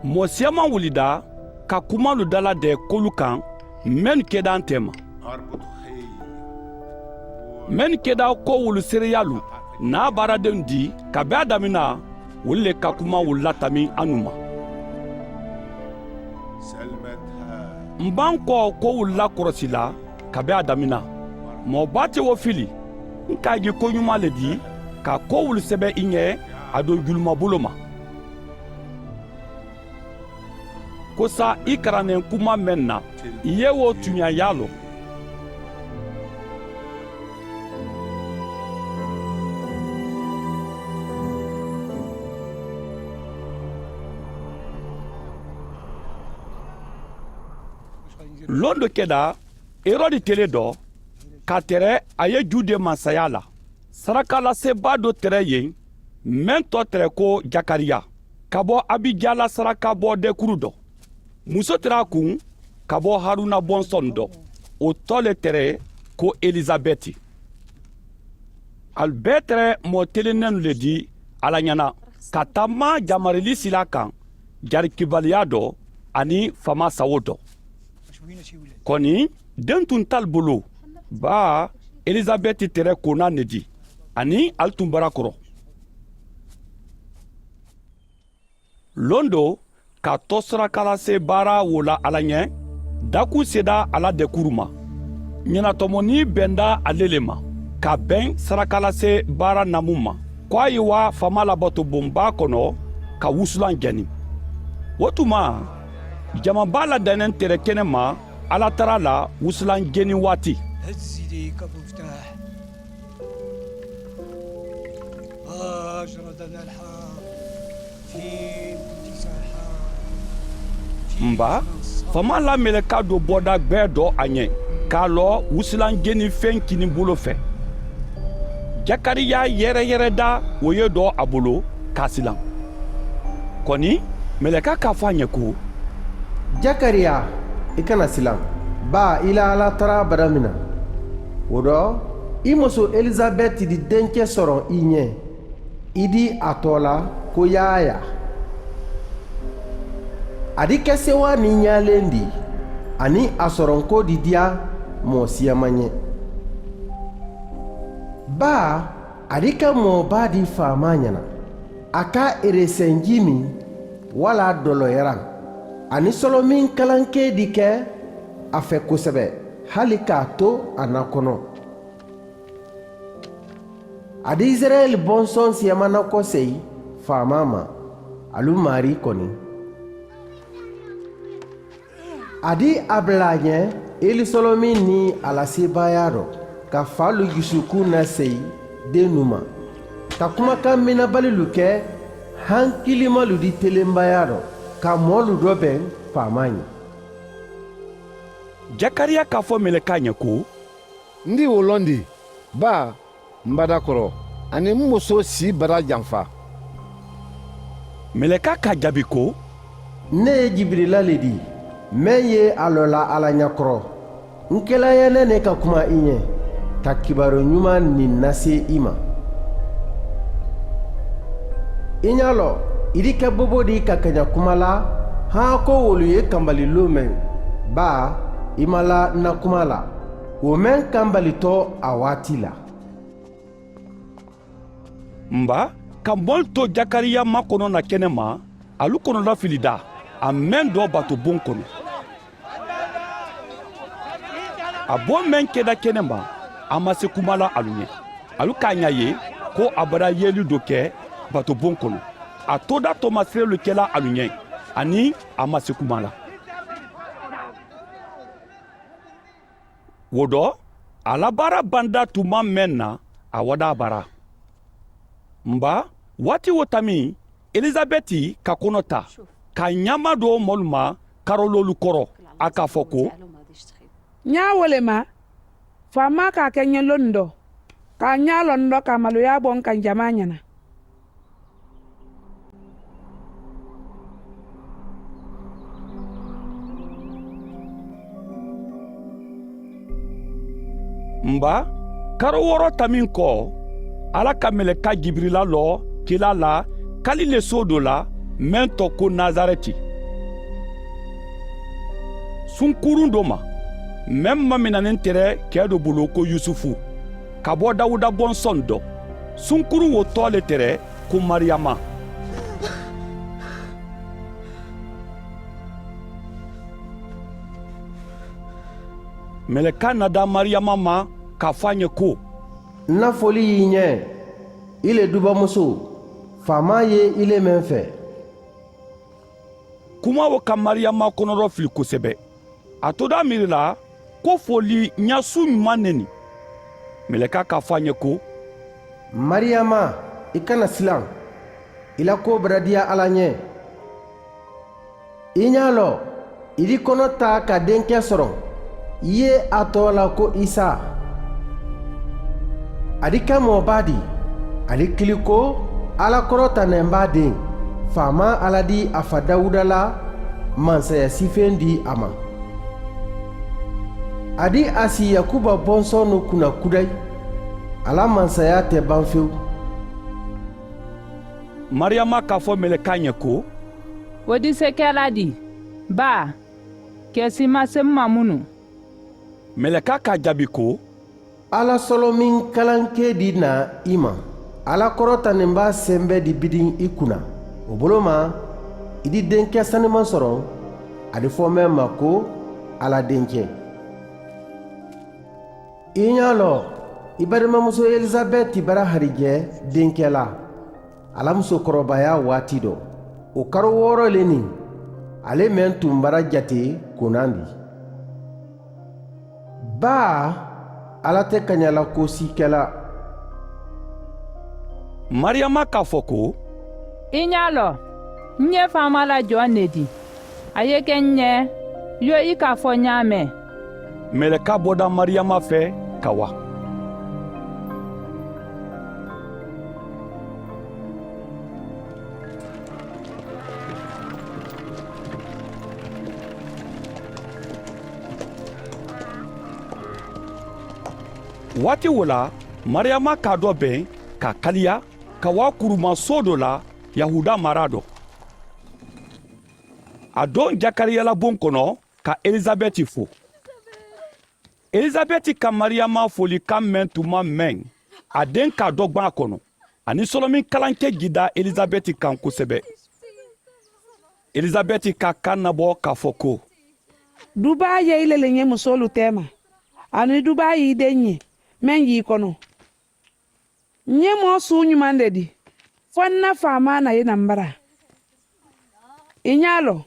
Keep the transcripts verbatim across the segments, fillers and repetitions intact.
Moo siyaamaŋ wulida ka kumaalu dala dee kolu kaŋ mennu keda nte ma. Mennu keda kowolu seereyaalu naa baaradenw di ka be a damina, wolu le ka kuma wulila tamiŋ a numa. M baŋ ko kowolu la korosila ka be a damina. Moo baa te wo fili. N ka a je koɲumaa le di ka kowolu sebe i ɲe a do juluma bolo ma. Kosa i karaneŋ kuma meŋ na i ye wo tuɲa ye a loŋ. Londo keda herodi tele do ka tere a ye jude mansaya la. Sarakalaseebaa do tere yen meŋ to tere ko jakariya ka bo abija la sarakaboo dekuru do. Muso tere a kuŋ ka bo haruna bonsoni do. Wo to le tere ko elisabeti. Ali bee tere moo telenennu le di alla ɲana ka tamma jamarili sila kaŋ jarikibaliya do aniŋ famaa sawo do. Koni dentuntaalu bulu baa elisabeti tere kona ne di aniŋ ali tun bara koro. Londo ka to sarakalase baara wo la alla ɲe. Daku seda alla dekuru ma ɲanatomo ni benda ale le ma ka ben sarakalase baara namu ma ko a ye waa faama la batobonbaa kono ka wusulan jani. Wo tuma jama baa la danen tere kene ma alla tara la wusulan jeni waati. Mba faama la meleka do boda gbee do a ɲe ka lo wusulan jeni fen kini bolo fe. Jakariya yereyereda wo ye do a bolo ka silan. Koni meleka ka fo a ɲe ko, jakariya, i kana silan, baa i la alla tara badamina. Wo do i muso elisabeti di denke soroŋ i ɲe. I di a to la ko yaya. A di ke sewa ni ɲalendi aniŋ a soronko di diya moo siyama ɲe. Baa a di ke moo baa di faamaa ɲana. A ka eresenji mi walla doloyaraŋ aniŋ solomiŋ kalankee di ke a fe kosebe hali ka a to a na kono. A di isirayeli bonsoŋ siyamana ko seyi faamaa ma. Alu maarii koni. A di a bula a ɲe elisolomi niŋ a la seebaayaa do ka faalu jusukuŋ na seyi dennu ma ka kumakaŋ minabalilu ke hankilimalu di telembayaa do ka moolu do beŋ faamaa ɲe. Jakariya ka fo meleka ɲe ko, n di wo londi baa m bada koro aniŋ m muso si bada janfa. Meleka ka jaabi ko, n ne ye jibirila le di meŋ ye a lola alla ɲa koro. N kela yene ne ka kuma i ɲe ka kibaaru ɲumaa niŋ nase i ma. I ɲa lo i di ke bobo di ka kaɲa kuma la haa ko wolu ye kambali loo meŋ baa i ma la n na kuma la. Wo meŋ kambali to a waati la. Mba ka moolu to jakariya makono na kene ma alu kono lafili daa a meŋ do bato boŋ kono. A boo meŋ keda kene ma a ma se kuma la alu ɲe. Alu ka a ɲa ye ko a bada yeeli do ke bato boŋ kono. A toda tomasirelu kela alu ɲe aniŋ a ma se kuma la. Wo do a la baara banda tuma meŋ na a wada a bara. Mba waati wo tamiŋ elisabeti ka kono taa ka a ɲaama do moolu ma karooloolu koro a ka a fo ko, ǹ ŋa wo le ma faamaa ka a ke ǹ ye londo ka a ŋ ŋa londo ka a maluyaa bo n kaŋ jamaa ŋa na. Mba karo wooro tamiŋ ko alla ka meleka jibirila loo kila la kalile soo do la meŋ to ko nasareti. sunkuruŋ do ma, meŋ maminaniŋ tere kee do buloo ko yusufu, ka bo dawuda bonsondu do. Sunkuruŋ wo too le tere ko mariyama. Melekaa na daa mariyama ma ka fo a ñe ko, n na foli ye i ñe, i le dubamusoo, faamaa ye i le meŋ fe. Kumaa wo ka mariyama konoro fili kosebe. A to daa miiri la ko foli ñasu ñumaŋ ne ni. Melekaa ka fo a ñe ko, mariyama, i kana silaŋ. I la koo bara diya alla ñe. I ñaa loo, i di kono taa ka denke soroŋ, i ye a too la ko isa. A di kamoo baa di. A di kili ko alla korota ne baa deŋ, faamaa alla di a fa dawuda la mansaya sifeŋ di a ma. A di a si yakuba bonsonu kuna kudayi. Alla mansaya te baŋ fewu. Mariyama ka a fo melekaa ñe ko, wo di si ke la di? Baa, ke si ma semma munu? Melekaa ka a jaabi ko, alla solomiŋ kalankee di na i ma. Alla korota ne baa sembe di bidiŋ i kuna. Wo buloo ma, i di denke sanimaŋ soroŋ. A di fo meŋ ma ko alla denke. I ñaa loo, i badimamusoo elisabeti bara hari je denke la. A la musokorobayaa waati do, wo karo wooro le niŋ, ale meŋ tuŋ bara jatee konandi. Baa, alla te kaña la koosii ke la. Mariyama ka a fo ko, i ñaa loo, n ye faamaa la joŋ ne di? A ye ke n ñe yo i ka a fo ñaameŋ. Melekaa boda mariyama fe ka wa. Waati wo la, mariyama ka a do beŋ ka a kaliya ka wa kurumaŋ soo do la, yahuda mara do. A doŋ jakariya la buŋ kono ka elisabeti fo. Elisabeti ka mariyama foli kaŋ meŋ tuma meŋ, a deŋ ka a do gbaŋ a kono. Aniŋ solomiŋ kalankee jida elisabeti kaŋ kosebe. Elisabeti ka a kaŋ nabo ka a fo ko, dubaa ye i le le ñe musoolu teema. Aniŋ dubaa ye i deŋ ñe meŋ ye i kono. N ye moo suu ñumaŋ ne di, fo n na faamaa na ye na m bara. I ñaa loo,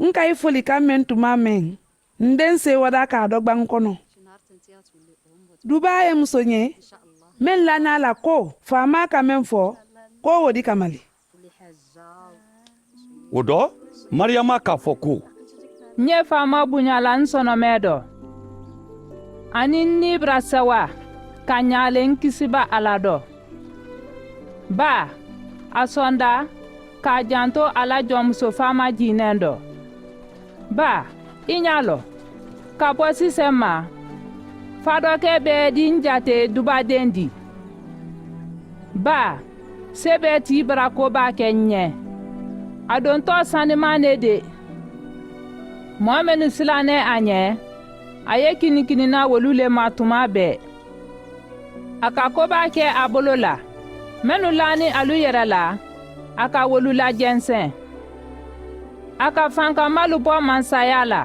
n ka i foli kaŋ meŋ tuma meŋ, n deŋ seewadaa ka a do gbaŋ kono. Dubaa ye muso ñe meŋ lana a la ko faamaa ka meŋ fo, ko wo di ka mali. Wo do, mariyama ka a fo ko, n ye faamaa buña la n sonomee do, aniŋ n niibira sewaa ka ñaale n kisiba alla do. Baa, a sonda ka a janto a la joŋ muso faamaa jiinee do. Baa, i ñaa loo, ka bo siseŋ ma, fadokee bee di n jatee dubadeŋ di. Baa, se bee ti i bara ko baa ke n ñe. A dontoo sanimaa ne de. Moo mennu silanee a ñe, a ye kinikinina wolu le ma tumaa bee. A ka kobaa ke a bolo la, mennu laani alu yere la, a ka wolu lajenseŋ. A ka fankammalu bo mansayaa la,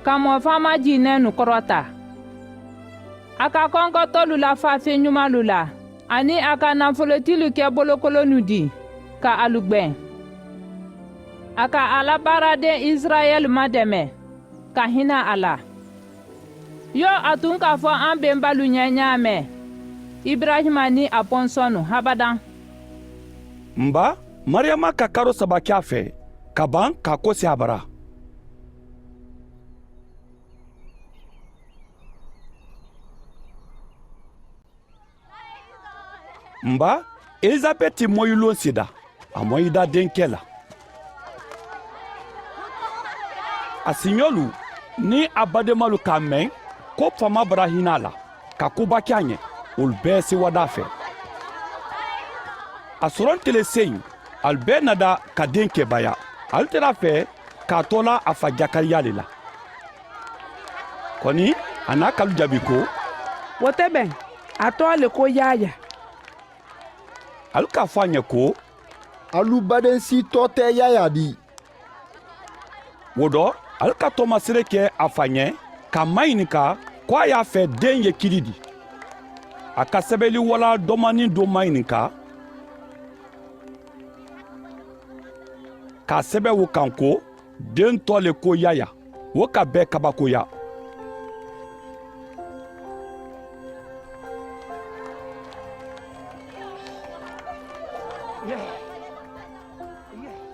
ka moo faama jiinennu korota. A ka konkotolu la faafeŋ ñumalu la, aniŋ a ka nafolotilu ke bolokolonnu dii, ka alu gbeŋ. A ka a la baaradeŋ isirayeli mademe, ka hina a la. Yo a tuŋ ka fo an bembalu ñe ñaameŋ, iburayima niŋ a bonsonu habadaŋ. Mba, mariyama ka karo saba ke a fee, ka baŋ ka a kosi a bara. Mba, elisabeti moyi loŋ sida, a moyi da denke la. A siñolu niŋ a bademalu ka a meŋ ko faama bara hina a la, ka kuba ke a ñe, wolu bee si wada a fee. A soronte le seyiŋ, ali bee nada ka denke baya, ali tara a fee ka a tola a fa jakariya le la. Kɔni, a n'a kalu jaabi ko, wo te beŋ, a tɔɔ le ko yaaya. Ali ka fo a ɲe ko, alu badensi tɔɔ te yaaya di. Wo dɔ, ali ka toomasere ke a fa ɲe, ka a maɲininka ko a ye a fee deŋ ye kili di. A ka sebeliwalaa domani do maɲininka, ka a sebe wo kaŋ ko, deŋ tɔɔ le ko yaaya. Wo ka bee kabakoya.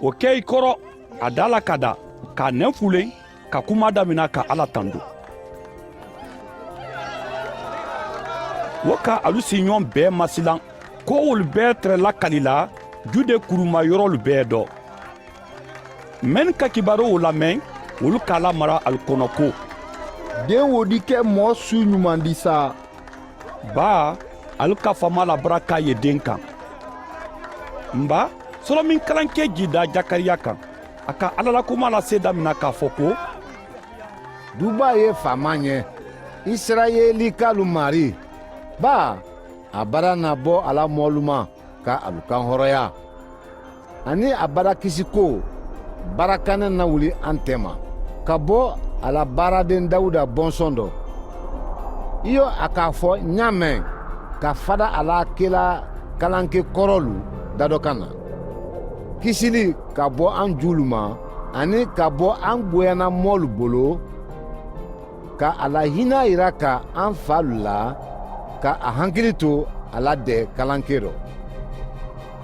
Wo keyi koro, a daalaa ka daa, ka a neŋ fuleŋ, ka kumaa damina ka alla tando. Wo ka alu siiɲoŋ bee masilaŋ, ko wolu bee tere lakali la jude kurumayorolu bee do. Mennu ka kibaaroo lameŋ, wolu ka a lamara ali kono ko, deŋ wo di ke moo suu ɲumaŋ di saa. Baa, ali ka faamaa la baraka ye deŋ kaŋ. N baa, solomiŋ kalankee jiida jakariya kaŋ, a ka alla la kumaa la seede damina ka a fo ko, dubaa ye faamaa ɲe, isirayeli kaalu maarii. Baa, a bara na bo a la moolu ma, ka alu kaŋ horoyaa. Aniŋ a bara kisi ko, baraka ne na wuli a nte ma, ka bo a la baaradeŋ dawuda bonsoŋ do. Iyo, a ka a fo ɲaameŋ, ka fada a la kela kalanke korolu dado ka na, kisili ka bo a juulu ma, aniŋ ka bo a goyana moolu bolo, ka a la hinaa yira ka a faalu la, ka a hankili to a la dee kalankee do.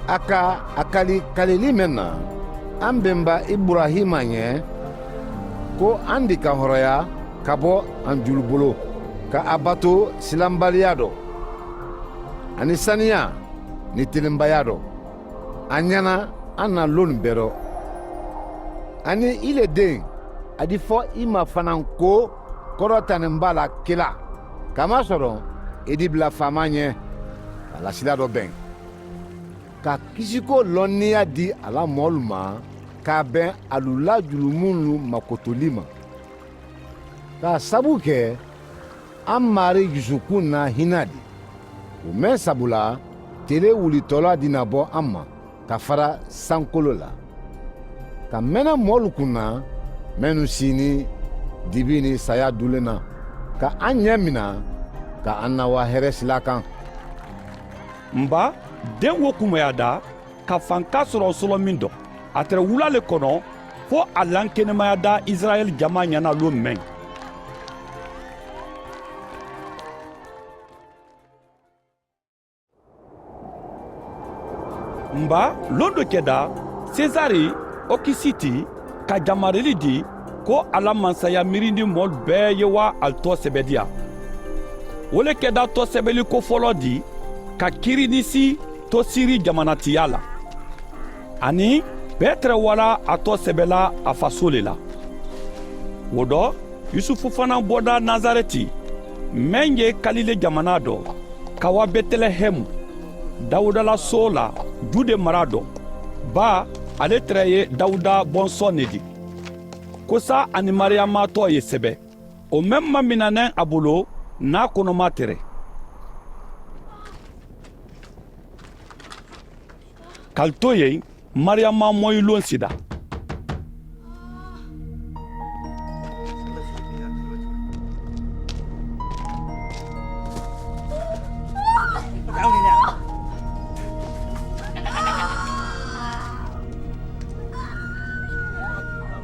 A ka a kali kalili meŋ na, a be n ba iburayima ɲe, ko a dii ka horoyaa ka bo a juulu bolo, ka a bato silanbaliyaa do, aniŋ saniyaa niŋ tilinbayaa do. A ɲana a na lonu bee do. Aniŋ i le deŋ, a di fo i ma fanaa ko, koro tanimbaa la kela, kamasoroŋ i dibila faamaa ɲe, a la sila do beŋ, ka kisiko lonniya di a la moolu ma, ka a beŋ alu la julumunlu makotoli ma. Ka a sabu ke a maarii jusukuŋ na hinaa di, wo meŋ sabula tele wulitoola di na bo a ma, ka fara sankoloo la, ka mene moolu kuŋ na mennu siini dibi niŋ saayaa duu le na, ka a ɲemina ka a na waaheree silaa kaŋ. N baa, deŋ wo kumayaa daa ka fankaa soroŋ solomiŋ do, a tere wulaa le kono, fo a lankenemayaadaa isirayeli jamaa ɲana luŋ meŋ. N baa, loŋ do keda sesari okisiti ka jamareli di, ko a la mansaya miirindi moolu bee ye waa ali too sebediya. Wo le keda too sebeli kofoloo di ka kirinisi to siri jamanatiyaa la. Aniŋ petere wala a too sebe la a fasoo le la. Wo do, yusufu fanaa bota nasareti, meŋ ye kalile jamanaa do, ka waa betelehemu, dawuda la soo la, jude maraa do. Baa, ale tere ye dawuda bonsoŋ ne di. Kosa a niŋ mariyama too ye sebe, wo meŋ maŋ mina neŋ a bulu, niŋ a konomaa tere. Ka ali to yen, mariyama moyi loŋ sida.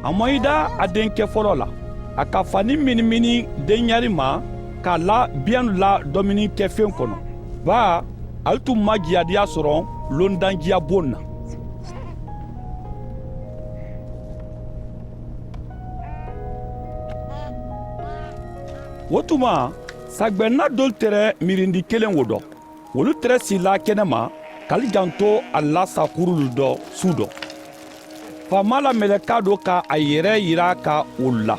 A moyida a deŋ ke foloo la, a ka fani minimini deŋ ɲari ma, ka a la biyaŋolu la domini ke feŋ kono. Baa, ali tun maŋ jiyaadiyaa soroŋ londaŋ jiya boŋ na. Wo tuma sagbenna doolu tere miirindi keleŋ wo do. Wolu tere siila kenema ka ali janto ali la saakuurulu do suu do. Faamaa la melekaa do ka a yere yira ka wolu la,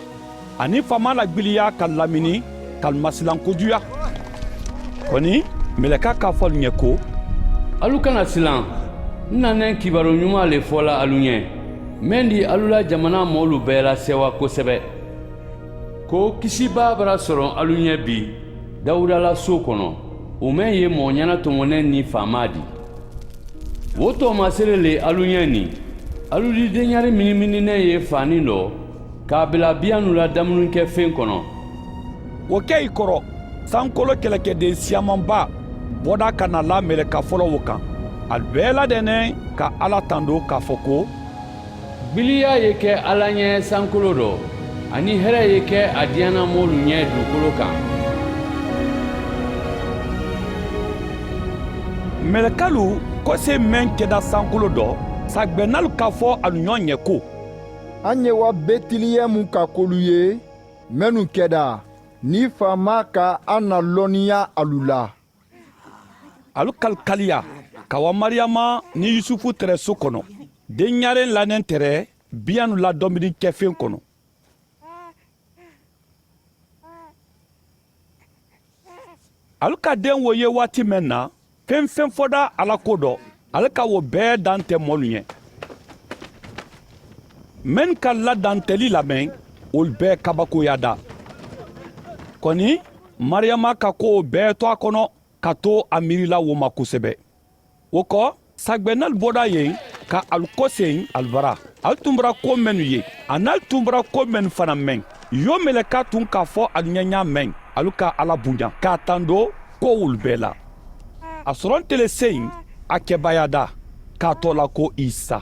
aniŋ faamaa la gbiliyaa ka lamini ka ali masilankojuya. Koni, melekaa ka a fo ali ɲe ko, alu kana silaŋ. N na neŋ kibaaroo ɲumaa le fo la alu ɲe, meŋ di alu la jamanaa moolu bee la seewa kosebe. Ko kisibaa bara soroŋ alu ñe bi dawuda la suo kono, wo meŋ ye moo ñana tomoneŋ niŋ faamaa dii. Wo toomaasere le alu ñe niŋ alu di deñari miniminineŋ ye faaniŋ do ka a bila biyanu la damuriŋ ke feŋ kono. Wo ke i koro sankoloo kelekedeŋ siyamanbaa boda ka na laa meleka folowo kaŋ. Ali bee la deneŋ ka alla tandoo ka a fo ko, gbiliyaa ye ke alla ñe sankoloo do, aniŋ here ye ke a diyaana moolu ñe duukoloo kaŋ. Melekalu koseŋ meŋ keda sankoloo do, sagbennalu ka fo alu ñoŋ ñe ko, a ñe wa betilehemu ka kolu ye mennu keda niŋ faamaa ka a na lonniyaa alu la. Alu kalikaliya ka wa mariyama niŋ yusufu tere su kono, deŋ ñaareŋ la neŋ tere biyanu la dominiŋ kefeŋ kono. Alu ka deŋ wo ye waati meŋ na, feŋ feŋ foda alla ko do, alu ka wo bee dante moolu ñe. Mennu ka la danteli lameŋ, wolu bee kabakoyaata. Koni mariyama ka kowo bee to a kono ka to a miirila wo ma kosebe. Wo ko sagbennalu boda yen ka alu koseŋ alu bara. Alu tumbura ko mennu ye aniŋ alu tumbura ko mennu fanaŋ meŋ, yo meleka tuŋ ka a fo alu ñañaa meŋ, alu ka alla buña ka a tandoo ko wolu bee la. A soronte le seyiŋ a kebayaada ka a too la ko isa.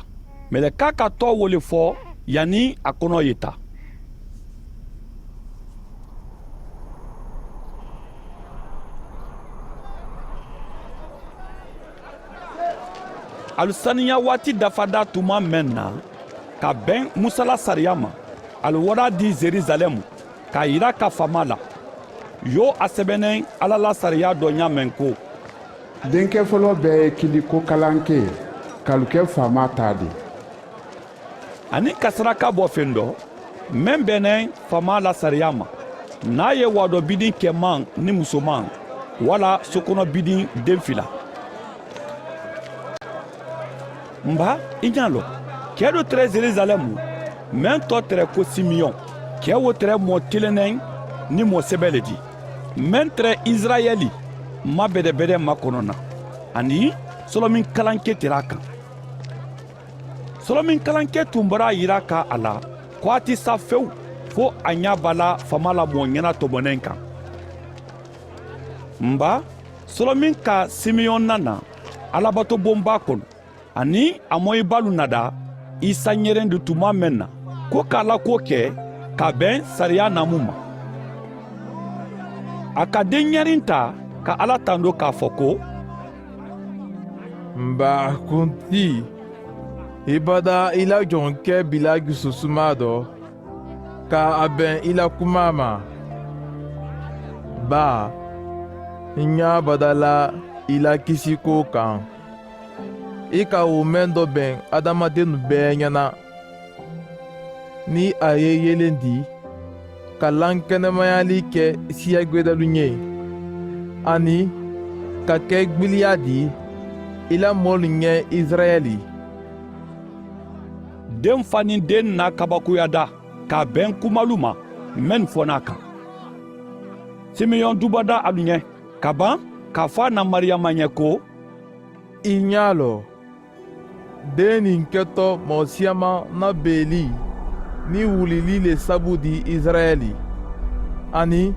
Meleka ka too wo le fo yaaniŋ a konoo ye taa. Alu saniya waati dafadaa tuma meŋ na ka beŋ musa la sariya ma, alu wara dii yerusalemu ka a yira ka faamaa la. Yo a sebeneŋ alla la sariya do ñaameŋ ko, denkee foloo bee ye kili ko kalankee ka alu ke faamaa taa ti. Aniŋ ka saraka bo feŋ do meŋ beneŋ faamaa la sariya ma, niŋ a ye waadoo bidiŋ kemaŋ niŋ musomaŋ walla sokono bidiŋ deŋ fila. M̀ baa, i ñaa loŋ kee do tere yerusalemu meŋ too tere ko simeyoŋ. Kee wo tere moo tileneŋ niŋ moo sebe le ti, meŋ tere isirayeli ma bedebede makono na, aniŋ solomiŋ kalankee tere a kaŋ. Solomiŋ kalankee tumbara yira ka a la ko a ti sa fewu fo a ñaa bala fama la moo ñana tomoneŋ kaŋ. M̀ baa, solomiŋ ka simeyoŋ nana alabato bonbaa kono aniŋ a moyibaalu nada isa ñerendi tumaa meŋ na ko ka a la kuwo ke ka a beŋ sariyaa naamu ma. A ka deŋ ñarinta ka alla tandoo ka a fo ko, m̀ baa kuntii, i badaa i la joŋ ke bila jususumaa do ka a beŋ i la kumaa ma. Baa, i ñaa badala i la kisikoo kaŋ. I ka wo meŋ do beŋ adamadennu bee ñana, niŋ a ye i yelendi ka lankenemayali ke siya gbedalu ñe, aniŋ ka ke gbiliyaa di i la moolu ñe isirayeli. Deŋ fa niŋ deŋ naa kabakoyaata ka a beŋ kumalu ma mennu fo naa kaŋ. Simeyoŋ dubada alu ñe ka baŋ ka a fo a na mariyama ñe ko, i ñaa loŋ, deeni nke to moo siyama na beeli niŋ wulili le sabu di isirayeli, aniŋ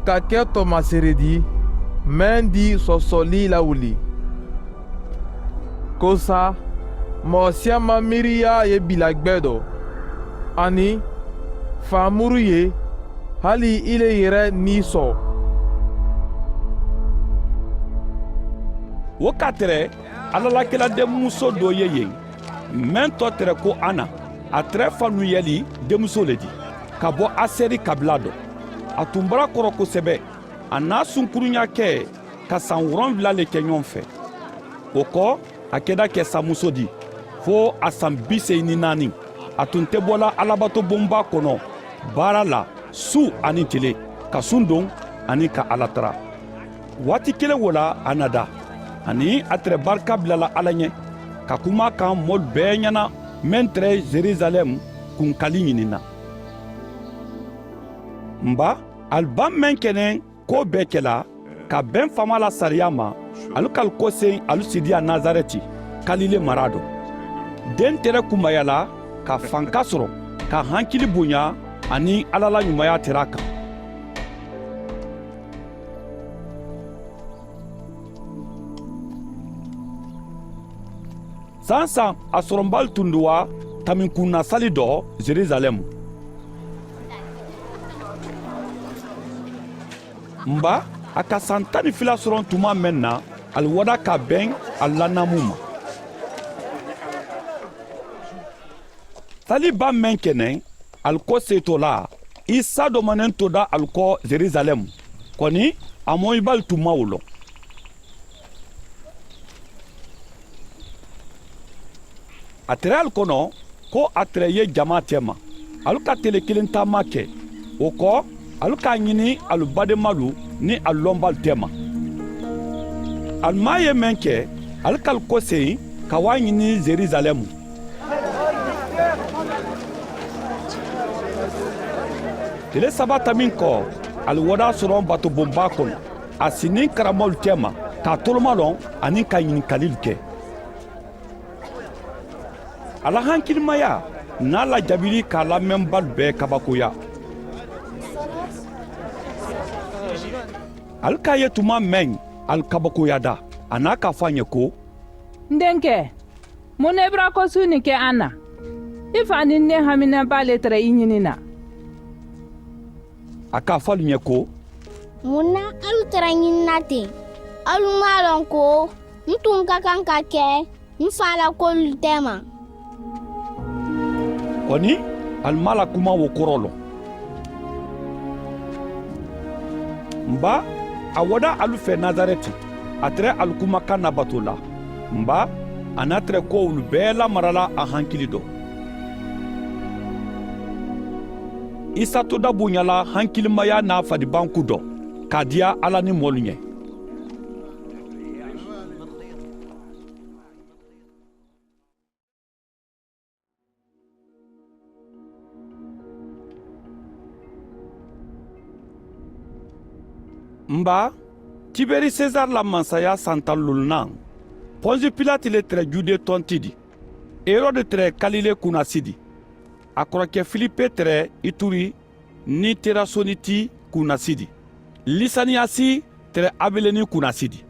ka ke toomasere di meŋ di sosoli la wuli. Ko sa, moo siyama miiriyaa ye bila gbee do, aniŋ faamuru ye hali i le yere nii soo. Wo ka tere alla la kela denmuso doo ye yen, meŋ to tere ko ana. A tere fanuyeli denmuso le ti ka bo aseri kabila do. A tun bara koro kosebe. A naa sunkuruɲa ke ka san woronwula le ke ɲoŋ fe. Wo ko, a keda ke sanmuso di fo a san biseyi ni naani. A tun te bola alabato bonba kono baara la su aniŋ tile, ka sundoŋ aniŋ ka alla tara. Waati keleŋ wo la a nada, aniŋ a tere barika bulala alla ɲe, ka kuma a kaŋ moolu bee ɲana mennu tere yerusalem kunkali ɲininna. N ba, ali baŋ meŋ ke neŋ koo bee kela ka beŋ faamaa la sariyaa ma, ali ka ali koseyi ali sidiya nasareti, kalile maraa do. Dentere kunbayala ka fanka soro, ka hankili buɲa aniŋ alla la ɲumaya teraa kaŋ. Saayiŋ saayiŋ a soronba le tunduwa taminkunnasali do, yerusalɛmu. N ba, a ka saŋ taŋ niŋ fila soroŋ tuma meŋ na, ali wada ka beŋ ali la namu ma. Sali baa meŋ ke neŋ ali ko seetolaa, isa domaneŋ to da ali ko yerusalɛmu, koni a moyibalu tun maŋ wo loŋ. A tere ali kono ko a tere ye jamaa teema, ali ka tele kiliŋ taama ke. Wo ko, ali ka a ɲini ali bademalu niŋ ali lombalu teema. Ali maŋ a ye meŋ ke, ali ka ali koseyi ka wo a ɲini yerusalɛmu. Tile saba tamiŋ ko, ali wo daa soroŋ batobonbaa kono, a si niŋ karamolu teema ka a tolomaloŋ aniŋ ka ɲinikalilu ke. A la hankilimaya niŋ a la jaabili ka a la meŋ balu bee kabakoya. Ali ka a ye tuma meŋ, ali kabakoyata a naa ka a fo a ɲe ko, n denke, muŋ na i bira kosuuni ke a na? I faa niŋ n ne hamina baa le tara i ɲinina. A ka a fo alu ɲe ko, muŋ na alu tara ɲinina teŋ? Alu maŋ a loŋ ko n tun ka kaŋ ka ke n faa la koolu teema? Koni, ali maŋ a la kuma wo koroo loŋ. N ba, a wo daa alu fee nasareti, a tere alu kuma kaŋ na batoo la. N ba, a na a tere kowolu bee lamara la a hankili do. Isa to da buɲa la hankilimaya naa fadibanku do ka a diya alla niŋ moolu ɲe. N ba, tiberi sesare la mansayaa santaŋ luulunaŋ, ponsi pilati le tere jude tonti di, erode tere kalile kunasi di, a koroke filipe tere ituri niŋ terasoniti kunasi di, lisaniyasi tere abeleni kunasi di,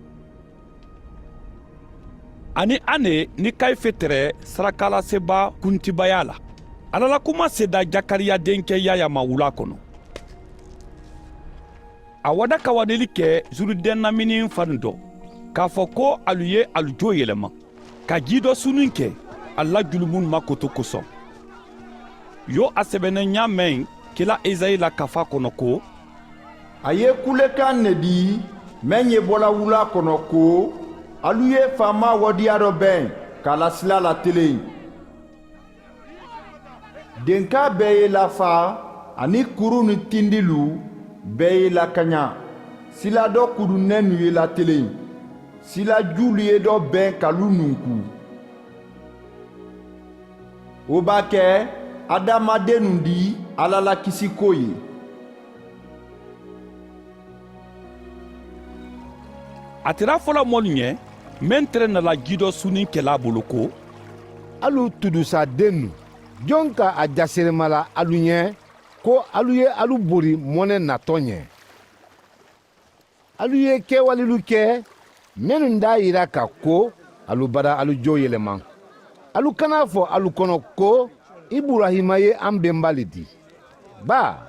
aniŋ ane niŋ kayife tere sarakalaasebaa kuntibayaa la. Alla la kuma seeda jakariya denke yaayaa ma wulaa kono. A wada ka wanili ke zuruden naminiŋ fanu do, ka a fo ko alu ye alu joo yelema, ka jii do sunuŋ ke ali la julumunu ma koto kosoŋ. Yo a sebeneŋ ñaameŋ kila esayi la kafaa kono ko, a ye kulekaŋ ne di meŋ ye bo la wulaa kono ko, alu ye faamaa wadiyaa do beŋ ka a la silaa la teleŋ. Denkaa bee ye lafaa aniŋ kuruu niŋ tindilu bee ye lakaña. Silaa do kudunennu ye lateleŋ. Silaa juulu ye do beŋ ka lu nunkuu. Wo be a ke adamadennu di alla la kisikoo ye. A tera fola moolu ñe meŋ tere na la jiidoo suuniŋ kelaa bulu ko, alu tudusadennu, joŋ ka a jaserema la alu ñe ko alu ye alu bori mone natoo ñe? Alu ye kewalilu ke mennu daa yira ka ko alu bada alu joo yelema. Alu kana a fo alu kono ko iburahima ye an benba le di. Baa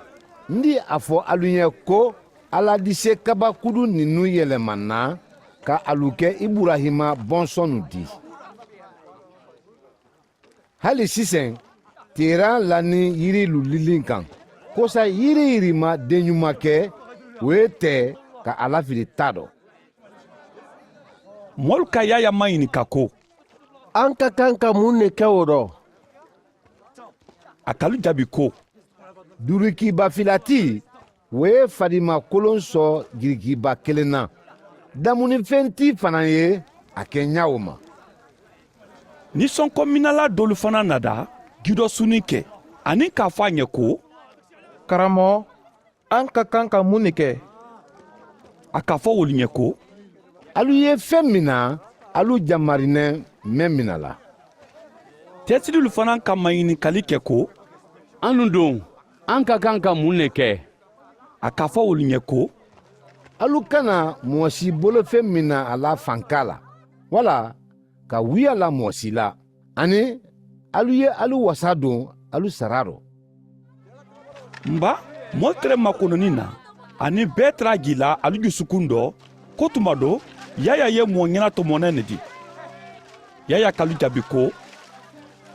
n di a fo alu ñe ko, aladise kabakudu ninnu yelema n na ka alu ke iburahima bonsonnu di. Hali siseŋ, teeraŋ la niŋ yirilu liliŋ kaŋ, kosa yiri-yiri ma deñuma ke, wo ye te ka a lafili taa do. Moolu ka yaayaa mayinika ko, an ka kaŋ ka muŋ ne ke wo do? A ka alu jaabi ko, durikiiba fila ti, wo ye fadima koloŋ soo girikiiba keleŋ na. Damunifeŋ ti fanaa ye a ke ñaa wo ma. Ni sonkominalaa doolu fanaa nada jiidoo suuniŋ ke aniŋ ka a fo a ñe ko, karamoo, An ka kan ka mun ne ke? A ka fo wolu ɲe ko, alu ye feŋ mina, alu jamari ne meŋ mina la. Teesililu fanaŋ ka maɲinikali ke ko, alu duŋ, an ka kan ka mun ne ke? A ka fo wolu ɲe ko, alu kana moo si bolofeŋ mina a la fankaa la, walla ka wii a la moo si la, aniŋ alu ye alu wasa duŋ alu saraa to. M̀ baa, moolu te makononiŋ na aniŋ bee tara a jii la alu jusukuŋ do, ko tuma do yaayaa ye moo ŋena tomoneŋ ne dii? Yaayaa ka alu jaabi ko,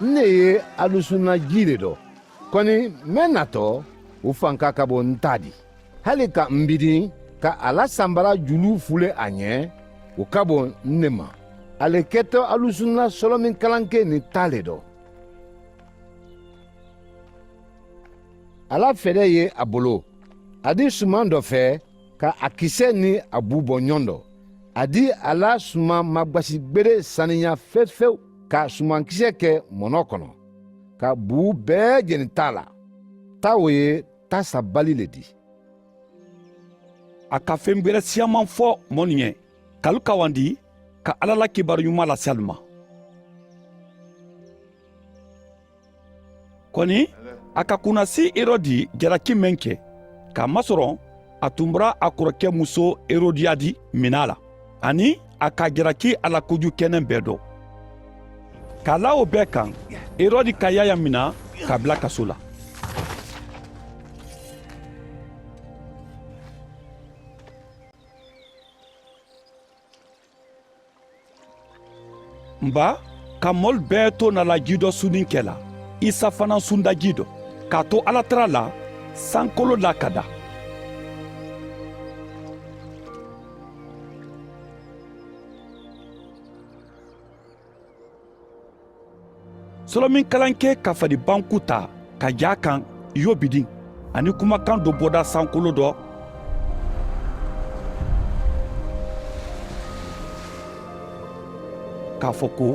n ne ye alu sunna jii le do, koni meŋ na to, wo fankaa ka bo n taa dii. Hali ka m bidiŋ ka a la sanbala juluu fule a ɲe, wo ka bo n ne ma. A le keto alu sunna solominkalankee ni taa le do. A la fede ye a bolo, a di sumaŋ do fee ka a kise niŋ a buu bo ñoŋ do. A di a la sumaŋ magasi gbede saniyaa fefewu ka sumaŋ kise ke monoo kono, ka buu bee jeni taa la. Taa wo ye taa sabali le ti. A ka feŋ bere siyamaŋ fo moolu ñe ka alu kawandi ka alla la kibaaru ñumaa lasi alu ma. Koni a ka kunnasii herodi jalaki meŋ ke, kamasoroŋ a tumbura a koroke musoo herodiyadi minaa la, aniŋ a ka a jalaki a la kuju keneŋ bee do. Ka a la wo bee kaŋ, herodi ka yaayaa mina ka a bula kasoo la. M̀ baa, ka moolu bee to naa la jii do sundinke la, isa fanaŋ sunda jii do, ka a to alla tara la sankoloo la ka daa. Solominkalankee kafadi banku taa ka jaa kaŋ i yo bidiŋ, aniŋ kumakaŋ do boda sankoloo do, ka a fo ko,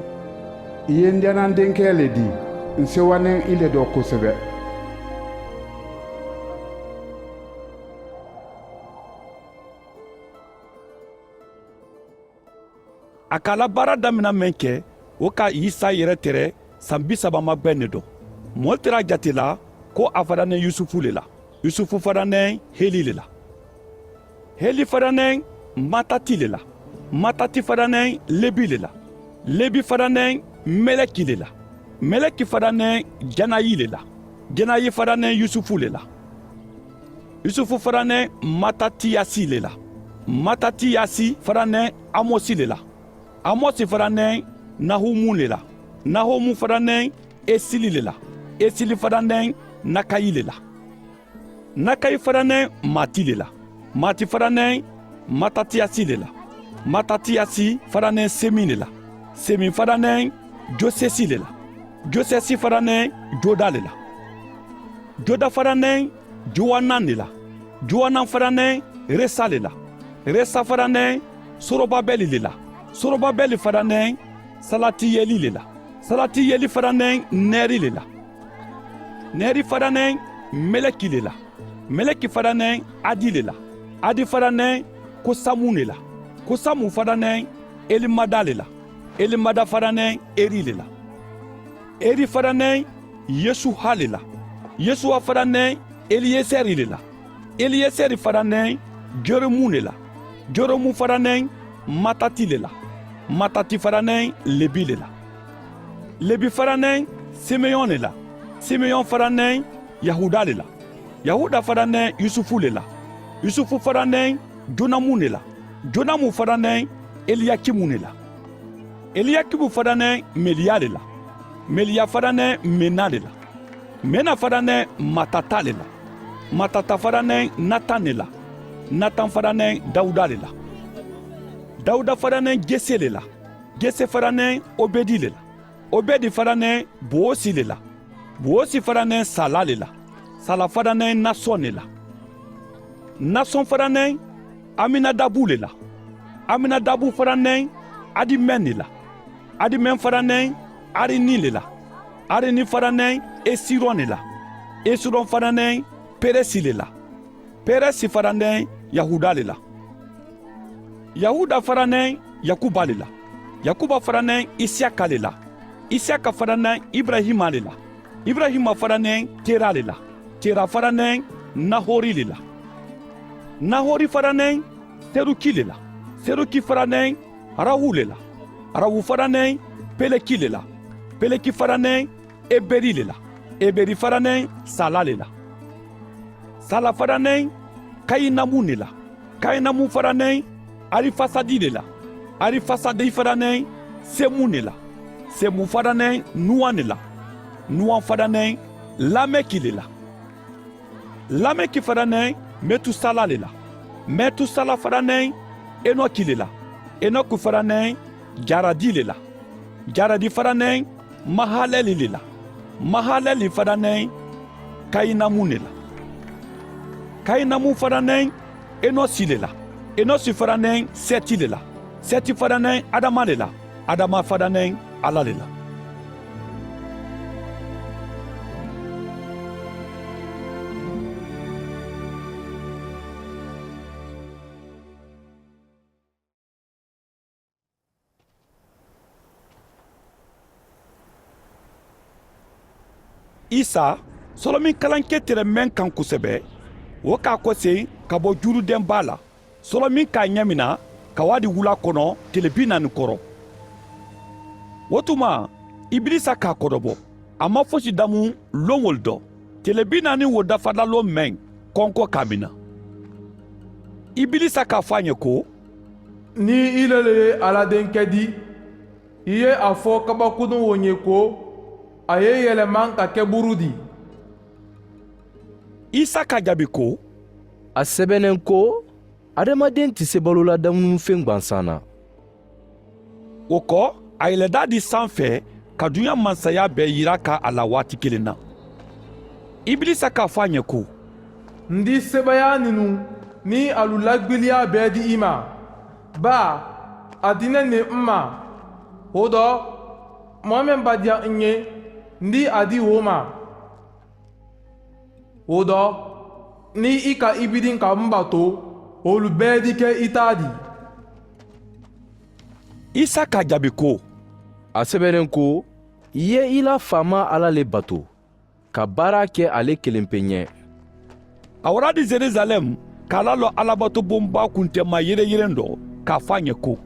i ye n janandenkee le dii, n sewaneŋ i le do kosebe. A ka a la baara damina meŋ ke, wo ka isa yere tere san bisaba magbeŋ ne do. Moolu tara a jate la ko a fadaneŋ yusufu le la, yusufu fadaneŋ heli le la, heli fadaneŋ matati le la, matati fadaneŋ lebi le la, lebi fadaneŋ meleki le la, meleki fadaneŋ janayi le la, janayi fadaneŋ yusufu le la, yusufu fadaneŋ matatiyasi le la, matatiyasi fadaneŋ amosi le la, amosi fadaneŋ nahumu le la, nahumu fadaneŋ esili le la, esili fadaneŋ nakayi le la, nakayi fadaneŋ mati le la, mati fadaneŋ matatiyasi le la, matatiyasi fadaneŋ semi le la, semi fadaneŋ josesi le la, josesi fadaneŋ joda le la, joda fadaneŋ jowanaŋ le la, jowanaŋ fadaneŋ resa le la, resa fadaneŋ sorobabeli le la, sorobabeli fadaneŋ salatiyeli le la, salatiyeli fadaneŋ neri le la, neri fadaneŋ meleki le la, meleki fadaneŋ adi le la, adi fadaneŋ kosamu le la, kosamu fadaneŋ elimada le la, elimada fadaneŋ eri le la, eri fadaneŋ yesuha le la, yesuha fadaneŋ eliyeseri le la, eliyeseri fadaneŋ joromu le la, joromu fadaneŋ matati le la, matati fadaneŋ lebi le la, lebi fadaneŋ simeyoŋ le la, simeyoŋ fadaneŋ yahuda le la, yahuda fadaneŋ yusufu le la, yusufu fadaneŋ jonamu le la, jonamu fadaneŋ eliyakimu le la, eliyakimu fadaneŋ meliya le la, meliya fadaneŋ mena le la, mena fadaneŋ matata le la, matata fadaneŋ nataŋ le la, nataŋ fadaneŋ dawuda le la, dawuda fadaneŋ jese le la, jese fadaneŋ obedi le la, obedi fadaneŋ bowosi le la, bowosi fadaneŋ sala le la, sala fadaneŋ nasoŋ le la, nasoŋ fadaneŋ aminadabu le la, aminadabu fadaneŋ adimeŋ le la, adimeŋ fadaneŋ arini le la, arini fadaneŋ esiroŋ le la, esiroŋ fadaneŋ peresi le la, Peresi fananeŋ yahuda le la. Yahuda fananeŋ yakuba le la. Yakuba fananeŋ isiyaka le la. Isiyaka fananeŋ iburayima le la. Iburayima fananeŋ tera le la. Tera fananeŋ nahori le la. Nahori fananeŋ seruki le la. Seruki fananeŋ arawu le la. Arawu fananeŋ peleki le la. Peleki fananeŋ eberi le la. Eberi fananeŋ sala le la. Sala fananeŋ kayinamu le la. Kayinamu fananeŋ arifasadi le la. Arifasadi fananeŋ semu le la. Semu fananeŋ nuwa le la. Nuwa fananeŋ lameki le la. Lameki fananeŋ metusala le la. Metusala fananeŋ enoki le la. Enoki fananeŋ jaradi le la. Jaradi fananeŋ mahaleli le la. Mahaleli fananeŋ kayinamu le la. Kayinamu fananeŋ enosi le la. Enosi fananeŋ seti le la. Seti fananeŋ adama le la. Adama fananeŋ ala le la. Isa, solominkalankee tere meŋ kaŋ kosebe, wo ka a koseyi ka bo jurudenbaa la. Solomin ka a ñaamina ka waadi wulaa kono tile bi naani koro. Wo tuma ibilisa ka a kodobo, a maŋ fosi damu loŋolu do. Tile bi naani wo dafalaloo meŋ konko ka a mina. Ibilisa ka a fo a ñe ko, niŋ i le le ye ala denke di, i ye a fo kabakunuŋo ñe ko a ye i yelema ka ke buru di. Isa ka a jaabi ko, a sebeneŋ ko, adamadeŋ ti sebaloo la damunumufeŋ gbansaŋ na. Wo ko a yeleda di sanfee ka duña mansayaa bee yiraka a la waati kiliŋ na. Ibilisa ka a fo a ñe ko, n di sebayaa ninnu niŋ alu lagbiliyaa bee di i ma. Baa a di ne ne n ma. Wo do moo meŋ badiya n ye, n di a di wo ma. Wo do niŋ i ka i bidiŋ ka m bato, wolu bee di ke i taa di. Isa ka a jaabi ko, a sebeneŋ ko, i ye i la faamaa alla le bato, ka baara ke ale kelempe ñe. A waradi jerusalem ka a lalo alabatobonbaa kunteema yereyereŋ do, ka a fo a ñe ko,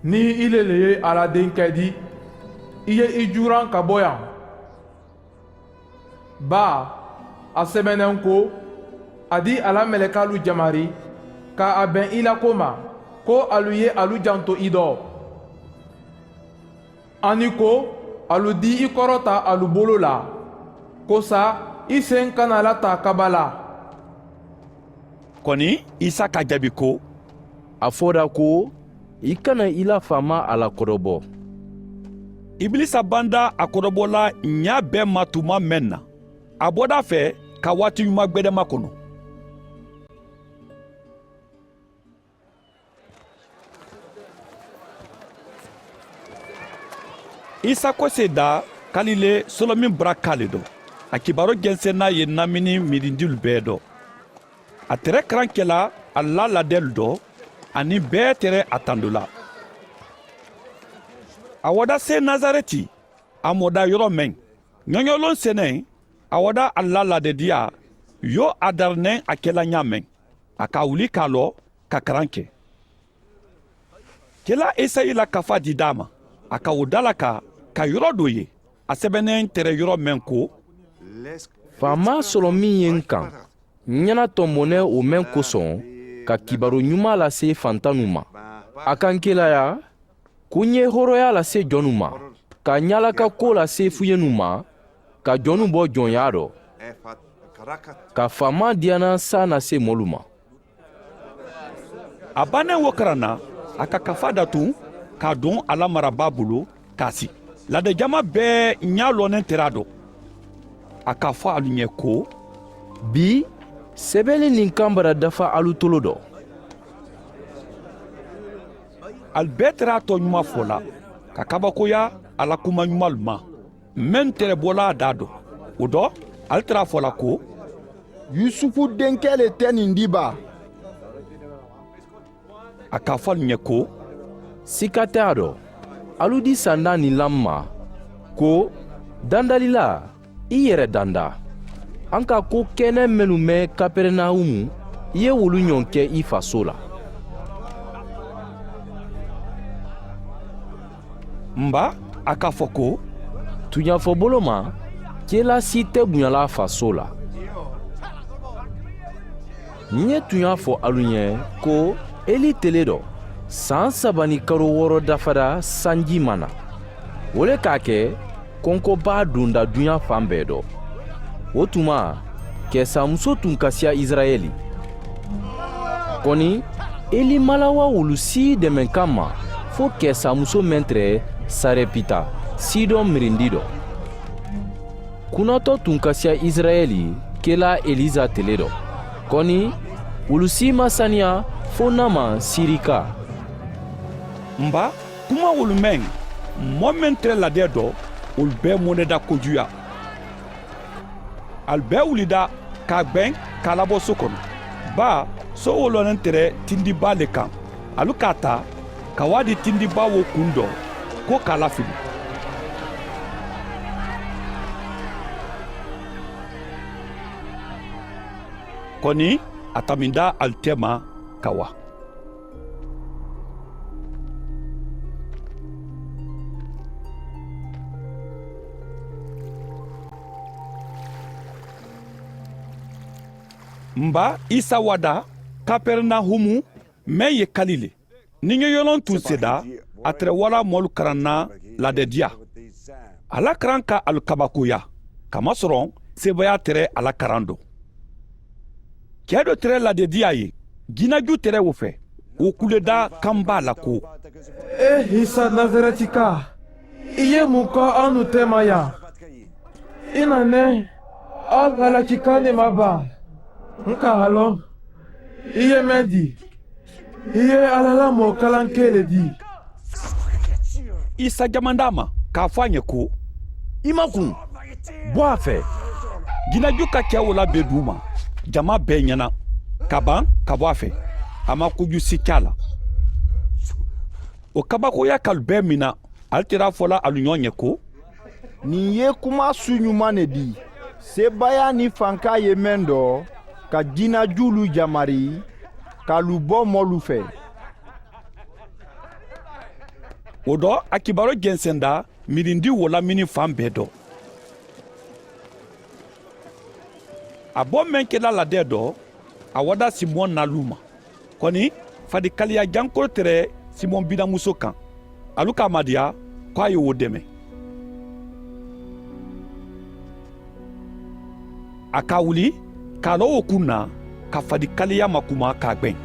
niŋ i le le ye alla denke di, i ye i juuraŋ ka bo yaŋ. Baa a sebeneŋ ko, a di a la melekaalu jamari ka a beŋ i la ko ma, ko alu ye alu janto i do. Ani ko alu di i korota alu bolo la, ko sa i seŋ kana la taa kaba la. Koni isa ka a jaabi ko, a foda ko, i kana i la faamaa alla kodobo. Ibilisa banda a kodobola ñaa bee ma tuma meŋ na, a boda a fee ka waati ñuma gbedema kono. Isa kosee daa kalile solomin barakaa le do. A kibaaroo jenseŋ na ye namini miirindilu bee do. A tere karaŋ kela alla la laadelu do, aniŋ bee tere a tandola. A wada see nasareti, a mooda yoro meŋ ñoñoloŋ seneŋ, a wada alla la laadediyaa yo a dara neŋ a kela ñaameŋ. A ka a wuli ka a loo ka karaŋ ke. Kela esayi la kafaa dii daa ma, a ka wo dalaka ka yoro doo ye, a sebeneŋ tere yoro meŋ ko, faamaa solomiŋ ye n kaŋ, n ñana tombo ne wo meŋ kosoŋ, ka kibaaroo ñumaa lase fantannu ma. A ka n kelaya ko n ye hooroyaa lase jonnu ma, ka ñaalaka kuwo lase fuyennu ma, ka jonnu bo joŋyaa do, ka faamaa diyaana saa na se moolu ma. A baneŋ wo karaŋ na, a ka kafaa datuŋ ka a duŋ a la marabaa bulu, ka a sii. Laada jamaa bee ñaa looneŋ tere a do. A ka a fo alu ñe ko, bii sebeeli niŋ kambara dafa alu tolo do. Ali bee tara a tooñumaa fo la, ka kabakoya a la kumañumaalu ma mennu tere bola a daa do. Wo do ali tara a fo la ko, Yusufu denkɛ le tɛ nin di ba? A k'a fɔ alu ɲɛ ko, siika tɛ a dɔ. Alu di sanda ni lamma ko, dandalila, i yɛrɛ danda, an ka ko kɛnɛ mennu mɛn kapɛrɛnawumu, i ye wolu ɲɔgɔn kɛ i faso la. N ba, a k'a fɔ ko, tuɲafɔbolo ma, cela si tɛ buɲala a faso la. N ye tuɲa fɔ alu ɲɛ ko, eli tele dɔ, san saba ni karo wɔɔrɔ dafara sanji ma na. Wo le k'a kɛ, kɔnkɔbaa donda duɲa fan bɛɛ dɔ. Wo tuma, kɛsamuso tun kasira isirayɛli. Kɔni, eli ma lawa wulu si dɛmɛ kanma, fo kɛsamuso mɛntɛrɛ sarɛpita, sidɔn mirindi dɔ. Kunnatɔ tun kasira isirayɛli, kela elisa tele dɔ. Kɔni, wulu si ma saniya, fo naman sirika. N ba, kuma wolu mɛn, mɔɔ mennu tɛ ladɛ dɔ, wolu bɛɛ mɔnɛda kojuya. Alu bɛɛ wulida k'a gbɛn k'a labɔ so kono. Baa, so wo lɔnnen tɛ tindibaa le kan. Alu k'a ta ka waa di tindibaa wo kun dɔ, ko k'a lafili. Kɔni, a taminda alu tɛma ka wa. N ba, isa wada kapɛrɛnahumu, meŋ ye kalile. Niŋ ye yoloŋ tun seda, a tere wala moolu karanna ladediya. A la karan ka alu kabakoya, kamasɔrɔ sebaaya tere a la karan do. Kɛ do tere ladediya ye, jinaju tere wo fɛ, wo kuleda kamba la ko, e isa nazarɛtika, i ye mun kɔ annu tema ya? I na ne a halakika ne ma ba? N ka a lɔn i ye meŋ di, i ye ala la moo kalan kee le di. Isa jamanda a ma k'a fo a ɲɛ ko, i ma kun, bo a fɛ. Jinaju ka kɛ wo la be duu ma jama bɛɛ ɲɛna, ka ban ka bo a fɛ. A ma kuju si kɛ a la. O kabakoya kalu bɛɛ min na, ali tera a fola alu ɲɔgɔn ɲɛ ko, nin ye kuma su ɲuman ne di, sebaaya ni fanka ye meŋ dɔ, ka jinajulu jamari ka lu bɔ moolu fɛ. Wo dɔ, a kibaaroo jɛnsɛnda miirindi wo lamini fan bɛɛ dɔ. A boo meŋ kela ladee dɔ, a wada simoŋ naalu ma. Kɔni, fadikaliya jankoro tere simoŋ binamuso kaŋ. Alu ka a maadiya ko a ye wo deme. A ka a wuli ka a loo wo kuŋ na, ka fadikaliya makuma ka a gbeŋ.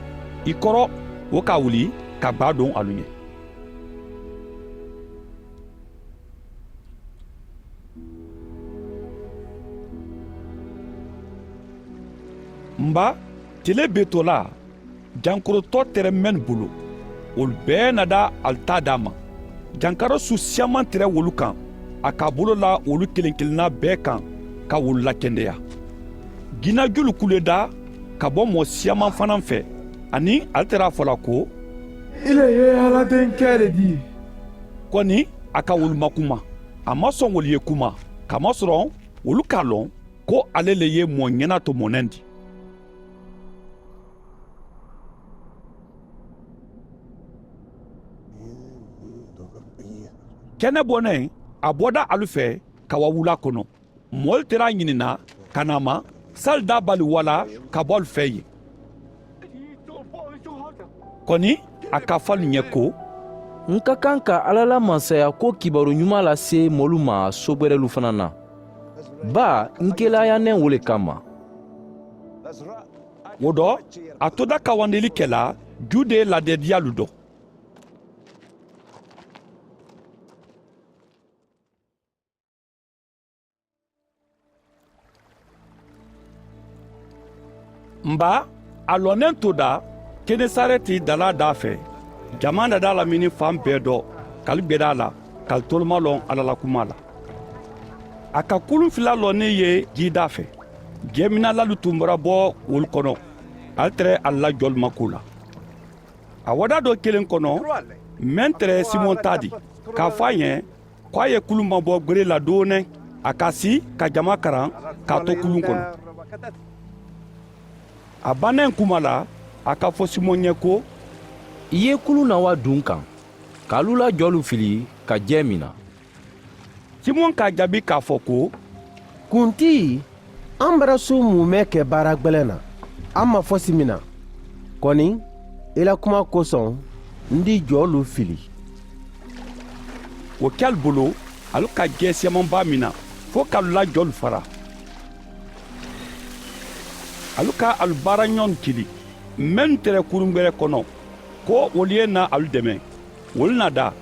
I kɔrɔ, wo ka a wuli ka gbaa doŋ alu ɲe. N ba, tile beetolaa, jankorotɔ tere mennu bulu, wolu bee na daa ali taa daa ma. Jankaro su siyaman tere wolu kaŋ, a ka a bolo laa wolu keleŋ-kelenna bee kaŋ, ka wolu lakendeya. Jinajulu kule daa ka bo moo siyaman fanaŋ fee, aniŋ ali tere a fo la ko, i le ye ala denkee le di. Koni, a ka wolu makuma. A maŋ soŋ wolu ye kuma, kamasoroŋ wolu ka a loŋ ko ale le ye moo ɲenato monendi. Kene boneŋ, a boda alu fee ka wa wula kono. Moolu tera a ɲinina ka na a ma, sali daa bali wala ka bo alu fee ye. Koni, a ka a fo alu ɲe ko, n ka kaŋ ka ala la mansaya ko kibaaru ɲumaa lase moolu ma soberelu fanaŋ na. Baa, n kelaaya neŋ wo le kamma. Wo do, a toda kawandilikela jude ladeediyalu do. N baa, a loneŋ to daa, kenesareti dalaa daa fee, jamaa na daa lamini faŋ bee do, ka ali gbedaa la, ka ali tolomaloŋ alla la kumaa la. A ka kuluŋ fila loneŋ ye jii daa fee. Jeeminalalu tumbura bɔ wolu kono ali tere ali la jolu ma kuu la. A wadaa doo kiliŋ kono meŋ tere simoŋ taadi ka a fo a ñe ko a ye kuluŋ ma bɔ gbiri la doo neŋ a ka si ka jama karaŋ ka a to kuluŋ kono. A banna ñiŋ kuma la a ka fo simoŋ ñe ko, i ye kuluŋ na waa duŋ kaŋ ka alu la joolu fili ka jeemina. Simoŋ ka a jaabi ka a fo ko, kuntii, a mbara suu muumee ke baara gbeleŋ na a ma fosi mina. Koni i la kumaa kosoŋ n di joolu fili. Wo ke ali bulu ali ka jee seemanbaa mina fo ka alu la joolu fara. Ali ka alu baarañoolu kili mennu tere kuruŋ gbere kono ko wolu ye naa alu demeŋ. Wolu na daa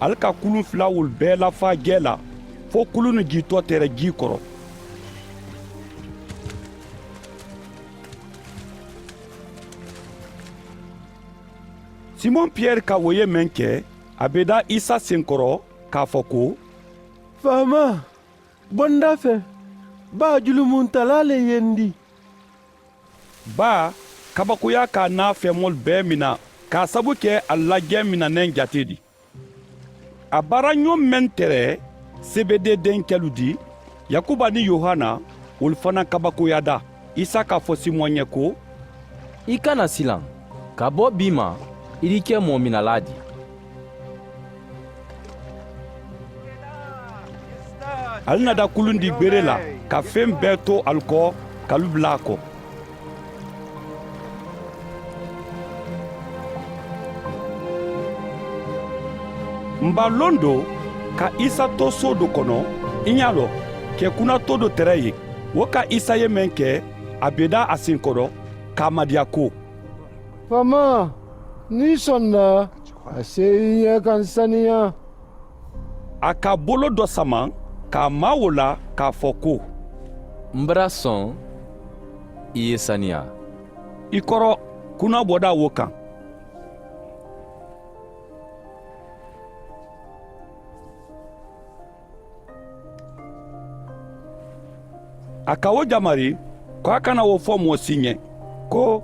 ali ka kuluŋ filawolu bee lafaa jee la fo kuluŋ ni jii too tere jii koro. Simoŋ piyeri ka wo ye meŋ ke a be daa isa senkoro ka a fo ko, faamaa, bo n daa feŋ. Baa julumuntalaa le ye n dii. Baa kabakoyaa ka a naa feemoolu bee mina ka a sabu ke ali la jee mina neŋ jatee di. A baarañoo meŋ tere sebede denkelu di, yakuba niŋ yohana, wolu fanaa kabakoyaata. Isa ka a fo simoŋ ye ko, i kana silaŋ. Ka bo bii ma i di ke moo minalaa di. Ali na da kulundi gbere la ka feŋ bee to ali ko ka lu bula a ko. M be a loŋ do ka isa to soo do kono i ña lo ke kuna to do tere ye. Wo ka isa ye meŋ ke a be daa a sinko do ka a madiya ko, famaa, niŋ i sonda a see i ñee kaŋ saniyaa. A ka a bolo do sama ka a maa wo la ka a fo ko, m bara soŋ i ye saniyaa. I koro kuna bodaa wo kaŋ. A ka wo jamari ko a kana wo fo moo si ñe ko,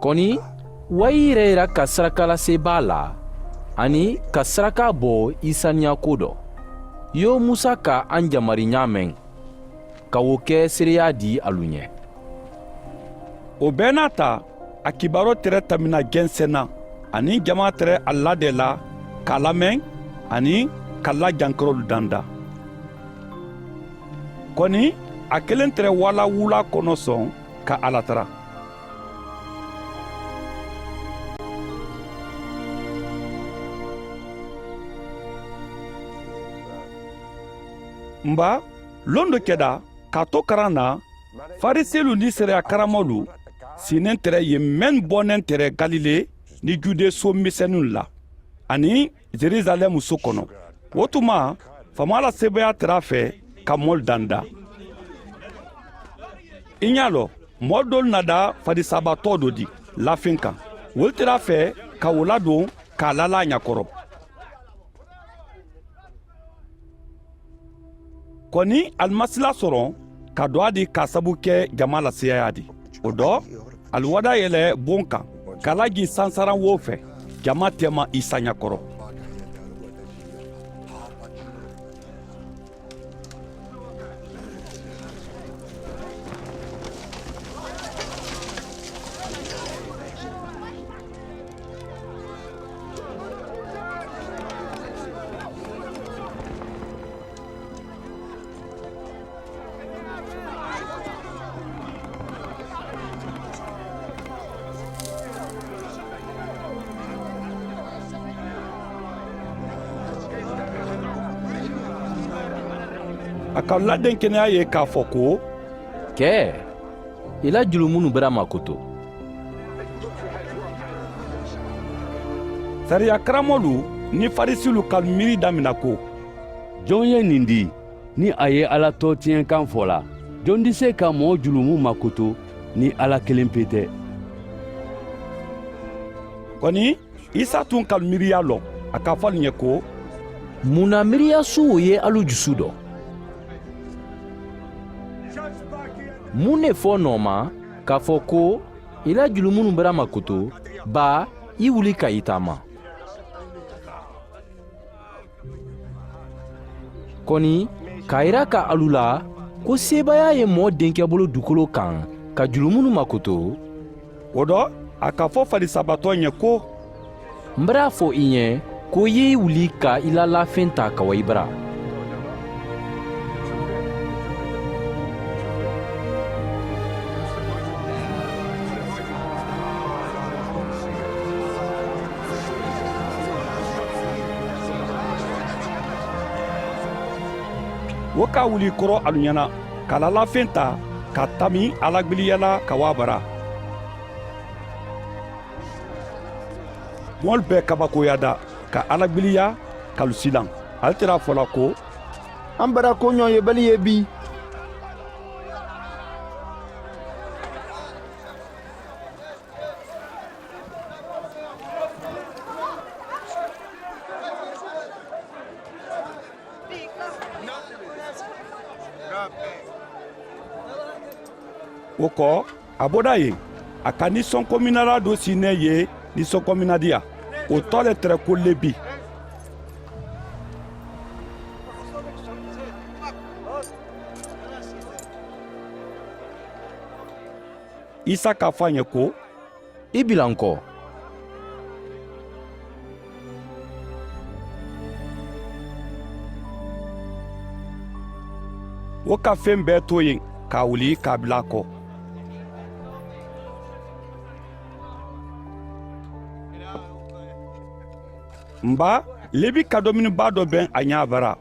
koni wa i yirayira ka sarakalaseebaa la aniŋ ka sarakaa bo i saniyaakoo do. Yo musa ka a n jamari ñaameŋ ka wo ke seereyaa dii alu ñe. Wo bee naata a kibaaroo tere tamina jenseŋ na aniŋ jamaa tere ali la de la ka a lameŋ aniŋ ka ali la jankaroolu dandaa. Koni a keleŋ tere waalaa wulaa kono soŋ ka alla tara. M be a loŋ do keda ka a to karaŋ na fariselu niŋ sariya karamoolu si neŋ tere ye mennu bo neŋ tere galile niŋ jude soo miseninnu la aniŋ yerusalemu soo kono. Wo tuma famaa la seebeeyaa tara a fee ka moolu dandaa. I ñaa loŋ moolu doolu na daa fadisaabatoo do di laafiŋ kaŋ wolu tara a fee ka wo laduŋ ka a lala a ñakoro. Koni ali masilaa soroŋ ka doo a di ka a sabu ke jamaa la seeyayaa di. Wo do ali wada yele buŋ kaŋ ka a lajii sansaraŋ woo fee jamaa teema isa ñakoro. A ka ladenkeneyaa ye k'a fo ko, kee, i la julumunnu bera makoto. Sariya karamoolu niŋ farisilu ka miiri damina ko, joŋ ye ñiŋ di? Niŋ a ye alla tootiñenkaŋ fo la, joŋ di se ka moo julumu makoto niŋ alla keleŋ pete? Koni isa tuŋ ka alu miiriyaa loŋ a ka a fo alu ñe ko, muŋ na miiriyaa suuwo ye alu jusu do? Muŋ ne fo noo ma ka fo ko i la julumunnu bara makutu? Baa i wuli ka i taama. Koni ka a yira ka alu la ko seebaayaa ye moo denke bolo dukoloo kaŋ ka julumunnu makutu. Wo do a ka fo farisabatoo ñe ko, m bara a fo i ñe ko i ye i wuli ka i la laafeŋ taa ka wa i bara. Wo ka wuli koro alu ñana ka a la laafeŋ taa ka a tami alagbiliya la ka wa a bara. Moolu bee kabakoyaata ka alagbiliya ka alu silaŋ. Ali tara a fo la ko, a bara ko ñoo ye bali ye bii. Wo ko a boda yen a ka nisɔnkominala do si ne ye. Nisɔnkominadiya wo tɔ le tere ko lebi. Isa ka fo a ñe ko, i bila n ko. Wo ka feŋ bee to yen ka a wuli ka a bila a ko. M baa, lebi kadominibaa do be a ñaa bara.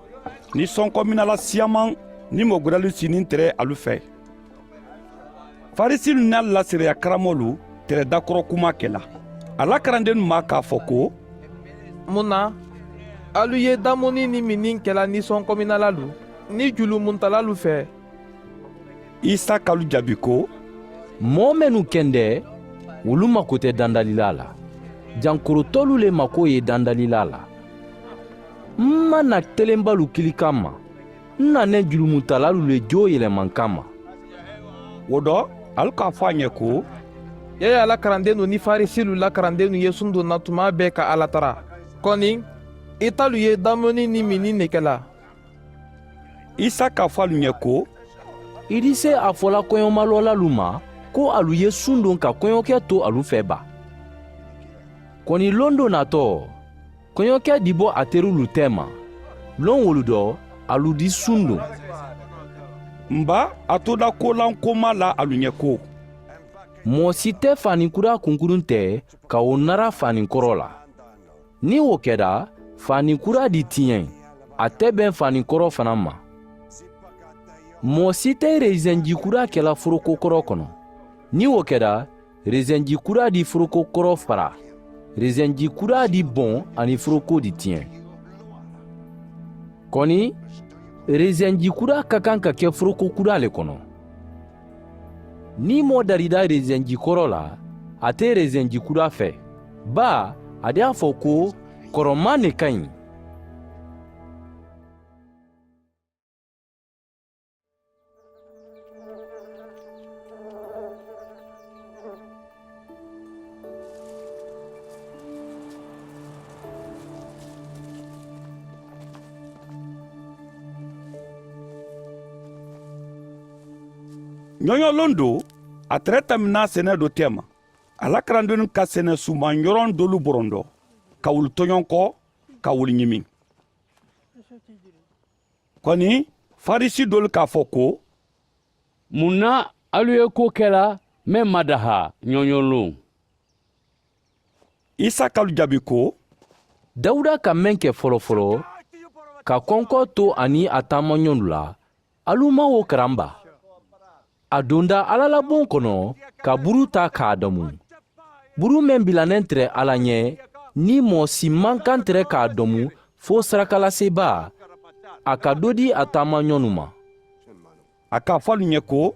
Ni sonkominala siyamaŋ ni mogodalu si niŋ tere alu fee. Farisilu niŋ ali la sariya karamoolu tere dakoro kumaa ke la. A la karandeenu maa ka a fo ko, mun na alu ye damoni niŋ miniŋ ke la ni sonkominalalu niŋ julumuntalaalu fee? Isa ka alu jaabi ko, moo mennu kende wolu maku te dandalilaa la. Jankorotoolu le makoo ye dandalilaa la. M ma na telembalu kili kamma, n na neŋ julumuntalaalu le joo yelema n kamma. Wo do ali ka a fo a ñe ko, yaayaa la karandeenu niŋ farisilu la karandeenu ye sundoŋ na tumaa bee ka alla tara. Koniŋ itelu ye damoni niŋ miniŋ ne ke la. Isa ka a fo alu ñe ko, i dise a fola koyomaloolalu ma ko alu ye sundoŋ ka koyokee to alu fee baa? Koni londo naatoo koyokee dibo a terulu teema. Loŋ wolu do alu di sundoŋ. M baa, a toodakoolaŋ ko m a la alu ñe ko, moo si te faanin kuraa kunkurunte ka wo nara faanin koroo la. Niŋ wo keta, faanin kuraa di tiñeŋ a te beŋ faanin koroo fanaa ma. Moo si te reziŋ jii kuraa ke la foroko koroo kono. Niŋ wo keta, reziŋ jii kuraa di foroko koroo fara. Reziŋ jii kuraa di boŋ aniŋ foroko di tiñeŋ. Koni reziŋ jii kuraa ka kaŋ ka ke foroko kuraa le kono. Niŋ moo darita reziŋ jii koroo la, a te reziŋ jii kuraa fee. Baa a di a fo ko, koromaa ne ka ñi. Ñoñoloŋ do, a tere tamina sene do teema. A la karandennu ka sene sumaŋ yoroŋ doolu borondo ka wolu toñonko ka wolu ñimiŋ. Koni farisi doolu ka a fo ko, mun na alu ye kuwo ke la meŋ ma dahaa ñoñoloŋ? Isa ka alu jaabi ko, dawuda ka meŋ ke folofoloo ka konkoo to a niŋ a taamañolu la, alu maŋ wo karamba. A donda alla la boŋ kono ka buru taa ka a domu. Buru meŋ bila neŋ tere alla ñe niŋ moo si maŋ kaŋ tere ka a domu fo sarakalaseebaa a ka do di a taamañolu ma. A ka a fo alu ñe ko,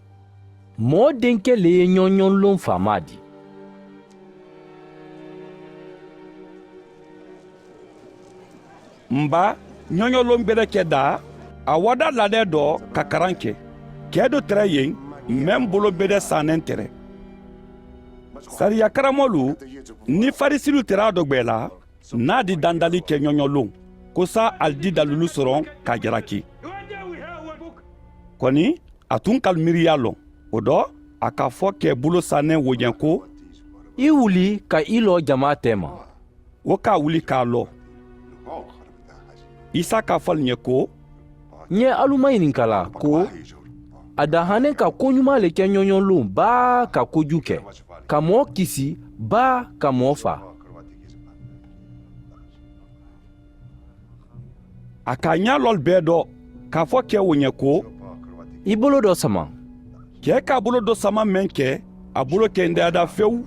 moo denke le ye ñoñoloŋ faamaa di. M baa, ñoñoloŋ gbeleke daa a wada lalee do ka karaŋ ke. Kee do tara yeŋ meŋ bolo be de saaneŋ tere. Sariya karamolu niŋ farisilu tera a dogbee la, niŋ a di dandali ke ñoño luŋ, ko saa ali di dalilu soroŋ ka a jaraki. Koni a tuŋ ka ali miiriyaa loŋ. Wo do a ka a fo ke bulo saaneŋ wo ñe ko, i wuli ka i loo jamaa teema. Wo ka a wuli ka a loo. Isa ka a fo ali ñe ko, ñe alu mayininka la ko, a dahaneŋ ka koñumaa le ke ñoñoluŋ baa ka kojuu ke, ka moo kisi baa ka moo faa. A ka a ñaa loolu bee do ka a fo kee wo ñe ko, i bolo do sama. Kee ka a bolo do sama meŋ ke, a bolo kendeyaata fewu.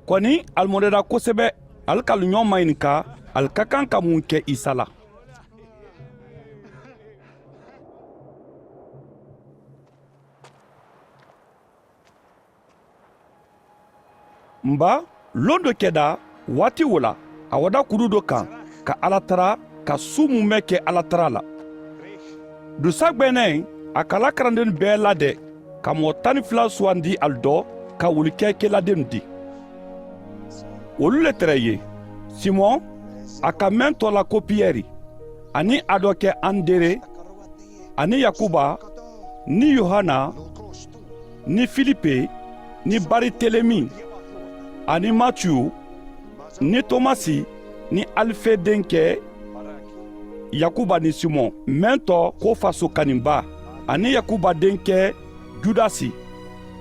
Koni ali moneeda kosebe. Ali ka ali ñoo mayininka, ali ka kaŋ ka muŋ ke isa la? M ba, londo keda waati wo la, a wada kudu do kaŋ ka alla tara, ka suu mume ke alla tara la. Dusa gbeeneŋ, a ka a la karandeenu bee lade, ka moo taŋ ni fula suwandi ali do, ka wuli ke keladeenu di. Wolu le tere ye, simoŋ, a ka meŋ too la ko piyeri, aniŋ a do ke andere, aniŋ yakuba, niŋ yohana, niŋ filipe, niŋ baritelemi, aniŋ matiyu, niŋ tomasi, niŋ alife denke, yakuba niŋ simoŋ meŋ to ko faso kaninbaa, aniŋ yakuba denke judasi,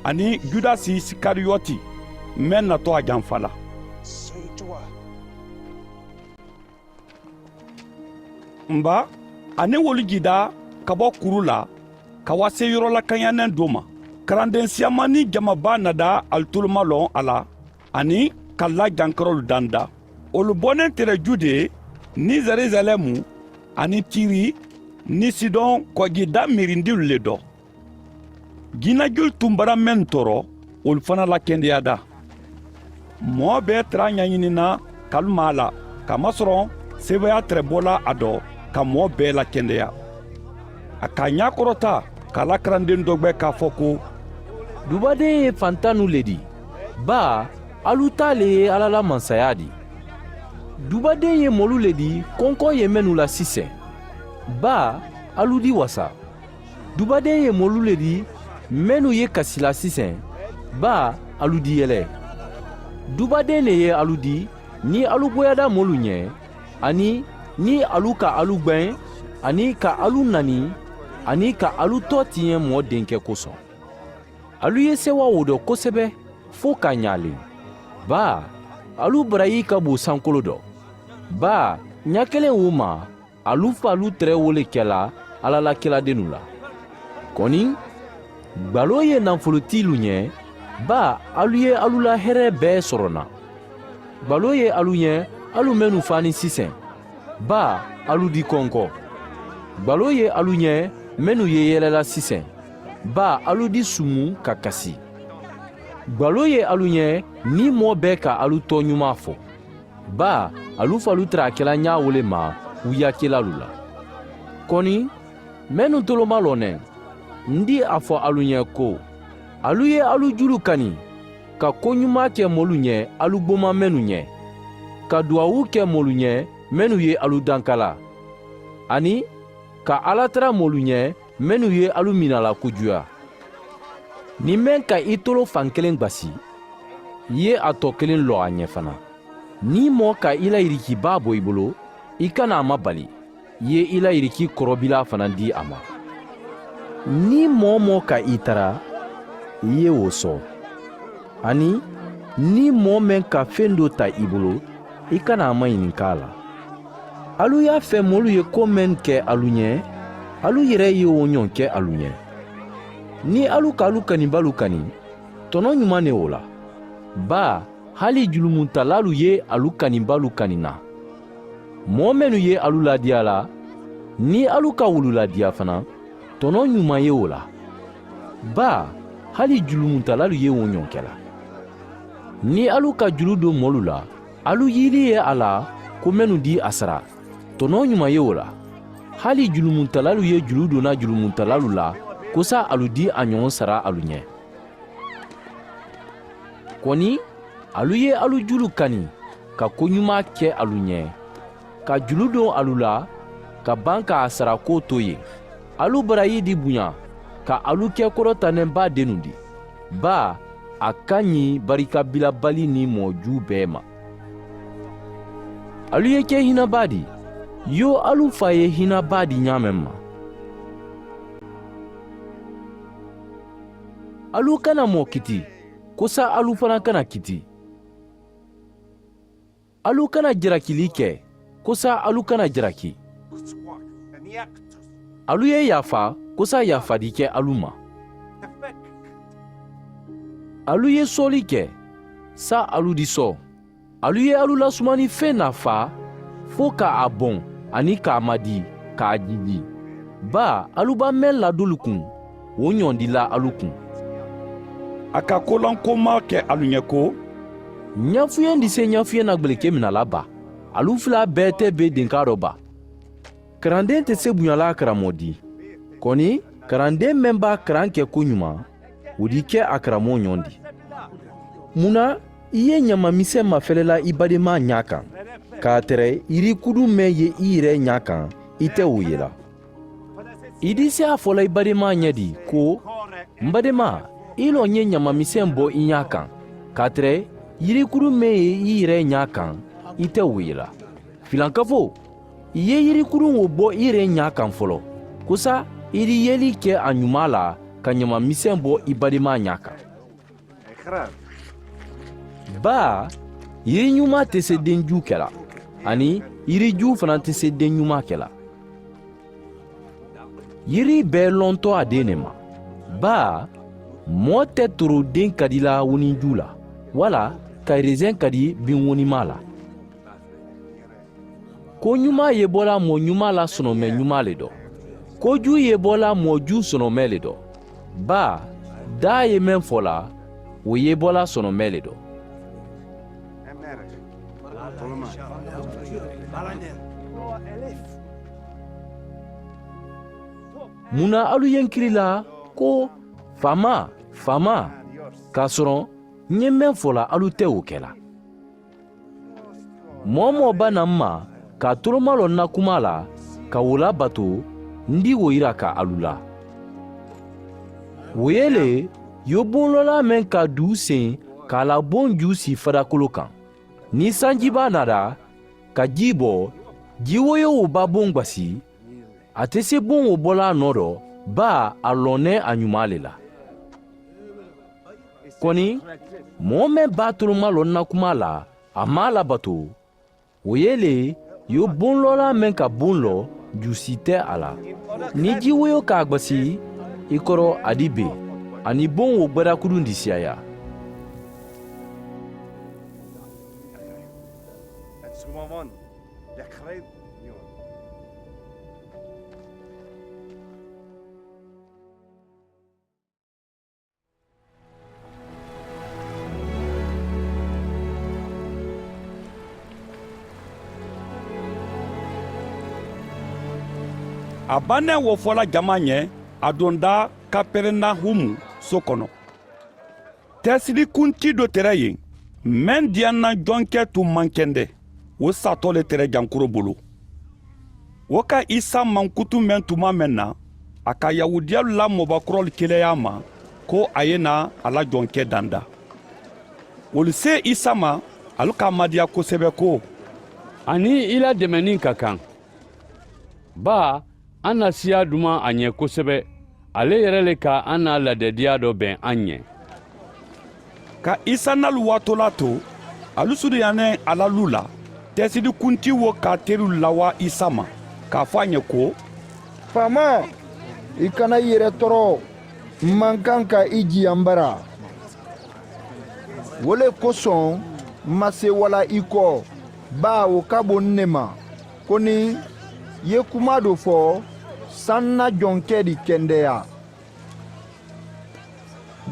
aniŋ judasi sikariyoti, meŋ na to a janfa la. M ba, a niŋ wolu jiida ka bo kuru la, ka wase yoro la kayaneŋ do ma. Karandeŋ siyama niŋ jama baa nada ali tolu ma loŋ a la, aniŋ ka ali la jankarolu danda. Wolu boneŋ tere jude, niŋ zerizalemu, aniŋ tiri, niŋ sidoŋ, kojida miirindilu le do. Jiinajulu tuŋ bara mennu tooro, wolu fanaa la kendeyaata. Moo bee tara ñañinina ka ali maa la, kamasoroŋ seebeyaa tere bola a do, ka moo bee la kendeya. A ka a ñaa korota ka a la karandeŋ dogbe ka a fo ko, dubadeŋ ye fantannu le di, baa, alu taa le ye alla la mansayaa di. Dubadeŋ ye moolu le di konko ye mennu la siseŋ, baa, alu di wasa. Dubadeŋ ye moolu le di mennu ye kasi la siseŋ, baa, alu di yele. Dubadeŋ ne ye alu di niŋ alu boyada moolu ñe, aniŋ niŋ alu ka alu gbeŋ, aniŋ ka alu nani, aniŋ ka alu too tiñe moo denke kosoŋ. Alu ye sewa wo do kosebe, fo ka a ñaaliŋ, baa, alu barayi ka boo sankolo do. Baa, ñakeleŋ wo ma, alu faalu tere wo le kela alla la keladennu la. Koni, gbaloo ye nafolotiilu ñe, baa, alu ye alu la here bee soro na. Gbaloo ye alu ñe, alu mennu faani siseŋ, baa, alu di konko. Gbaloo ye alu ñe, mennu ye yelela siseŋ, baa, alu di sumu ka kasi. Gbaloo ye alu ñe, niŋ moo bee ka alu tooñumaa fo, baa, alu faalu tara a kela ñaa wo le ma, wuyakelalu la. Koni, mennu tolomaloo neŋ, n di a fo alu ñe ko, alu ye alu julu kani, ka koñumaa ke moolu ñe alu gboma mennu ñe, ka duwawu ke moolu ñe mennu ye alu dankala, aniŋ ka alla tara moolu ñe mennu ye alu miina la kujuyaa. Niŋ meŋ ka i tolo fankeleŋ gbasi, i ye a too kiliŋ loo a ñe fanaa. Niŋ moo ka i la yirikibaa bo i bolo, i kana a mabali, i ye i la yiriki korobilaa fanaa dii a ma. Niŋ moo-wo-moo ka i tara, i ye wo soo. Aniŋ niŋ moo meŋ ka feŋ doo taa i bolo, i kana a mañininka a la. Alu ye a fee moolu ye ko meŋ ke alu ñe, alu yere ye wo ñoŋ ke alu ñe. Niŋ alu ka alu kanibaalu kani, tonoo ñumaŋ ne wo la, baa, hali julumuntalaalu ye alu kanibaalu kani n na. Moo mennu ye alu laadiyaa la, niŋ alu ka wolu laadiyaa fanaa, tonoo ñumaŋ ye wo la, baa, hali julumuntalaalu ye wo ñoŋ ke la. Niŋ alu ka julu do moolu la, alu yili ye a la ko mennu dii a sara, tonoo ñumaŋ ye wo la, Hali julumuntalaalu ye julu dona julumuntalaalu la kosa alu di a ñoŋo sara alu ñe. Koni alu ye alu julu kani ka koɲumaa ke alu ñe, ka julu don alu la ka ban ka a sara koo to yen. Alu barayi di buɲa ka alu ke korotanenbaa dennu di. Baa a kaɲi barikabilabali ni moo juu bee ma. Alu ye ke hinabaa di. Yoo, alu faa ye hinabaa di ñaameŋ ma. Alu kana moo kiti kosa alu fanaa kana kiti. Alu kana jarakili ke kosa alu kana jaraki. Alu ye yaafa kosa yaafadi ke alu ma. Alu ye sooli ke sa alu di soo. Alu ye alu lasumani feŋ nafaa fo ka a boŋ aniŋ ka a madii ka a jiiji. Baa alu ba meŋ la dolu kuŋ wo ñoŋ di la alu kuŋ. A ka kolankomaa ke alu ñe ko, ñafuyendi se ñafuye na gbeleke mina la baa. Alu filaa bee te be denkaa do baa. Karandeŋ te se buɲa la a karamoo di. Koni karandeŋ meŋ be a karaŋ ke koɲumaa wo di ke a karamoo ñoŋ di. Muŋ na i ye ɲamamiseŋ mafelela i bademaa ñaa kaŋ ka a tere yirikuduŋ meŋ ye i yere ñaa kaŋ i te wo ye la? I di si a fo la i bademaa ñe di ko, m bademaa, i loŋ ye ɲamamiseŋ bo i ñaa kaŋ ka a tere yirikuduŋ meŋ ye i yere ñaa kaŋ i te wo ye la. Filankafoo, i ye yirikuduŋ wo bo i yere ñaa kaŋ foloo kosa i di yeli ke a ñumaa la ka ɲamamiseŋ bo i bademaa ñaa kaŋ. Baa yiri ñumaa te se deŋ juu ke la. Aniŋ yiri juu fanaa te se deŋ ñumaa ke la. Yiri bee lontoo a deŋ ne ma. Baa moo te torodeŋ kadi la woniŋ juu la walla ka reseŋ kadi biŋ wonimaa la. Ko ñumaa ye bo la moo ñumaa la sonome ñumaa le do. Ko juu ye bo la moo juu sonome le do. Baa daa ye meŋ fo la wo ye bo la sonome le do. Muŋ na alu ye n kili la ko, faamaa, faamaa, ka a soro n ye meŋ fo la alu te wo ke la? Moo-wo-moo be na m ma ka a tolomaloo n na kumaa la ka wo labato, n di wo yira ka alu la. Wo ye le yo boŋ loolaa meŋ ka a duu seŋ ka a la boŋ juu sii fadakoloo kaŋ. Niŋ sanjibaa naata ka jii bo, jii woyoo wo be a boŋ gbasi. A te si boŋ wo bo la a noo to, baa a loŋ ne a ñumaa le la. Koni moo meŋ be a tolomaloo n na kumaa la, a maŋ a labato. Wo ye le yo boŋ loolaa meŋ ka boŋ loo, juu sii te a la. Niŋ jii woyoo ka a gbasi i koro, a di bee aniŋ boŋ wo gbadakudundi siyaayaa. A bannɛ wo fola jama ɲɛ, a donda kaperenahumu so kono. Tɛsilikunti do tɛrɛ yen, mɛn diyanna jɔnkɛ tun man kɛndɛ, wo satɔ le tɛrɛ jankuro bolo. Wo ka isa man kutu mɛn tuma mɛn na, a ka yahudiyalu la mɔbakurɔlu keleya a ma ko a ye na a la jɔnkɛ danda. Wolu se isa ma, alu ka madiya kosɛbɛ ko, a ni i la dɛmɛnin ka kan. Baa, an na siya duman a ɲɛ kosɛbɛ. Ale yɛrɛ le ka an na ladɛdiya dɔ bɛn an ɲɛ. Ka isa nalu waatolaa to, alu surunyana a la lu la. Tɛsilikunti wo ka a terilu lawaa isa ma, k'a fo a ɲɛ ko, faamaa, i kana i yɛrɛ tɔɔrɔ. N man kan ka i jiyan bara. Wo le koson, n ma seewala i kɔ. Baa wo ka bo n ne ma. Koni, ye kuma do fo, san na jɔnkɛ di kendeya.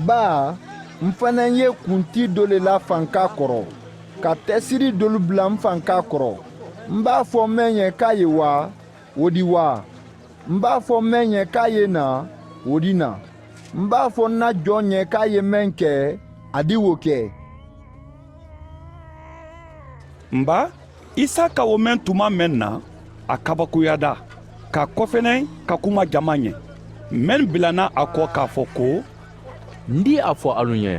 Baa, n fanaŋ ye kunti do le la fanka kɔrɔ, ka tɛsiri dolu bula n fanka kɔrɔ. N b'a fo meŋ ye ka ye waa, wo di waa. M be a fo meŋ ñe ka ye na, wo di na. M be a fo n na joo ñe ka ye meŋ ke, a di wo ke. M ba, isaaka wo meŋ tuma meŋ na, a kabakoyada ka kofeneŋ ka kuma jama ñe, mennu bila na a ko ka a fo ko, n di a fo alu ñe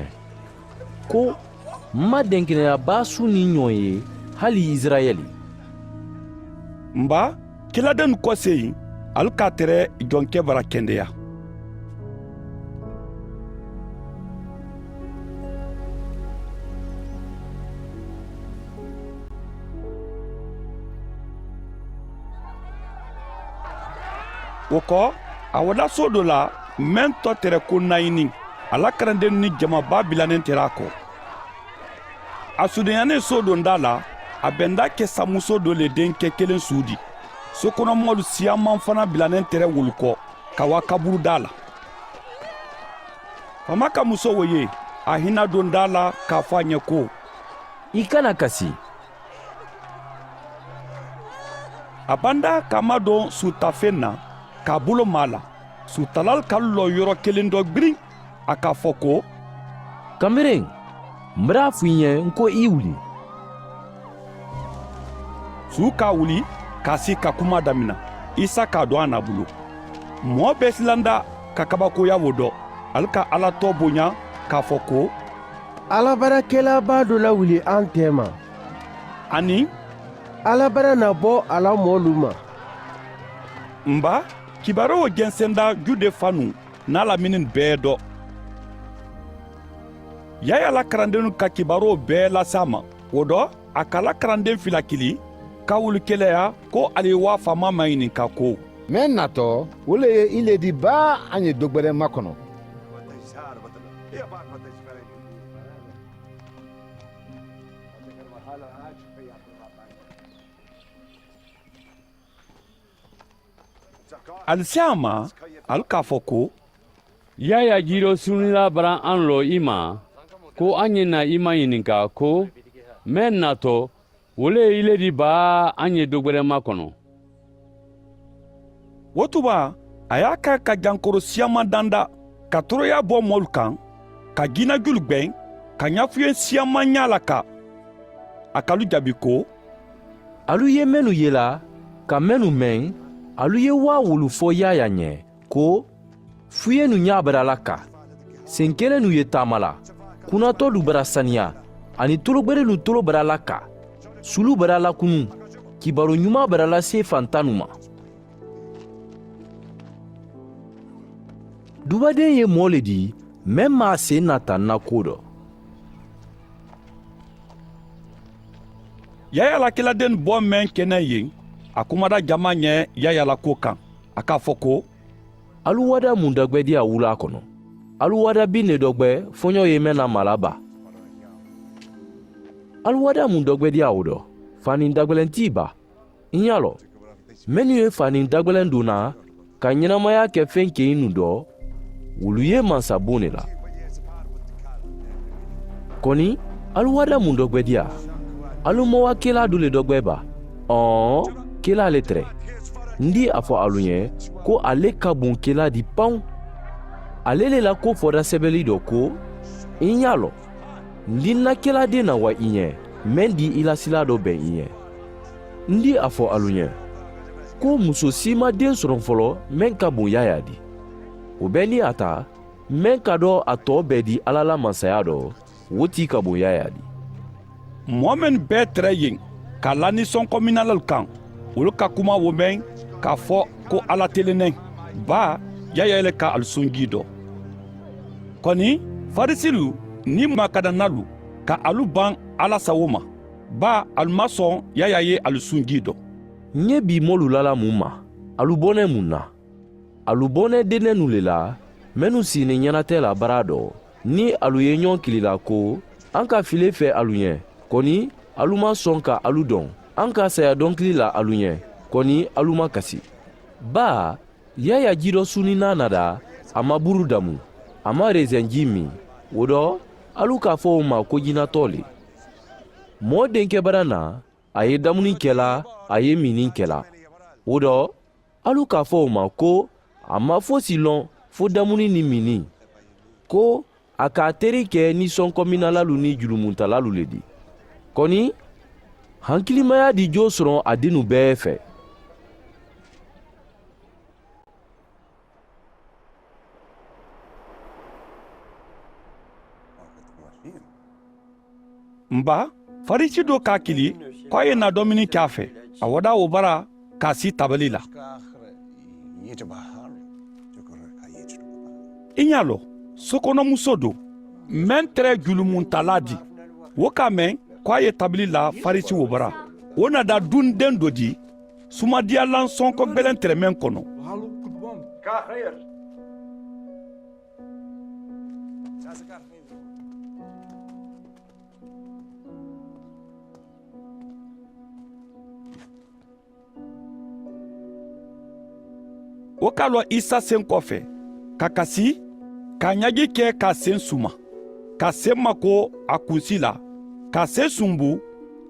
ko, m ma denkeneya baa su niŋ ñoŋ ye hali isirayeli. M ba, kiiladennu koseyi, ali ka a tere jonkebara kendeya. Wo ko, a wada soo doo la meŋ to tere ko nayini, a la karandennu niŋ jama baa bilaneŋ tere a ko. A suudeeyaane soo doo ndaa la, a benda ke samusoo doo le denke keleŋ suudi. Sokonomoolu siyaamaa fanaa bilaneŋ tere wolu ko, ka waa kaburudaa la. Faama ka musoo wo ye, a hinaa doo ndaa la ka a fo a ñe ko, i kana kasi. A banda ka a madoŋ suuta feŋ na, ka a buloo maa la. Suutalaalu ka loo yoro keleŋ doo gbiriŋ, a ka a fo ko, kamiriŋ m bada a fo i ñe n ko i wuli. Suu ka a wuli ka a sii ka kumaa damina, isa ka a doŋ a na a bulu. Moo bee si landa ka kabakoya wo do. Ali ka alla too boɲa ka a fo ko, alla bada kelaa baa doo la wuli aŋ teema. Aniŋ alla bada na bo a la moolu ma. M ba, kibaaroo wo jensenda jude fanuu niŋ a la mininu bee do. Yaayaa la karandennu ka kibaaroo bee lasi a ma. Wo do, a ka a la karandeŋ fila kili ka wolu keleya ko ali ye wo a faamaa mayininka ko, meŋ natoo wo le ye i le di baa a ŋ ye dogbeleŋ makono. Ali si a ma, ali ka a fo ko, yaayaa jiiroo sunilaa bara aŋ loo i ma ko aŋ ye naa i maŋ ñininkaa ko, meŋ natoo wo le ye i le di baa aŋ ye dogbeleŋ makono. Wo tuma a ye a kaayi ka jankoro siyaamaa danda, ka toroyaa bo moolu kaŋ, ka jiinajulu gbeŋ, ka ñafuyeŋ siyaamaa ñaa lakaa. A ka alu jabi ko, alu ye mennu yelaa ka mennu meŋ, alu ye waawulu fo yaayaa ñe ko, fuyennu ñaa bada lakaa, senkelennu ye taama la, kunatolu bada saniyaa, aniŋ tologberennu toloo bada lakaa, suluu bada lakunu, kibaaroo ñumaa bada lase fantannu ma. Dubadeŋ ye moo le di meŋ maŋ a seenaa taa n na kuwo do. Yaayaa la kiiladennu boo meŋ ke naŋ ì ye, a kumata jamaa ñe yaayaa la kuwo kaŋ, a ka a fo ko, alu wada muŋ dagbeediyaa wulaa kono? Alu wada binnee dogbe foñoo ye meŋ na mala baa? Alu wada muŋ dogbeediyaa wo do? Faaniŋ dagbeleŋ ti ì baa? N ye a loŋ, mennu ye faaniŋ dagbeleŋ duŋ na ka ñenemayaa ke feŋ keyiŋ nuŋ do, wolu ye mansa buŋ ne la. Koni, alu wada muŋ dogbeediyaa? Alu maŋ wa kelaa doo le dogbe baa? Ɔɔ, kelaa le tere. N di a fo alu ñe ko a le ka buŋ kelaa di paŋ. A le le la kuwo foota sebeli do ko, n ye a loŋ, n di n na kelaa dee na wa i ñe, meŋ di i la silaa do beŋ i ñe. N di a fo alu ñe ko, musoo sii maŋ deŋ soroŋ foloo meŋ ka buŋ yaayaa di. Wo bee niŋ a taa, meŋ ka doo a too bee di alla la mansayaa do, wo tii ka buŋ yaayaa di. Moo mennu bee tere yeŋ ka lani sonkominalelu kaŋ, wolu ka kuma wo meŋ ka a fo ko alla te le neŋ, baa yaayaa le ka alu suŋ jii do. Koni, farisilu niŋ makadanalu ka alu baŋ alla sawo ma, baa alu maŋ soŋ yaayaa ye alu suŋ jii do. N ye bii moolu lala muŋ ma? Alu bo ne muŋ na? Alu bo ne dendennu le la mennu siiniŋ ñanatee la baraa do, niŋ alu ye ñoŋ kili la ko, aŋ ka filee fee alu ñe, koni alu maŋ soŋ ka alu doŋ, aŋ ka saayaa doŋ kili la alu ñe, koni alu maŋ kasi. Baa yaayaa jii do suni naanaa daa, a maŋ buru damu, a maŋ reseŋ jii mii. Wo do, alu ka a fo wo ma ko jinatoo le. Moo denke bada na, a ye damuni kela, a ye miiniŋ kela. Wo do, Alu ka fo wo ma ko a ma fosi loŋ fo damuni niŋ mini, ko a ka a teri ke ni sonkominalaalu niŋ julumuntalaalu le di. Koni hankilimayaa di joo soroŋ a dinnu bee fe. Mba, farisi doo ka a kili ko a ye naa domini ke a fe. A wada wo bara ka a sii tabali la. I ñaa loŋ, sokonomusoo doo meŋ tere julumuntalaa di, wo ka a meŋ ko a ye tabali la farisi wo bara. Wo na daa dundeŋ doo di sumadiyaalaŋ sonko gbeleŋ tere meŋ kono. Wo ka loo isa senkoo fe, ka kasi, ka a ñaji ke ka a sen suma, ka a sen makoo a kunsi la, ka a sen sunbu,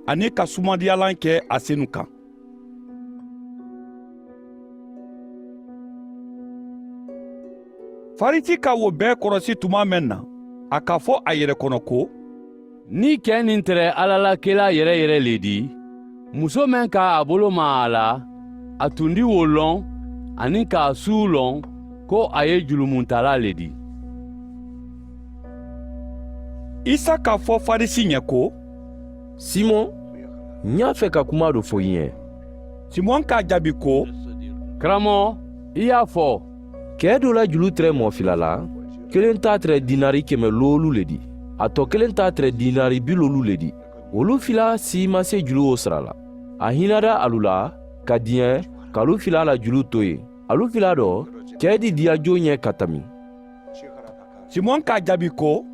aniŋ ka sumadiyaalaŋ ke a senu kaŋ. Farisi ka wo bee korosi tuma meŋ na, a ka fo a yere kono ko, niŋ kee niŋ tere alla la kelaa yere-yere le di, musoo meŋ ka a bolo maa a la, a tundi wo loŋ, aniŋ ka a suu loŋ ko a ye julumuntalaa le di. Isa ka fo farisi ñe ko, simoŋ, ǹ ñaa fe ka kumaa do fo i ñe. Simoŋ ka a jaabi ko, karamo, i ye a fo. Kee doo la julu tere moo fila la, keleŋ taa tere dinari keme loolu le di, a too keleŋ taa tere dinari bi loolu le di. Wolu fila sii maŋ se julu wo sara la. A hinada alu la ka diŋ ka alu fila la julu to ye. Alu fila do kee di diya joo ñe ka tami. Simoŋ ka a jaabi ko,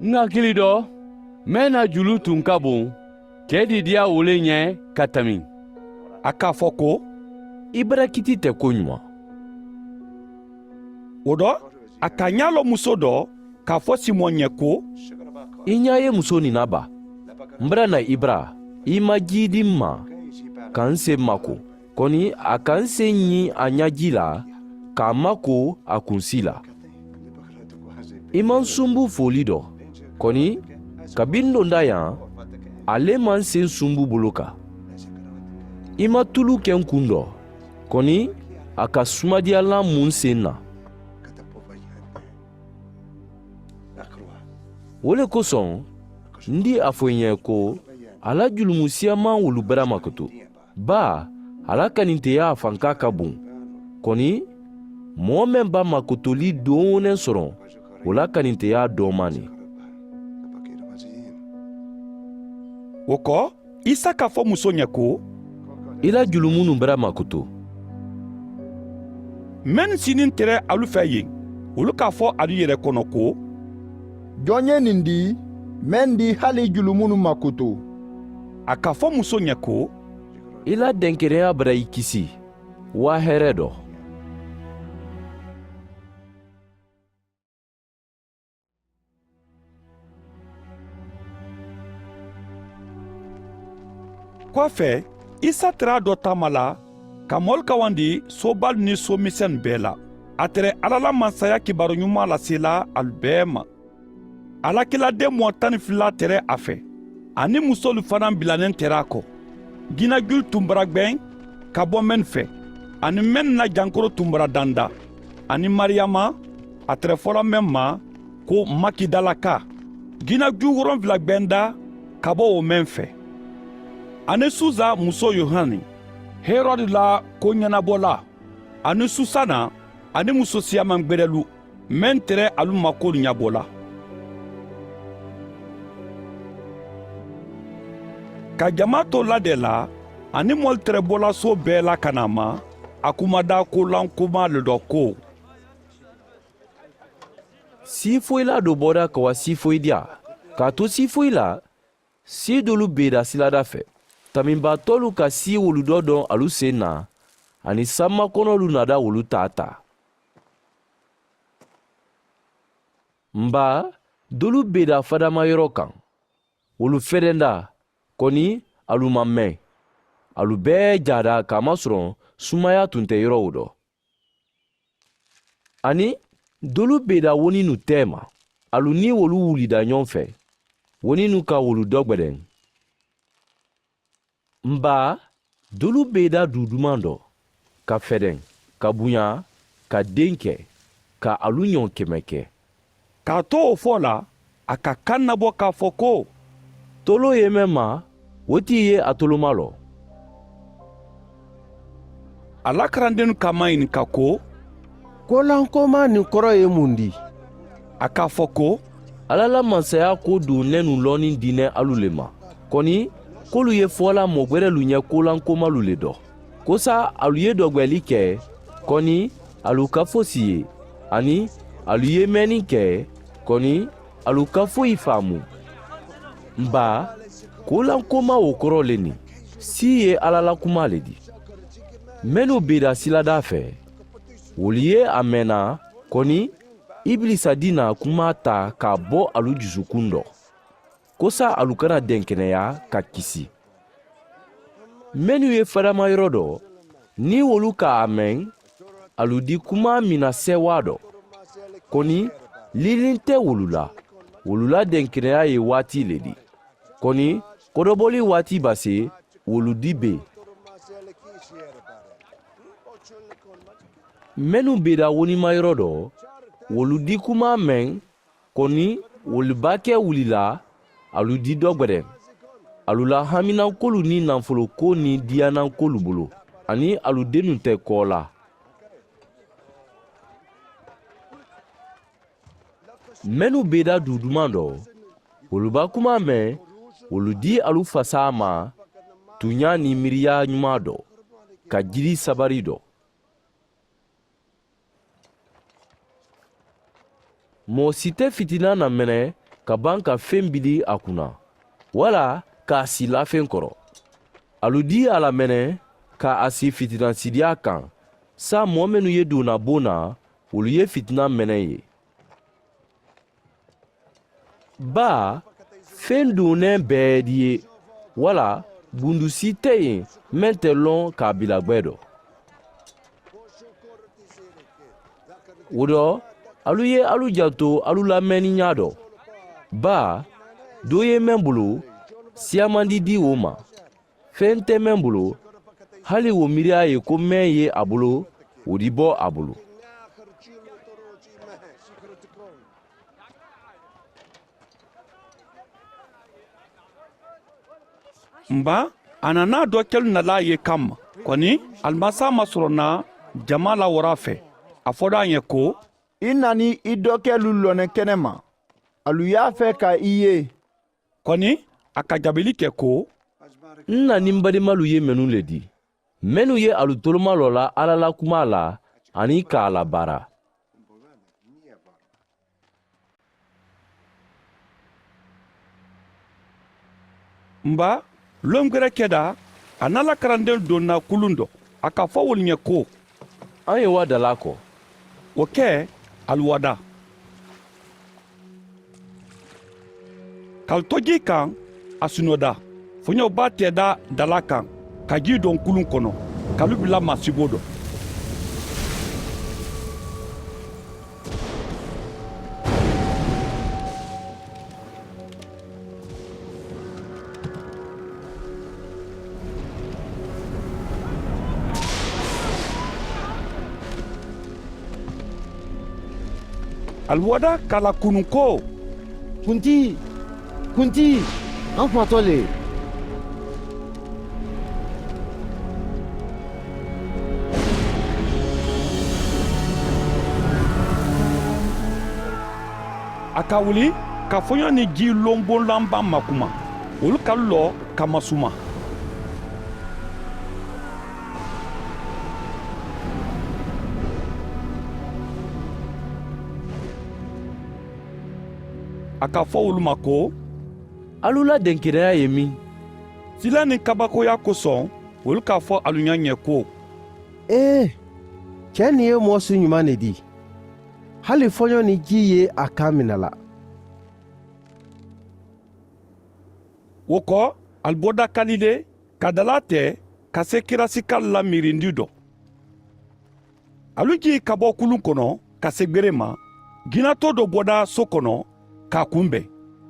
ǹ hakili do meŋ na julu tuŋ ka buŋ, kee di diya wo le ñe ka tami. A ka a fo ko, i barakiti te koñuma. Wo do, a ka a ñaa lo musoo do ka a fo simoŋ ñe ko, i ñaa ye musoo ni na ba? M bara na i bara, i ma jii di m ma ka n seŋ makoo. Koni a ka n seŋ ñiŋ a ñaji la ka a makoo a kunsi la. I maŋ sunbu fooli do, koni kabiŋ n donda yaŋ, a le maŋ seŋ sunbu bulu ka. I ma tulu ke n kuŋ do, koni a ka sumadiyalaŋ mu n seŋ na. Wo le kosoŋ n di a fo i ñe ko, a la julumu siya maŋ wolu bara makoto. Baa, a la kaninteyaa fanka ka buŋ. Koni moo meŋ ba makotoli dooneŋ soroŋ, wo la kaninteyaa doomaŋ ne. Wo ko, isa ka fo musoo ñe ko, i la julumunnu bara makoto. Mennu si niŋ tere alu fee yeŋ, wolu ka a fo alu yere kono ko, joŋ ye niŋ di meŋ di hali julumunnu makoto? A ka fo musoo ñe ko, i la denkeneyaa bara i kisi waaheree do. Koofe, isa tara a do taama la ka moolu kawandi soobaalu niŋ soomisenu bee la. A tere alla la mansaya kibaaru ñumaa lasila alu bee ma. Alla kila deemoo taŋ niŋ fula tere a fe, aniŋ musoolu fanaa bilaneŋ tere a ko. Jinajulu tumbara gbeŋ ka bo mennu fe, aniŋ mennu na jankoro tumbara danda, aniŋ mariyama, a tere fola meŋ ma ko makidalaka, jinajuu woronfila gbenda ka bo wo meŋ fe, aniŋ susa musoo yohani, herodi la koɲanabola, aniŋ susana, aniŋ muso siyamaŋ gberelu, meŋ tere alu makoolu ɲabola. Ka jamaa to lade la, aniŋ moolu tere bola soo bee la ka naa ma, a kumadaa kolankomaa le do ko, siifoyilaa do booda ka waa siifoyidiya, ka a to siifoyilaa sii doolu beeda silada fe. Taminbaatoolu ka sii wolu dodoŋ alu sen na, aniŋ sammakonoolu naada wolu taataa. M baa, doolu beeda fadamayoro kaŋ, wolu fedenda, koni alu maŋ meŋ. Alu bee jaada ka a masoroŋ sumaya tun te yɔrɔ wo dɔ. Aniŋ doolu be da woninnu teema, alu niŋ wolu wulida ñoŋ fe. Woninnu ka wolu dogbedeŋ. M baa, doolu be da duu dumaŋ dɔ, ka fedeŋ, ka buña, ka deŋ ke, ka alu ñoŋ keme ke. Ka a to wo fo la, a ka kaŋ nabo ka a fo ko, toloo ye meŋ ma, wo ti ye a tolomaloo. A la karandennu ka mayinika ko, koolankoomaa niŋ koro ye muŋ di? A ka a fo ko, alla la mansaya koo duŋ nenu looniŋ diinee alu le ma. Koni kolu ye foola moo gwerelu ñe koolankoomalu le do. Kosa alu ye dogbeeli ke, koni alu ka fosi ye, aniŋ alu ye meeni ke, koni alu ka foyi faamu. M baa, koolankoomaa wo koroo le ni, sii ye alla la kumaa le di. Mennu be da siladaa fee, wolu ye a meena, koni ibilisa diina kumaa taa ka a bo alu jusukuŋ do, kosa alu kana denkeneyaa ka kisi. Mennu ye fadamayiro do, niŋ wolu ka a meŋ, alu di kumaa mina seewaa do, koni liiliŋ te wolu la. Wolu la denkeneyaa ye waati le di, koni kodoboli waati basee wolu di bee. Mennu be da wonimayiro do, wolu di kumaa meŋ, koni wolu baake wulila alu di dogbedeŋ, alu la haminankoolu niŋ nafolokoo niŋ diyaanankoolu bulu, aniŋ alu dennu te koo la. Mennu be da duu dumaŋ do, wolu ba kumaa meŋ, wolu di alu fasaa ma tuuñaa niŋ miiriyaa ñumaa do, ka jiri sabari do. Moo si te fitina na mene ka baŋ ka feŋ bili a kunna, walla ka a sii laafeŋ koro. Alu di a la mene ka a sii fitinasidiyaa kaŋ, saayiŋ moo mennu ye duuna boo na, wolu ye fitina mene ye. Baa, feŋ duuneŋ bee di ye, walla bundu si te yen meŋ te loŋ ka a bila gbee do. Wo do, alu ye alu janto alu la meeni ñaa do. Baa, doo ye meŋ bulu, siyaamandi di wo ma. Feŋ te meŋ bulu, hali wo miiriyaa ye ko meŋ ye a bulu, wo di bo a bulu. M baa, a nana doo kelu nalaa ye kamma, koni alimaasaa masoronna jamaa la waraa fee. A foota a ye ko, i na niŋ i doo kelu loneŋ kene ma, alu ye a fee ka i ye. Koni a ka jaabili ke ko, n na niŋ n badimaalu ye mennu le di, mennu ye alu tolomaloo la alla la kumaa la, aniŋ ka a labaara. M baa, loŋ gberekeda, a na a la karandeŋolu doŋ na kuluŋ do, a ka a fo wolu ye ko, aŋ ye waa dalaa ko. Wo ke, alu waa daa. Ka alu to jii kaŋ, a si noo daa. Foñoo baa teeda dalaa kaŋ, ka jii doŋ kuluŋ kono, ka alu bila maasiboo do. Alu waa daa ka a la kunuŋ ko, kuntii, kuntii, aŋ faatoo le. A ka wuli ka foñoo niŋ jii lonboŋ lanbaŋ makuma, wolu ka loo ka masuuma. A ka fo wolu ma ko, alu la denkeneyaa ye miŋ? Sila niŋ kabakoyaa kosoŋ, wolu ka a fo alu ñaŋ ye ko, ee, kee niŋ ye moo su ñumaŋ ne di, hali foñoo niŋ jii ye a kaamina la. Wo ko, alu bo da kalile, ka dalaa te, ka see kirasikaalu la miirindi do. Ali jii ka bo kuluŋ kono ka segbere ma. Ginato do boda so kono ka a kunbeŋ.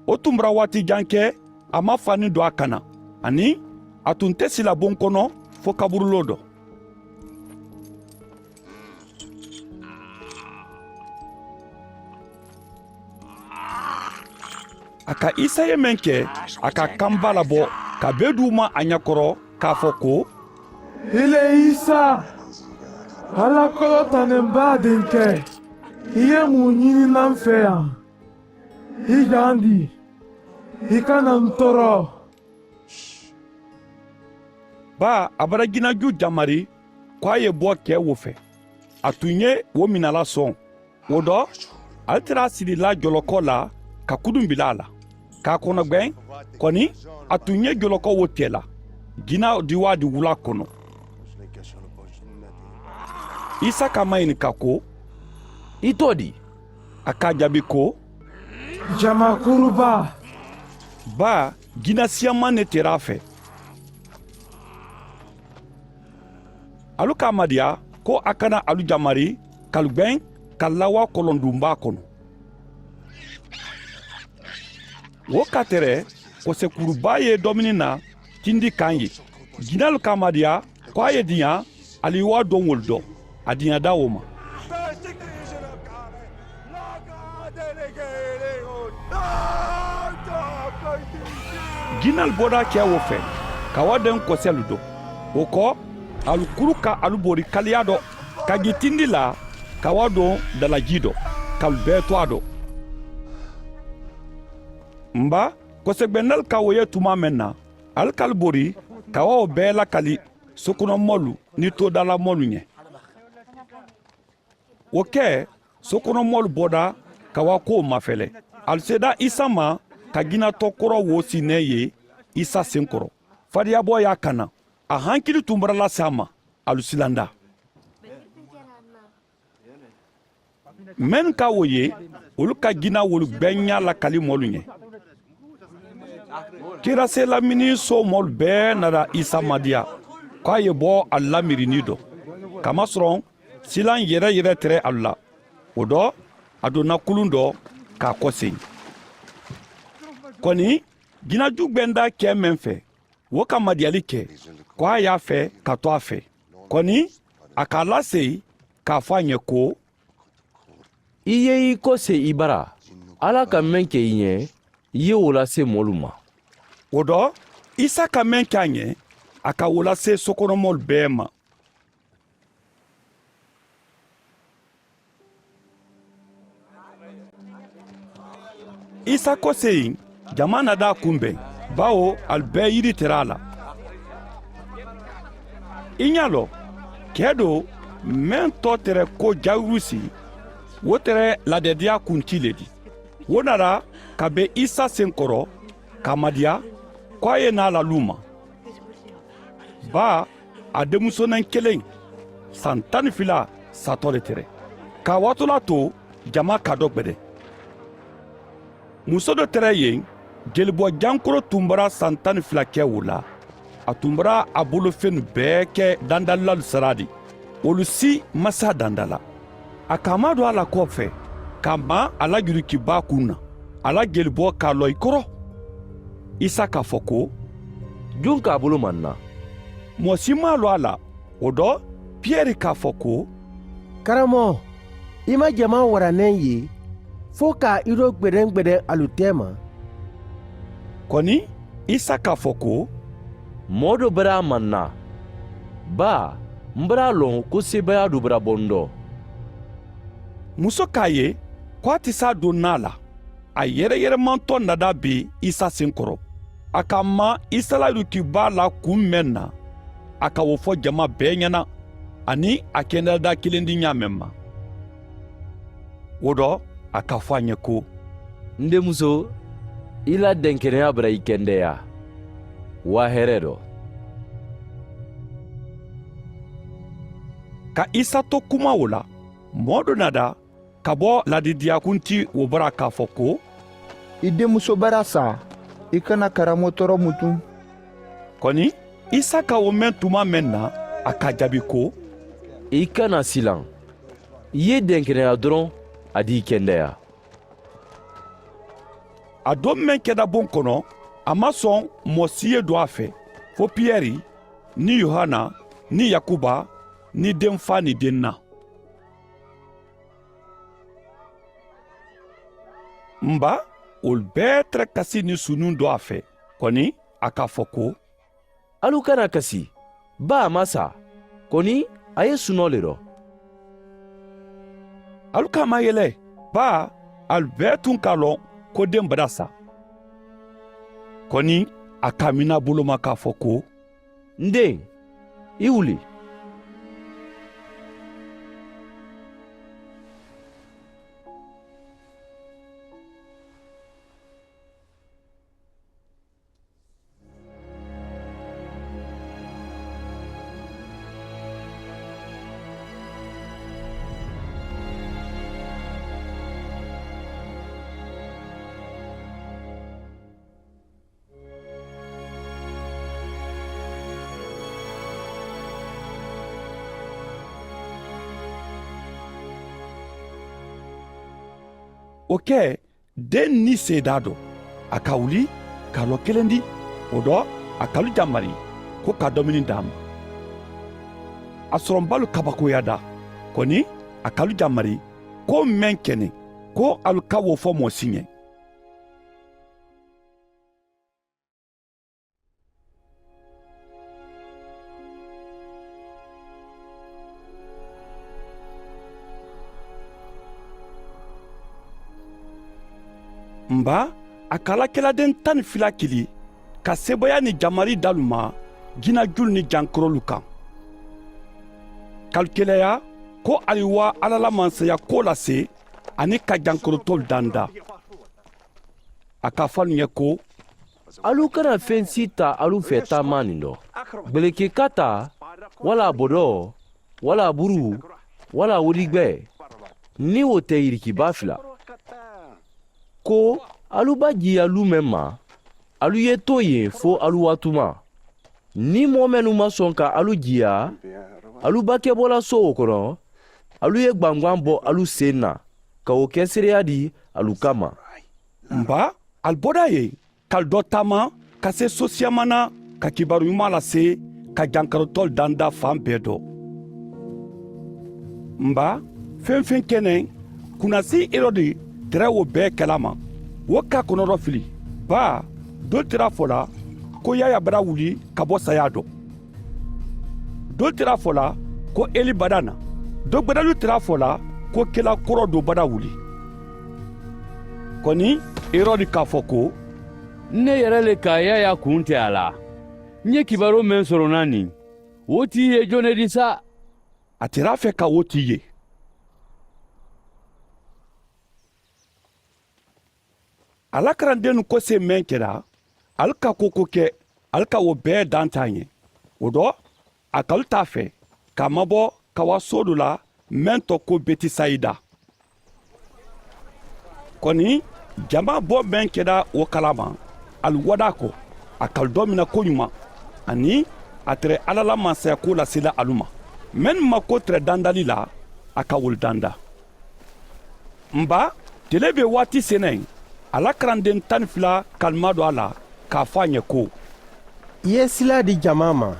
Wo tumbura waati janke a ma fani do a kana, aniŋ a tun te sila boŋ kono fo kaburuloo do. A ka isa ye meŋ ke, a ka kamba labo ka bee duuma a ñakoro ka a fo ko, i le isa, ala kolotanemba dinke, i ye muŋ ñini na n fe ya? I jaandi, i kana n toro. Baa a bara jinaju jamari ko a ye bo ke wo fe. A tun ye wo minala soŋ. Wo do ali tara a silila joloko la ka kudunbila a la ka a kono gbeŋ. Koni a tun ye joloko wo tela jina diwaadi wula kono. Isa ka a mayinika ko, i to di? A ka a jaabi ko, jama kuruba. Baa jina siyaŋ maŋ ne tera a fe. Alu ka a madiya ko a kana alu jamari ka alu gbeŋ ka lawa kolondunbaa kono. Wo ka tere kosekuruba ye domini na tindi kaŋ ye. Jinaalu ka a madiya ko a ye diya ali wa doŋ wolu do. A diya da wo ma. Jinaalu boda ke wo fe ka wa deŋ koselu do. Wo ko alu kuru ka alu bori kaliya do ka ji tindi la ka wa doŋ dalaji do ka alu bee to a do. Mba kosegbendalu ka wo ye tuma meŋ na ali ka alu bori ka wa wo bee lakali sokono moolu ni todala moolu ñe. Wo ke sokono moolu boda ka wa kuwo mafele. Alu seeda isa ma ka jinatokoro wo si ne ye isa senkoro. Fadiyabo ye a kana a hankili tunbara lasi a ma. Alu silanda mennu ka wo ye wolu ka jina wolu beña lakali moolu ñe. Kiraselamini soo moolu bee nata isa madiya ko a ye bo a la mirini do. Kamasoroŋ silaŋ yere yere tere alu la. Wo do a donna kuluŋ do ka a koseyi. Koni jinaju gbenda ke meŋ fe wo ka madiyali ke ko a ye a fe ka to a fe. Koni a ka a laseyi ka a fo a ñe ko, i ye i koseyi i bara. Alla ka meŋ ke i ñe i ye wo lase moolu ma. Wo do isa ka meŋ ke a ñe a ka wo lase sokonomoolu bee ma. Isa koseyiŋ jamaa nada kunbeŋ bawo ali bee yiri tera a la. I ña lo kee do meŋ to tere ko jayirusi wo tere ladediya kunti le di. Wo nara ka be isa senkoro ka madiya ko a ye naa la luuma. Baa a demusoneŋ keleŋ san tan ni fila sato le tere. Ka a waatulaa to jamaa ka do gbede. Muso do tere yeŋ jeliboo jankuro tunbara san tan ni fila ke wo la. A tunbara a bolofenu bee ke dandalilaalu sara di. Wolu si masa dandala. A ka a maadoo a la koo fe ka a maa a la jurukibaa kuŋ na. A la jeliboo ka a loŋ i koro. Isa ka a fo ko, juŋ ka a bulu maŋ na. Moo si maŋ a loŋ a la. Wo do piyeri ka a fo ko, karamoo, i ma jamaa wara neŋ ye fo ka i do gbedeŋ gbedeŋ alu teema? Koni isa ka a fo ko, moo do bara a maŋ na. Baa m bara a loŋ ko seebayaa do bara bo n do. Muso ka a ye ko a ti saa doŋ naa la. A yereyeremanto nada be isa senkoro. A ka a ma isa la yurukibaa la kuŋ meŋ na a ka wo fo jamaa bee ñana. Aniŋ a kendaladaa kilindiñaa meŋ ma. Wo do a ka fo a ñe ko, n demuso, i la denkeneyaa bara i kendeyaa waa here do. Ka isa to kuma wo la moo do nada ka bo laadidiyaakun ti wo bara ka a fo ko, i demuso bara saa. I kana karamoo toro mutu. Koni isa ka wo meŋ tuma meŋ na a ka a jaabi ko, i kana silaŋ. I ye i denkeneya doroŋ, a dii kendeya. A doo meŋ keda buŋ kono, a maŋ soŋ moo si ye doo a fe, fo piyeri, niŋ yohana, niŋ yakuba, niŋ denfaa niŋ denna. M̀ baa, wolu bee tere kasi niŋ sunuŋ doo a fe. Koni a ka a fo ko, alu kana kasi. Baa maŋ sa, koni a ye sunoo le doo. Alu ka a maŋ yele. Baa, ali bee tuŋ ka a loŋ ko deŋ badaa sa. Koni a ka a mini a buloo ma ka a fo ko, n deŋ, i wuli. Wo ke, deŋ niŋ seedaa do, a ka wuli ka a loo kelendi. Wo do, a ka alu jamari ko ka domini daamaa. A soronbaalu kabakoyata, koni a ka alu jamari ko meŋ ke ne, ko alu ka wo fo moo si ɲe. M̀ baa, a ka a la keladeŋ taŋ ni fula kili, ka seebayaa niŋ jamari daalu ma jinajulu niŋ jankarolu kaŋ, ka alu keleeya ko ali waa alla la mansaya kuwo lase, aniŋ ka jankarotoolu dandaa. A ka a fo alu ɲe ko, alu kana feŋ si taa alu fee taamaaninto, gbeleke kataa, walla bodoo, walla buru, walla wodigbee, niŋ wo te yirikibaa fula. Ko alu be a jiiyaa luŋ meŋ ma, alu ye too yen fo alu waatumaa. Niŋ moo mennu maŋ soŋ ka alu jiiyaa, alu be a keboo la soowo kono, alu ye gbangbaŋ bo alu seŋ na, ka wo ke seereyaa dii alu kamma. M̀ baa, ali bodaa ye, ka ali doo taama ka see sosiyamana, ka kibaaru ɲumaa lasee, ka jankarotolu dandaa faŋ bee do. M̀ baa, feŋ-feŋ ke ne, kunnasii herodi tere wo bee kela ma. Wo ka a kono do fili, baa, doolu tera a fo la ko yaayaa bada wuli ka bo sayaa do. Doolu tera a fo la ko eli bada na. Dogbedalu tera a fo la ko kela koroo doo bada wuli. Koni herodi ka a fo ko, n ne yere le ka yaayaa kuŋ te a la. N ye kibaaroo meŋ soronaŋ niŋ, wo ti i ye jonedi sa. A tera a fee ka wo ti i ye. A la karandeenu kosee meŋ keda, ali ka ko ko ke, ali ka wo bee dantaa ɲe. Wo do, a ka alu taa fee ka a mabo ka waa soodo la, meŋ to ko betisayida. Koni jamaa boo meŋ keda wo kalama, ali wadaa ko, a ka alu domina koɲumaa, aniŋ a tere alla la mansaya kuwo lasila alu ma. Mennu maŋ ko tere dandali la, a ka wolu dandaa. M̀ baa, tele be waati seneŋ, a la karandeŋ taŋ ni fula ka alu maadoo a la, ka a fo a ɲe ko, i ye silaa di jamaa ma,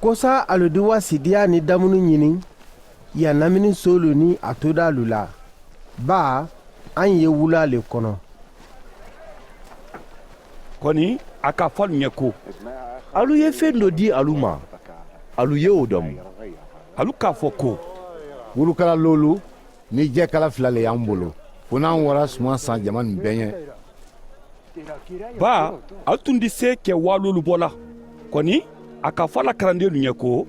koosa alu di waasidiyaa niŋ damunu ɲiniŋ, ì ye a namini soolu niŋ a toodaalu la, baa, a ye wulaa le kono. Koni a ka a fo alu ɲe ko, alu ye feŋ do dii alu ma, alu ye wo domo. Alu ka a fo ko, wulukala loolu niŋ jeekala fula le ye a mu bolo, fo naŋ wara sumaŋ saŋ jama niŋ beñe. Baa, alu tundi see ke waaloolu bo la. Koni a ka a fo a la karandeelu ɲe ko,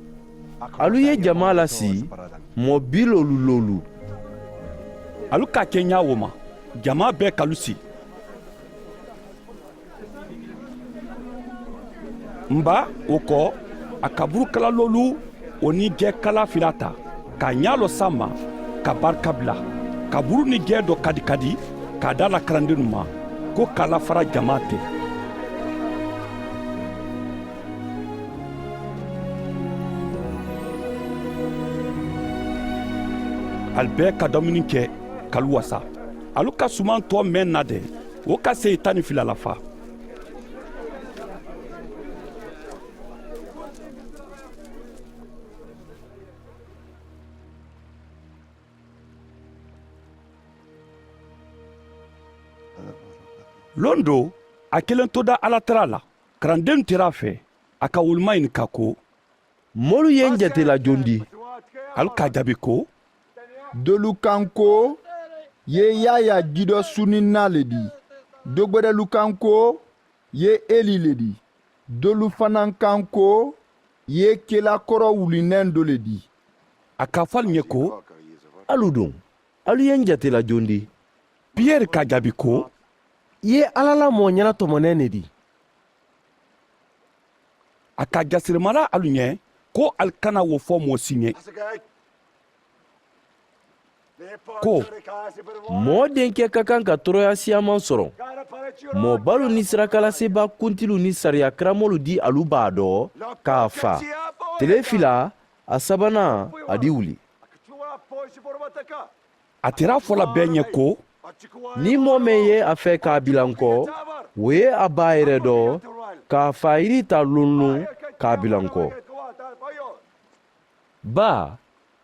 alu ye jamaa lasii moo bii loolu loolu. Alu ka a ke ñaa wo ma, jamaa bee ka alu sii. M̀ baa, wo ko, a ka burukala loolu wo niŋ jee kalaa filaa taa, ka a ñaa loo saŋ ma, ka barika bula, ka buru niŋ jee do kadi kadi, ka a daa a la karandeenu ma, ko ka a lafara jamaa te. Ali bee ka domini ke ka alu wasa. Alu ka suman too meŋ na de, wo ka seyi tani fila lafa. Loŋ doo, a keleŋ to da alla tara la. Karandennu tera a fe, a ka wolu mayinika ko, moolu ye n jate la jondi? Ali ka a jaabi ko, dolu kaŋ ko, ye yaayaa jido suninna le di. Dogberelu kaŋ ko, ye eli le di. Dolu fanaŋ kaŋ ko, ye kela koro wulineŋ do le di. A ka a fo ali ŋe ko, alu duŋ, alu ye n jate la jondi? Piyeri ka a jaabi ko, i ye alla la moo ñana tomoneŋ ne di. A ka a jasirimalaa alu ñe, ko ali kana wo fo moo si ñe. Ko, moo denke ka kaŋ ka toroya siyamaŋ soroŋ. Moo balu ni sirakalasebaa kuntilu ni sariya karamolu di alu baa do ka a faa. Tele fila, a sabanaŋ, a di wuli. A tera a fo la bee ñe ko, niŋ moo meŋ ye a fee ka a bilanko, wo ye a baa yere do ka a faa yiriita luŋ-luŋ ka a bilanko. Baa,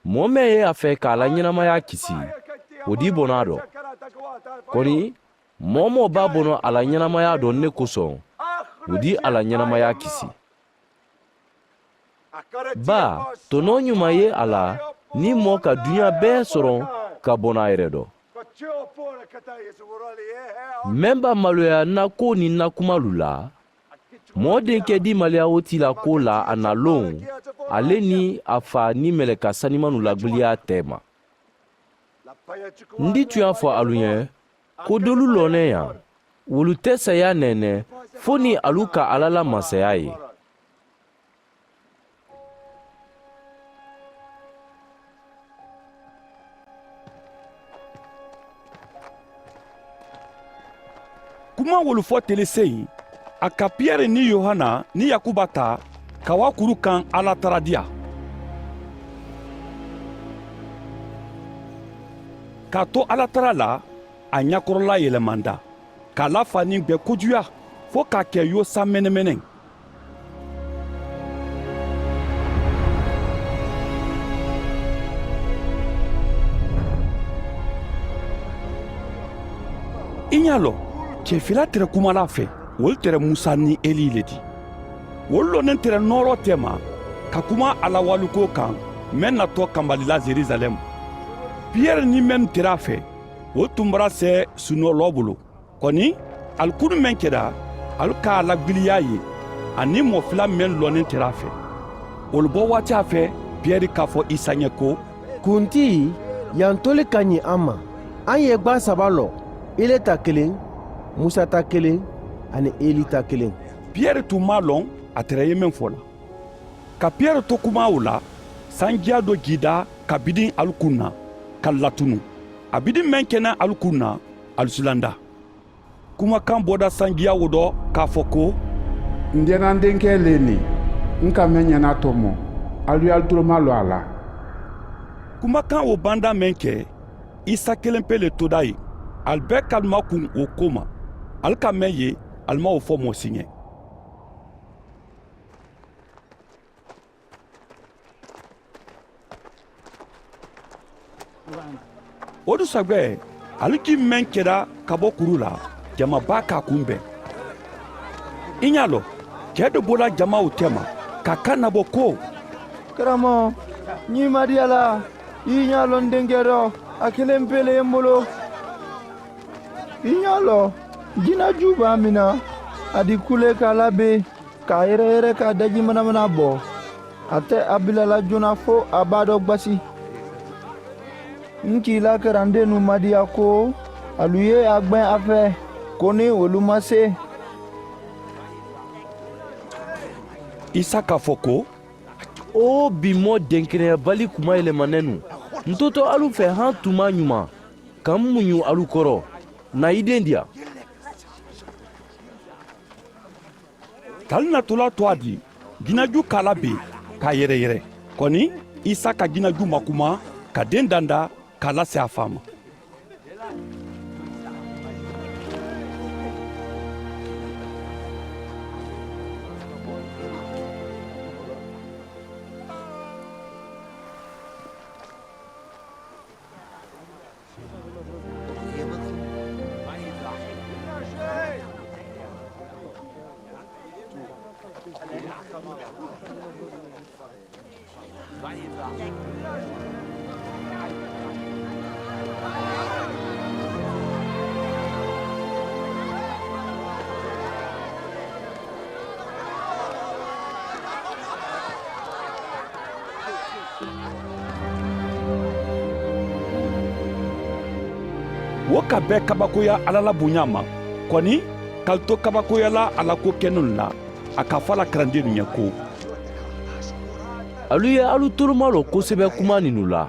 moo meŋ ye a fee ka a la ñenemayaa kisi, wo di bonaa do. Koni, moo-wo-moo be a bono a la ñenemayaa do n ne kosoŋ, wo di a la ñenemayaa kisi. Baa, tonoo ñuma ye a la niŋ moo ka duniyaa bee soroŋ ka bono a yere do. Meŋ be a maloyaa n na kuwo niŋ n na kumalu la, moo denke di maliyaa wo tiilaa kuwo la a na loŋ, ale niŋ a faa niŋ meleka sanimannu la gbiliyaa teema. N di tun ye a fo alu ye ko doolu loneya, wolu te saya nene fo niŋ alu ka alla la mansaya ye. Kuma wolu fo tele seyi, a ka piyere niŋ yohana niŋ yakuba taa ka waa kuru kaŋ alla tara diya. Ka a to alla tara la, a ñakorola yelemanda ka a lafaa niŋ gbe kojuya fo ka a ke yoosa menemeneŋ. I ñaa loŋ, kee fila tere kumalaa fee, wolu tere musa niŋ eli le ti. Wolu loneŋ tere nooroo teema ka kuma a la waaluko kaŋ meŋ na too kambali la yeruzalɛmu. Piyere niŋ mennu tere a fee, wolu tumbara see sunoo loo bulu. Koni, ali kunu meŋ keda, ali ka a la gbiliyaa ye, aniŋ moo fula meŋ loneŋ tere a fee. Wolu bowaatiyaa fee, piyeri ka a fo isa ñe ko, kuntii, ye a ntoli ka ñiŋ a ma, a ye gbaa saba loŋ, i le ta kiliŋ, musa ta kiliŋ, aniŋ eli ta kiliŋ. Piyeri tun maŋ a loŋ a tere ye meŋ fo la. Ka piyeri to kumaa wo la, sanjiyaa do jiidaa ka bidiŋ ali kuŋ na, ka latunu. A bidiŋ meŋ ke naŋ ali kuŋ na, ali silanda. Kumakaŋ boda sanjiyaa wo do ka a fo ko, n deenaŋ denkee le niŋ, n ka meŋ ñana tomo, ali ye ali tuloma loŋ a la. Kumakaŋ wo bandaa meŋ ke, isa kelempe le toda ì. Ali bee ka ali makuŋ wo kooma, ali ka meŋ ye, ali maŋ wo fo moo si ñe. Wo du sagbe, ali jiŋ meŋ keda ka bo kuru la, jama baa ka a kunbeŋ. I ñaa loŋ, kee do bola jama wo teema ka a kannabo ko, karamoo, ñiŋ ma diya la. I ñaa loŋ denkee do, a kelempe le ye m bolo. I ñaa loŋ, jina juu be a miŋ na, a dii kulee ka a la bee, ka a yereyere ka a daji manamana bo. A te a bila la joona fo a be a do gbasi. N kiilaa karandeenu ma diya ko, alu ye a gbeŋ a fee, koni wolu ma see. Isa ka fo ko, oo bi moo denkeneyabali kuma yelema nenu, n toto alu fee haŋ tumaa ñuma, ka m muñu alu koro, na i dendiya. Tali natulaa to a di, jinaju ka a la bee, ka a yereyere. Koni, isa ka jinaju makuma, ka deŋ danda, k'a lase a faa ma. Wo ka bee kabakoya alla la buɲaa ma. Koni k'alu to kabakoyala a la ko kenolu la, a k'a fo a la karandennu ɲe ko, alu ye alu toloma lo kosebe kuma ninnu la.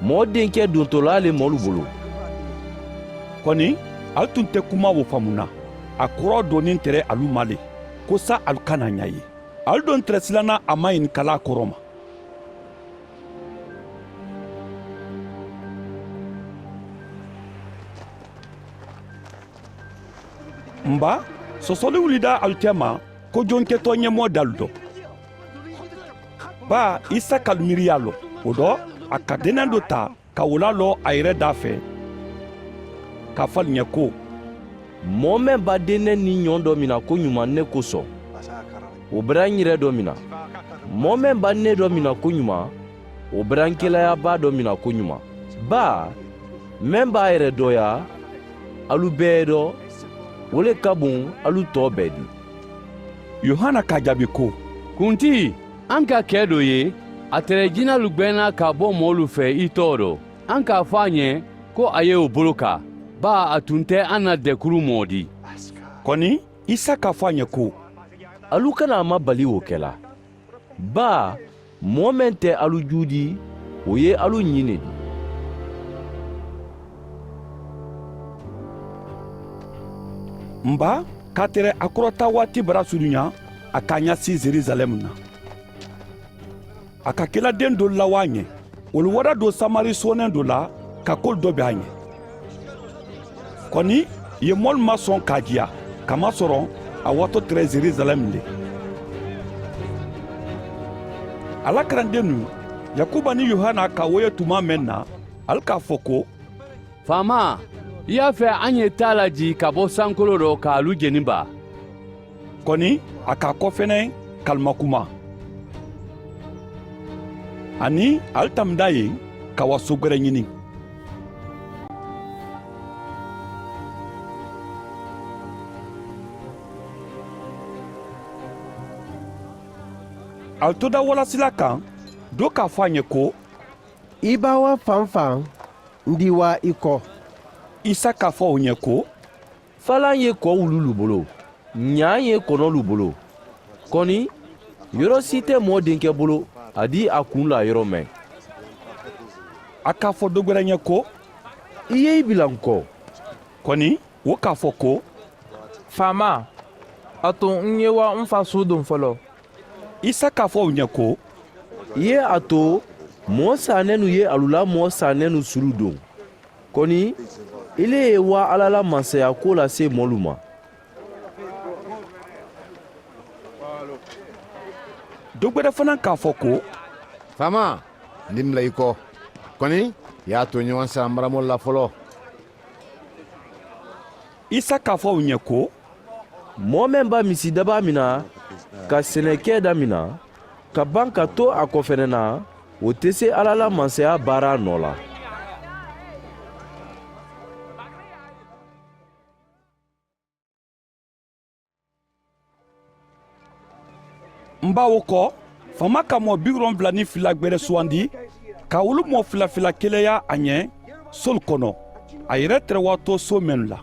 Moo denkɛ dontolaa le moolu bolo. Koni alu tun te kuma wo famu na. A kurawo donin tere alu ma le, ko sa alu kana ɲa ye. Alu don tere silanna a maɲinikalaa koroma. N ba, sosoli wulida alu tema ko jonketoo ɲemoo dalu do. Baa, isa ka alu miiriya lo. Wo do, a ka dennen do taa ka wo la lo a yere daa fe, ka fo alu ɲe ko, moo meŋ ba dennen niŋ ɲoŋ do mina ko ɲumaŋ ne koso, wo bera ŋ yere do mina. Moo meŋ ba ŋ ne do mina ko ɲumaŋ, wo bera ŋ kelaya baa do mina ko ɲumaŋ. Baa, meŋ baa yere dooyaa, alu bee ye do, wo le ka buŋ alu too bee di. Yohana k'a jaabi ko, kuntii, a ŋ ka kee do ye, a tere jinalu gbeenna ka bo moolu fee i too do. A ŋ ka a fo a ɲe ko a ye wo bolo kaa, baa a tun te a na dekuru moo di. Koni isa ka a fo a ɲe ko, alu kana a mabali wo kela. Baa, moo meŋ te alu juudi, wo ye alu ɲin ne di. N ba, ka a tere a korotaawaati bara suruɲa, a ka a ɲasi yerusalɛmu na. A ka kiladen dolu lawa a ɲe, wolu warada do samari sooneŋ do la, ka kolu dobe a ɲe. Koni i ye moolu masoŋ ka a diya, kamasoroŋ a waatoo tara yerusalɛmu le. A la karandennu, yakuba niŋ yohana ka wo ye tumaa meŋ na, ali ka a fo ko, faamaa, i ye a fee a ŋ ye taa la jii ka bo sankoloo do ka a lu jeni baa? Koni a ka a kofeneŋ ka ali makuma. Aniŋ ali tamunda a ye ka wasoo gbere ɲini. Ali to da walasila kaŋ, doo ka a fo a ɲe ko, i baa waa faŋ faŋ, n di waa i ko. Isa ka a fo wo ɲe ko, falaŋ ye koo wulu lu bolo, ɲaa ye kono lu bolo. Koni yoro si te moo denke bolo a di a kun la yoro meŋ. A ka a fo dogora ɲe ko, i ye i bila n ko. Koni wo ka a fo ko, faamaa, a tun n ye waa n fa suuduŋ folo. Isa ka a fo wo ɲe ko, i ye a to moo saanenu ye alu la moo saanenu sulu doŋ. Koni i le ye waa alla la mansaya kuwo la see moolu ma. Dogbere fanaŋ ka a fo ko, faamaa, n di n bula i ko. Koni i ye a to ɲowansaya maramoolu la foloo. Isa ka a fo wo ɲe ko, moo meŋ ba misi dabaa mina ka senekee damina ka baŋ ka to a kofene na, wo te si alla la mansaya baaraa noo la. N baa wo ko, faama ka moo biwoloŋ fula niŋ fula gbere suwandi, ka wolu moo fula fula keleya a ɲe solu kono, a yere tere waatoo soo mennu la.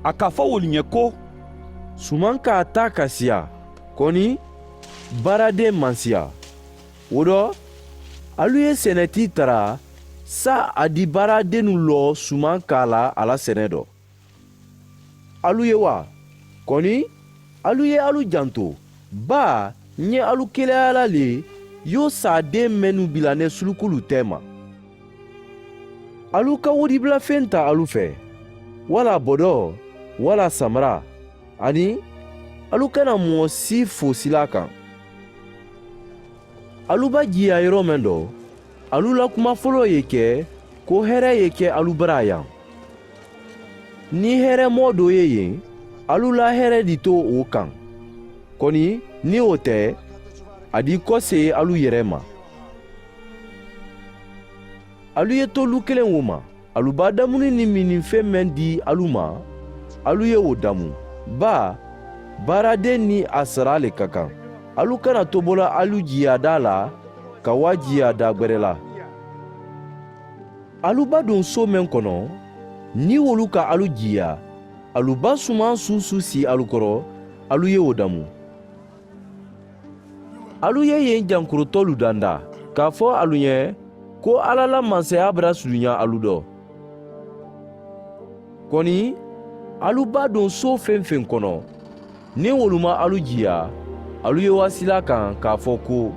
A ka a fo wolu ɲe ko, sumaŋ ka a taa ka siya, koni baaraden maŋ siya. Wo do, alu ye senetii tara, saayiŋ a di baaradennu loo sumaŋ ka a la a la sene do. Alu ye waa? Koni alu ye alu janto, baa, ǹ ye alu keleyala le, yo saaden mennu bila ne sulukulu teema. Alu ka wodibila feŋ ta alu fe, walla bodoo, walla samara, aniŋ alu kana moo si fo silaa kaŋ. Alu ba jiiyaa yeroo meŋ do, alu la kuma foloo ye ke ko here ye ke alu baraa yaŋ. Niŋ here moo doo ye yeŋ, alu la here ditoo wo kaŋ. Koni niŋ wo te, a dii kosee alu yere ma. Alu ye tollu keleŋ wo ma. Alu ba damuni niŋ miniŋ feŋ meŋ dii alu ma, alu ye wo damu. Baa, baaradeŋ niŋ a saraa le ka kaŋ. Alu kana tobola alu jiiyaa daa la ka waa jiiyaa daa gbere la. Alu ba duŋ soo meŋ kono, niŋ wolu ka alu jiiyaa, alu ba sumaŋ sunsu sii alu koro, alu ye wo damu. Alu ye yeŋ jankurutolu dandaa, ka a fo alu ɲe ko alla la mansayaa bara suduɲa alu do. Koni, alu ba duŋ soo feŋ-feŋ kono, niŋ wolu ma alu jiiyaa, alu ye waasila a kaŋ ka a fo ko,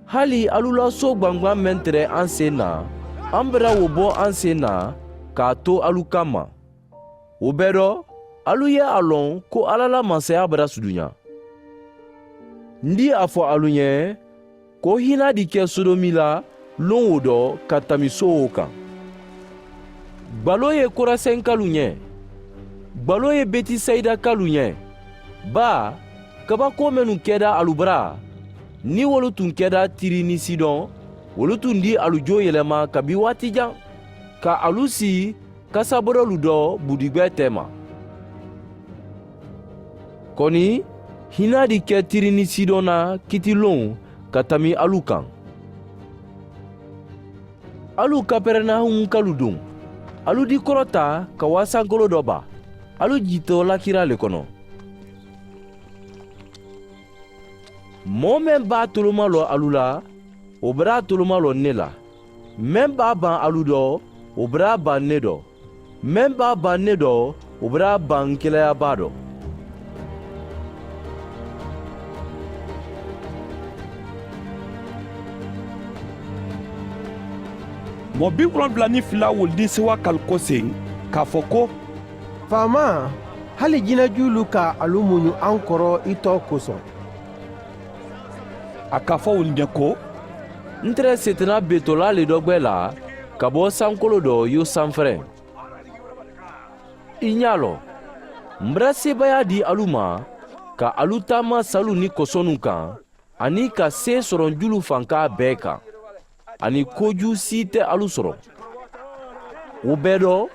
hali alu la soo gbangbaŋ meŋ tere aŋ sen na, aŋ bara wo bo aŋ sen na ka a to alu kamma. Wo bee do, alu ye a loŋ ko alla la mansayaa bara suduɲa. N di a fo alu ɲe, ko hinadi ke sodomi la loŋ wo do ka tami soo wo kaŋ. Gbaloo ye korasenkalu ɲe. Gbaloo ye betisayidakalu ɲe. Baa, kabakoo mennu keda alu bara, niŋ wolu tun keda tiri niŋ sidon, wolu tun di alu joo yelema kabi waati jaŋ, ka alu sii kasaborolu do budigbee teema. Koni, hinadi ke tiri niŋ sidon na kitiloŋ ka tami alu kaŋ. Alu kaperenawumu kalu duŋ, alu di korota ka waasankolo do ba? Alu jitoo lakira le kono. Moo meŋ be a toloma loŋ alu la, wo bara a toloma loŋ ne la. Meŋ be a baŋ alu do, wo bara a baŋ ne do. Meŋ be a baŋ ne do, wo bara a baŋ keleyaa baa do. Moo bi wolonwula niŋ fila wolu niŋ sewa kalu koseŋ, ka a fo ko, faamaa, hali jinajuulu ka alu muɲu aŋ koro i too kosoŋ. A ka a fo wolu ɲe ko, nte re setena betolaa le dogbe la ka bo sankolo do yo sanfere. I ɲaa lo, m bara seebayaa dii alu ma ka alu taama salu niŋ kosonnu kaŋ, aniŋ ka see soroŋ julu fankaa bee kaŋ, aniŋ kojuu sii te alu soroŋ. Wo bee do,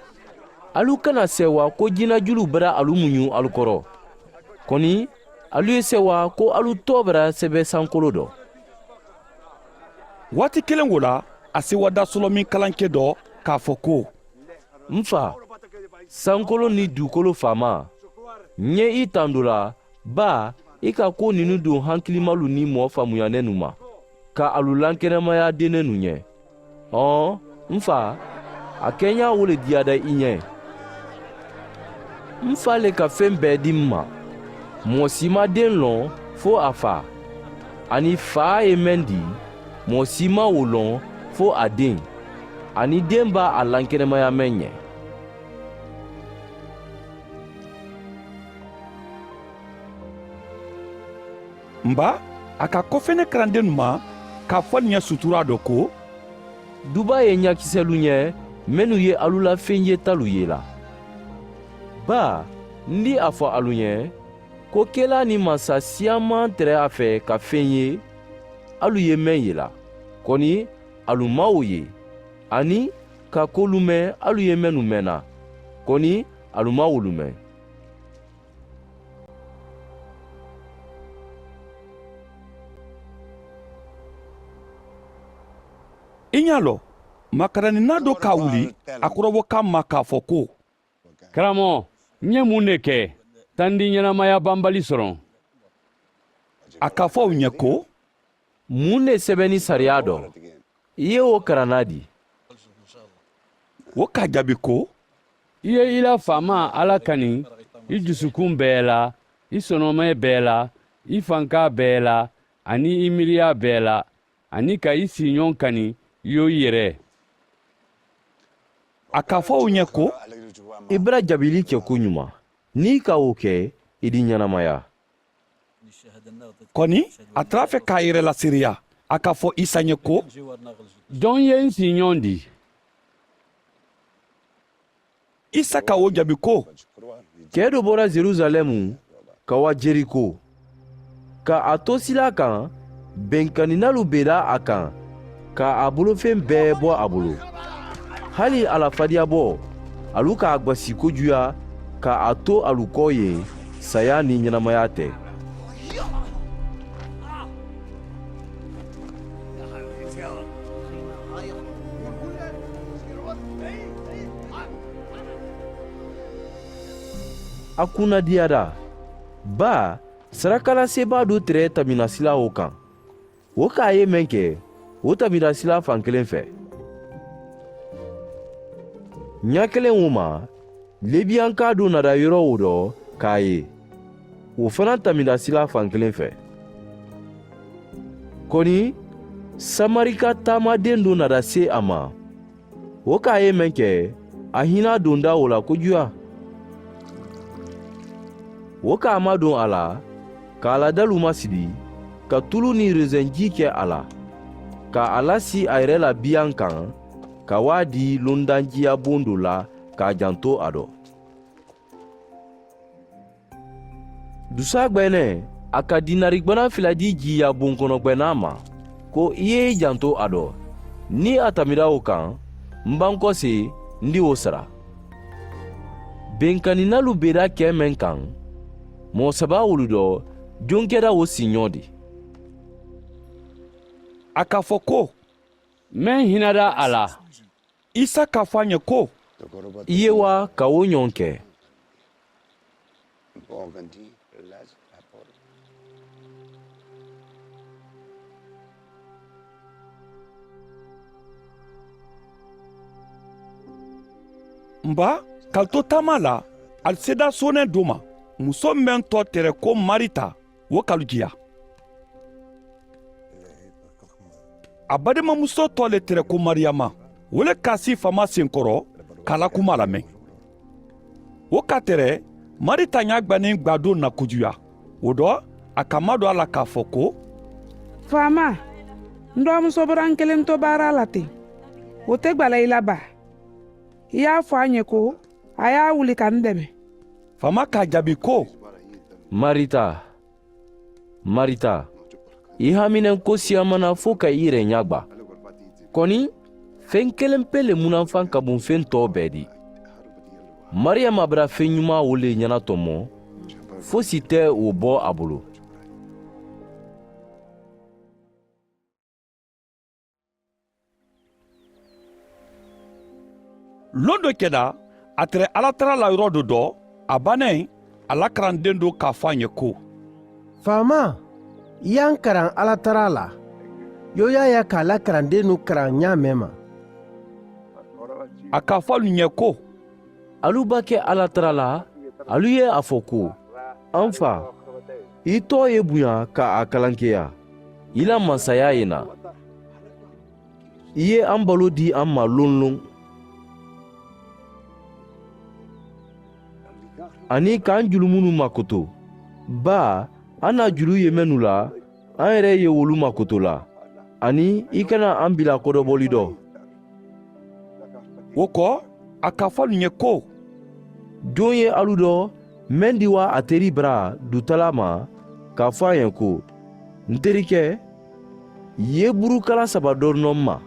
alu kana seewa ko jinajulu bara alu muɲu alu koro. Koni, alu ye seewa ko alu toobara sebe sankolo do. Waati keleŋ wo la, a seewa daasolominkalankee do ka a fo ko, m faa, sankolo niŋ duukolo faamaa, ǹ ye i tandu la, baa, i ka kuwo ninnu duŋ hankilimalu niŋ moo faamuyanenu ma, ka alu lankenemaya denenu ɲe. Hɔn, m faa, a keeɲaa wo le diyaada i ɲe. M faa le ka feŋ bee di m ma. Moo si maŋ deŋ loŋ fo a faa, aniŋ faa ye meŋ di, moo si maŋ wo loŋ fo a deŋ, aniŋ deŋ be a lankenemaya meŋ ɲe. M baa, a ka kofene karandennu ma ka a fo ali ɲa suturaa do ko, dubaa ye ɲakiselu ɲe mennu ye alu la feŋ yetalu ye la. Baa, n di a fo alu ɲe ko kelaa niŋ mansa siyaŋ maŋ tere a fe ka feŋ ye alu ye meŋ ye la, koni alu maŋ wo ye, aniŋ ka ko lume alu ye mennu mena, koni alu maŋ wolu me. I ɲaa lo, makaraninnaa do ka a wuli a korobokaŋ ma ka a fo ko, karamoo, ǹ ye muŋ ne ke tandi ɲenamaya banbali soroŋ? A ka a fo wo ɲe ko, muŋ ne sebendi sariyaa do? I ye wo karanna di? Wo ka a jaabi ko, i ye i la faamaa alla kani i jusukuŋ bee la, i sonome bee la, i fankaa bee la, aniŋ i miiriyaa bee la, aniŋ ka i siiñoŋ kani i yo i yere. A k'a fo u ɲe ko, i bera jabili ke ko ɲuma, ni i ka wo ke, i di ɲenamaya. Koni a tara a fe k'a yere lasiriya, a k'a fo isa ɲe ko, doŋ ye n si ɲoŋ di? Isa ka wo jabi ko, kee do bora zerusalemu ka wa jeriko, ka a to silaa kaŋ, benkaninaalu be daa a kaŋ, ka a bolofeŋ bee bo a bolo. Hali a la fadiyaboo, alu ka a gbasi kojuya, ka a to alu koo ye, sayaa ni ɲenamaya te. A kunnadiyata, baa, sarakalaseebaa doo tere tamirasilaa wo kaŋ. Wo ka a ye meŋ ke, wo tamirasilaa fankeleŋ fee. Ñakeleŋ wo ma, lebiyankaa doo nata yoro wo do ka a ye, wo fanaa tamirasilaa fankeleŋ fee. Koni, samarika taamadeŋ doo nata see a ma. Wo ka a ye meŋ ke, a hinaa donda wo la kojuya. Wo ka a madoŋ a la, ka a la daluu masidi, ka tulu niŋ reseŋ jii ke a la, ka a lasii a yere la biyaŋ kaŋ, ka wo a dii londaŋ jiiya boŋ doo la, ka a janto a do. Dusaa gbeenee, a ka diinaari gbanaa fila dii jiiya boŋ kono gbeenaa ma, ko i ye i janto a do. Niŋ a tamira wo kaŋ, m bankoo si, n di wo sara. Benkaninaalu be daa kee meŋ kaŋ, moo saba wolu do, joŋ keta wo siiñoo di? A ka a fo ko, meŋ hinata a la. Isa ka a fo a ñe ko, i ye wa ka wo ñoŋ ke? M baa, ka ali to taamaa la, ali seedaa sooneŋ doo ma, musoo meŋ to tere ko marita, wo ka alu jiya. A baadimamusoo too le tere ko mariyama, wo le ka a sii faamaa senkoro, ka a la kumaa lameŋ. Wo ka a tere, marita ñaagbaniŋ gbaa doo na kojuya. Wo do, a ka a madoŋ a la ka a fo ko, faamaa, n doomusoo bora n keleŋ to baaraa la teŋ, wo te gbala i la baa? I ye a fo a ñe ko, a ye a wuli ka n deme. Faamaa ka a jaabi ko, marita, marita, i haminenko siyamana fo ka i yere ñagba. Koni, feŋ keleŋ pe le munanfaŋ ka buŋ feŋ too bee di. Mariyama bera feŋ ñumaa wo le ñana tomo, fo si te wo bo a bulu. Londo keda, a tere alatara la yoro do do, a banen, a la karanden do ka fo a ñe ko, faamaa, i ye n karan alatara la, yooyaaya ka a la karandenu karan ñaamen ma. A ka fo alu ñe ko, alu ba ke alatara la, alu ye a fo ko, an faa, i too ye buña ka a kalankeya, i la mansayaa ye naa. I ye an baloo dii an ma loŋ loŋ, aniŋ ka an julumunnu makoto, baa, an na juluu ye mennu la, an yere ye wolu makoto la, aniŋ i kana an bila kodoboli do. Wo ko, a ka fo alu ñe ko, joŋ ye alu do, meŋ di wa a teri bara dutalaa ma, ka a fo a ñe ko, n terike, i ye buurukala saba doroŋ no n ma.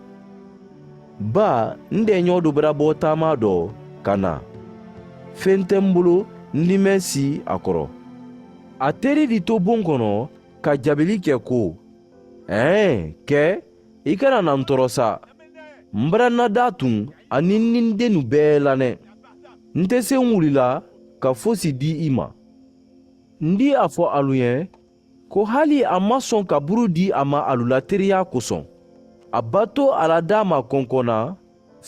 Baa, n deeñoo do bera bo taamaa do ka naa, feŋ te m bulu, n di meŋ si a koro. A teri di to boŋ kono, ka jaabili ke ko, ee, ke, i kana na n torosa. M bera n na daa tuŋ, aniŋ n niŋ n denu bee la ne. N te seŋ wuli la ka fosi dii i ma. N di a fo alu ye, ko hali a maŋ soŋ ka buru dii a ma alu la teriyaa kosoŋ. A bato a la daa ma konkona,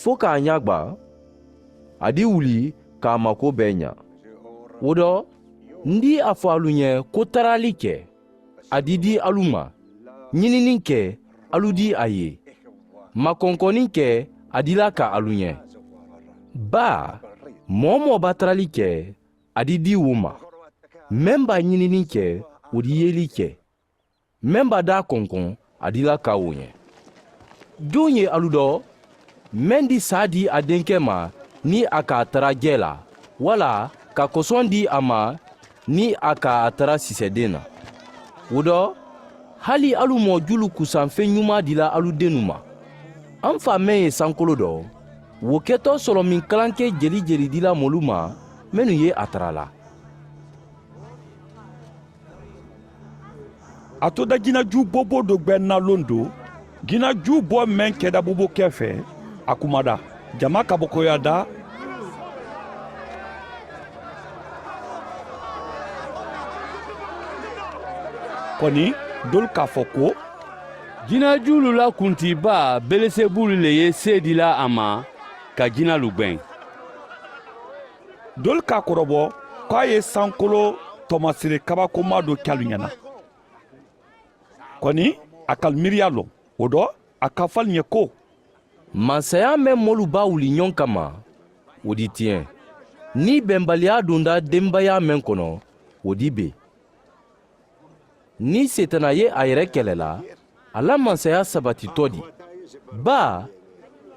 fo ka a ñagba, a di wuli ka a ma ko bee ña. Wo do, n di a fo alu ye ko tarali ke, a di dii alu ma. Ñinini ke, alu dii a ye. Makonkoni ke, a dila ka alu ñe. Baa, moo-wo-moo be a tarali ke, a di dii wo ma. Meŋ be a ñinini ke, wo di yeeli ke. Meŋ be a daa konkoŋ, a di la ka wo ñe. Juŋ ye alu do meŋ di saa di a denke ma, niŋ a ka a tara jee la, walla ka kosoŋ di a ma, niŋ a ka a tara sisedeŋ na? Wo do, hali alu moo juulu kusaŋ feŋ ñumaa di la alu dennu ma. A m faa meŋ ye sankoloo do, wo keto solomiŋ kalanke jeli-jeli di la moolu ma, mennu ye a tara la. A to da jinajuu booboo do gbeŋ na londo, jinajuu boo meŋ keda booboo kee fee, a kumada. Jamaa kabakoyada. Koni, doolu ka a fo ko, jinajuulu la kuntibaa belesebulu le ye seedilaa a ma ka jinaalu gbeŋ. Doolu ka a korobo ko a ye sankoloo toomasire kabakomaa do ke alu ñana. Koni, a ka alu miiriyaa loŋ. Wo do, a ka a fo alu ñe ko, mansayaa meŋ moolu be a wuli ñoŋ kamma, wo di tiyeŋ. Niŋ benbaliyaa dunta denbayaa meŋ kono, wo di bee. Niŋ seetana ye a yere kele la, a la mansayaa sabati to di? Baa,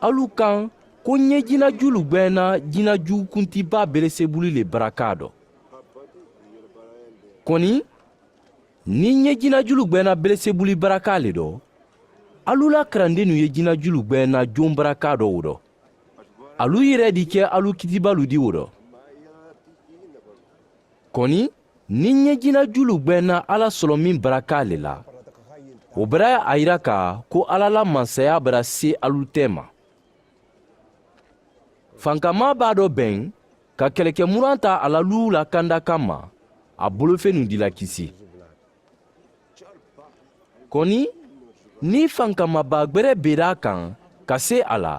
alu kaŋ ko ǹ ye jinajuulu gbeena jinajuu kuntibaa belesebuli le barakaa do. Koni, niŋ ǹ ye jinajuulu gbeena belesebuli barakaa le do, alu la karandennu ye jinajuulu gbeena joŋ barakaa do wo do. Alu yiree di ke alu kitibalu di wo do. Koni, niŋ ǹ ye jinajuulu gbeena alla solomiŋ barakaa le la, wo bera a yira ka ko alla la mansayaa bera see alu teema. Fankamaa baa do beŋ ka keleke muraŋ taa a la luu la kanda kamma, a bolofenu dila kisi. Koni, niŋ fankamabaa gbere beera a kaŋ ka see a la,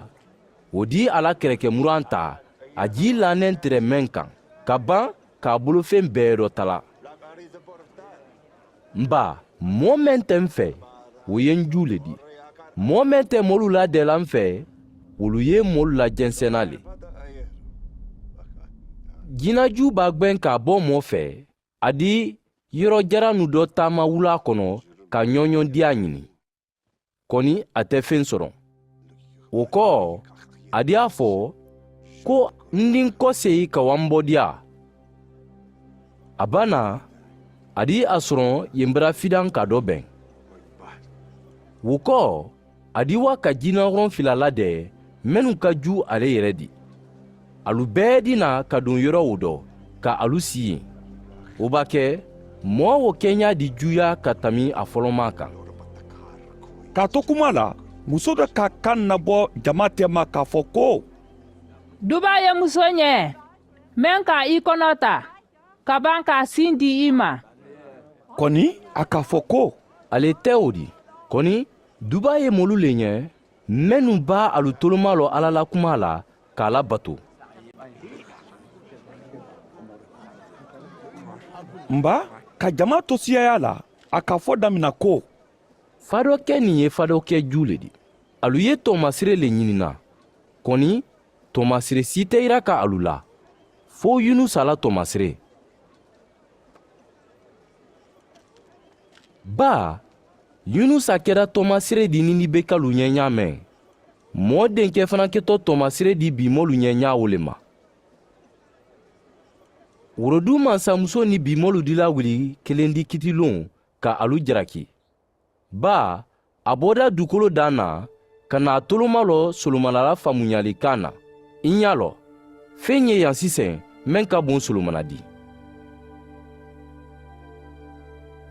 wo di a la kereke muraŋ taa a jii laaneŋ tere meŋ kaŋ, ka baŋ ka a bolofeŋ bee do tala. M baa, moo meŋ te m fee, wo ye n juu le di. Moo meŋ te moolu la dee la m fee, wolu ye moolu la jenseŋ na le. Jinajuu be a gbeŋ ka a bo moo fee, a di yoro jaranu do taama wulaa kono ka ñooñondiyaa ñini. Koni, a te feŋ soto. Wo ko, a di a fo ko, n di n koseyi ka wambodiyaa. A banaa, a di a soroŋ ye n bara fidaŋ ka do beŋ. Wo ko, a di wa ka jinaworoŋ fila la dee mennu ka juu ale yere di. Alu bee di na ka duŋ yoro wo do ka alu sii yen. Wo ba ke moo wo keeñaa di juuyaa ka tami a folomaa kaŋ. Ka a to kuma la, musoo do ka a kaŋ na bo jamaa teema ka a fo ko, dubaa ye musoo ñee meŋ ka i konoo taa ka baŋ ka a siŋ dii i ma. Koni, a ka a fo ko, ali ye tee wo di. Koni, dubaa ye moolu le ñee mennu be alu tolomaa loŋ alla la kumaa la ka a labato. M baa, ka jamaa to siyayaa la, a ka a fo damina ko, fadoo ke niŋ ye fadoo ke juu le di. Alu ye toomasire le ñini na. Koni, toomasire sii te yira ka alu la fo yunusa la toomasire. Baa, yunusa keta toomasire di ninibekalu ñee ñaameŋ. Moo denke fanaa keto toomasire di bimoolu ñee ñaa wo le ma. Worodu mansamusoo ni bimoolu dila wuli kelendi kitiluŋ ka alu jaraki. Baa, a boda duukoloo daa na ka naa tolomalo solomana la faamuñaali kaŋ na. I ñaa lo, feŋ ye yaŋ siseŋ meŋ ka buŋ solomana di.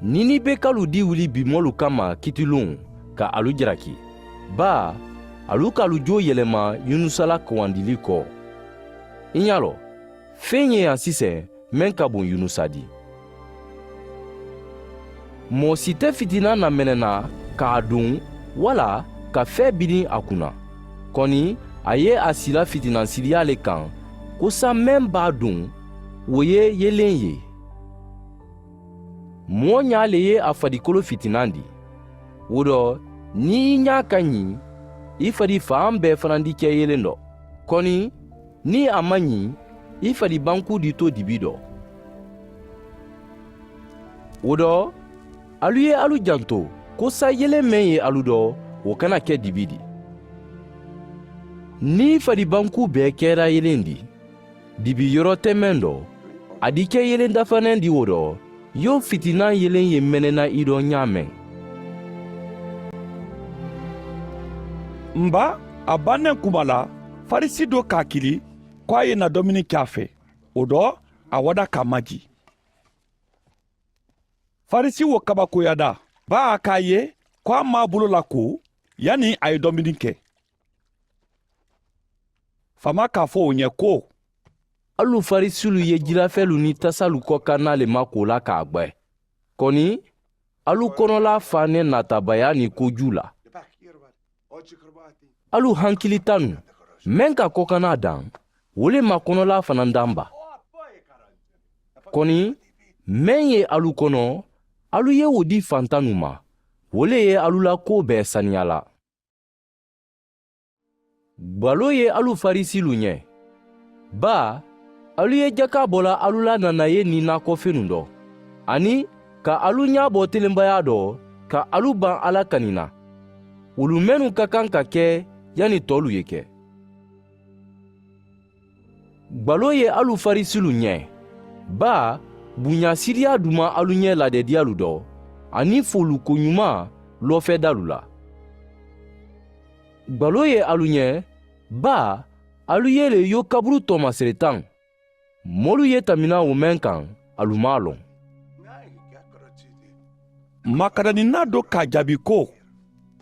Ninibekalu di wuli bimoolu kamma kitiluŋ ka alu jaraki. Baa, alu ka alu joo yelema yunusa la kawandili koo. I ñaa lo, feŋ ye yaŋ siseŋ meŋ ka buŋ yunusa di. Moo si te fitinaa na menena ka a duŋ walla ka fee biliŋ a kunna. Koni, a ye a sila fitinansiliyaa le kaŋ ko saayiŋ meŋ be a duŋ, wo ye yeleŋ ye. Moo ñaa le ye a fadikolo fitinandi. Wo do, niŋ i ñaa ka ñiŋ, i fadi faaŋ bee fanandi ke yelendo. Koni, Niŋ a maŋ ñiŋ, i fadi bankuu di to dibi dɔ. Wo dɔ, alu ye alu janto ko saayeleŋ meŋ ye alu dɔ, wo kana ke dibi di. Niŋ i fadi bankuu bee kera yeleŋ di, dibi yoro te meŋ dɔ, a di ke yeleŋ dafaneŋ di wo dɔ, yo fitinaa yeleŋ ye menena i do ñaameŋ. M ba, a baŋ neŋ kuma la, farisi do ka a kili ko a ye na domini ke a fe. Wo dɔ, a wada ka a maji. Farisi wo kabakoyada, baa a ka a ye ko a maabuloo la ko, yanniŋ a ye domini ke. Faama ka a fo wo ñe ko, alu farisilu ye jilafeelu niŋ tasalu kokanna le makoo la ka a gbe. Koni, alu konolaa faa ne naata bayaani kojuu la. Alu hankili tanu, meŋ ka kokanna daŋ, wo le ma konolaa fanaa daŋ ba. Koni, meŋ ye alu kono, alu ye wo di fantanu ma, wo le ye alu la koo bee saniyaa la. Gbaloo ye alu farisilu ñe, baa, alu ye jakaa bo la alu la nanaye niŋ naakofenu do, aniŋ ka alu ñaaboo telembayaa do ka alu baŋ alla kaninna, wolu mennu ka kaŋ ka ke janniŋ toolu ye ke. Gbaloo ye alu farisilu ñe, baa, buñaa siiriyaa dumaa alu ñe laadediyaalu do, aniŋ fooluko ñumaa loofeedaalu la. Gbaloo ye alu ñe, baa, alu ye le yo kaburu toomasere taŋ, moolu ye tamina wo meŋ kaŋ, alu maŋ a loŋ. Makadaninaa do ka a jaabi ko,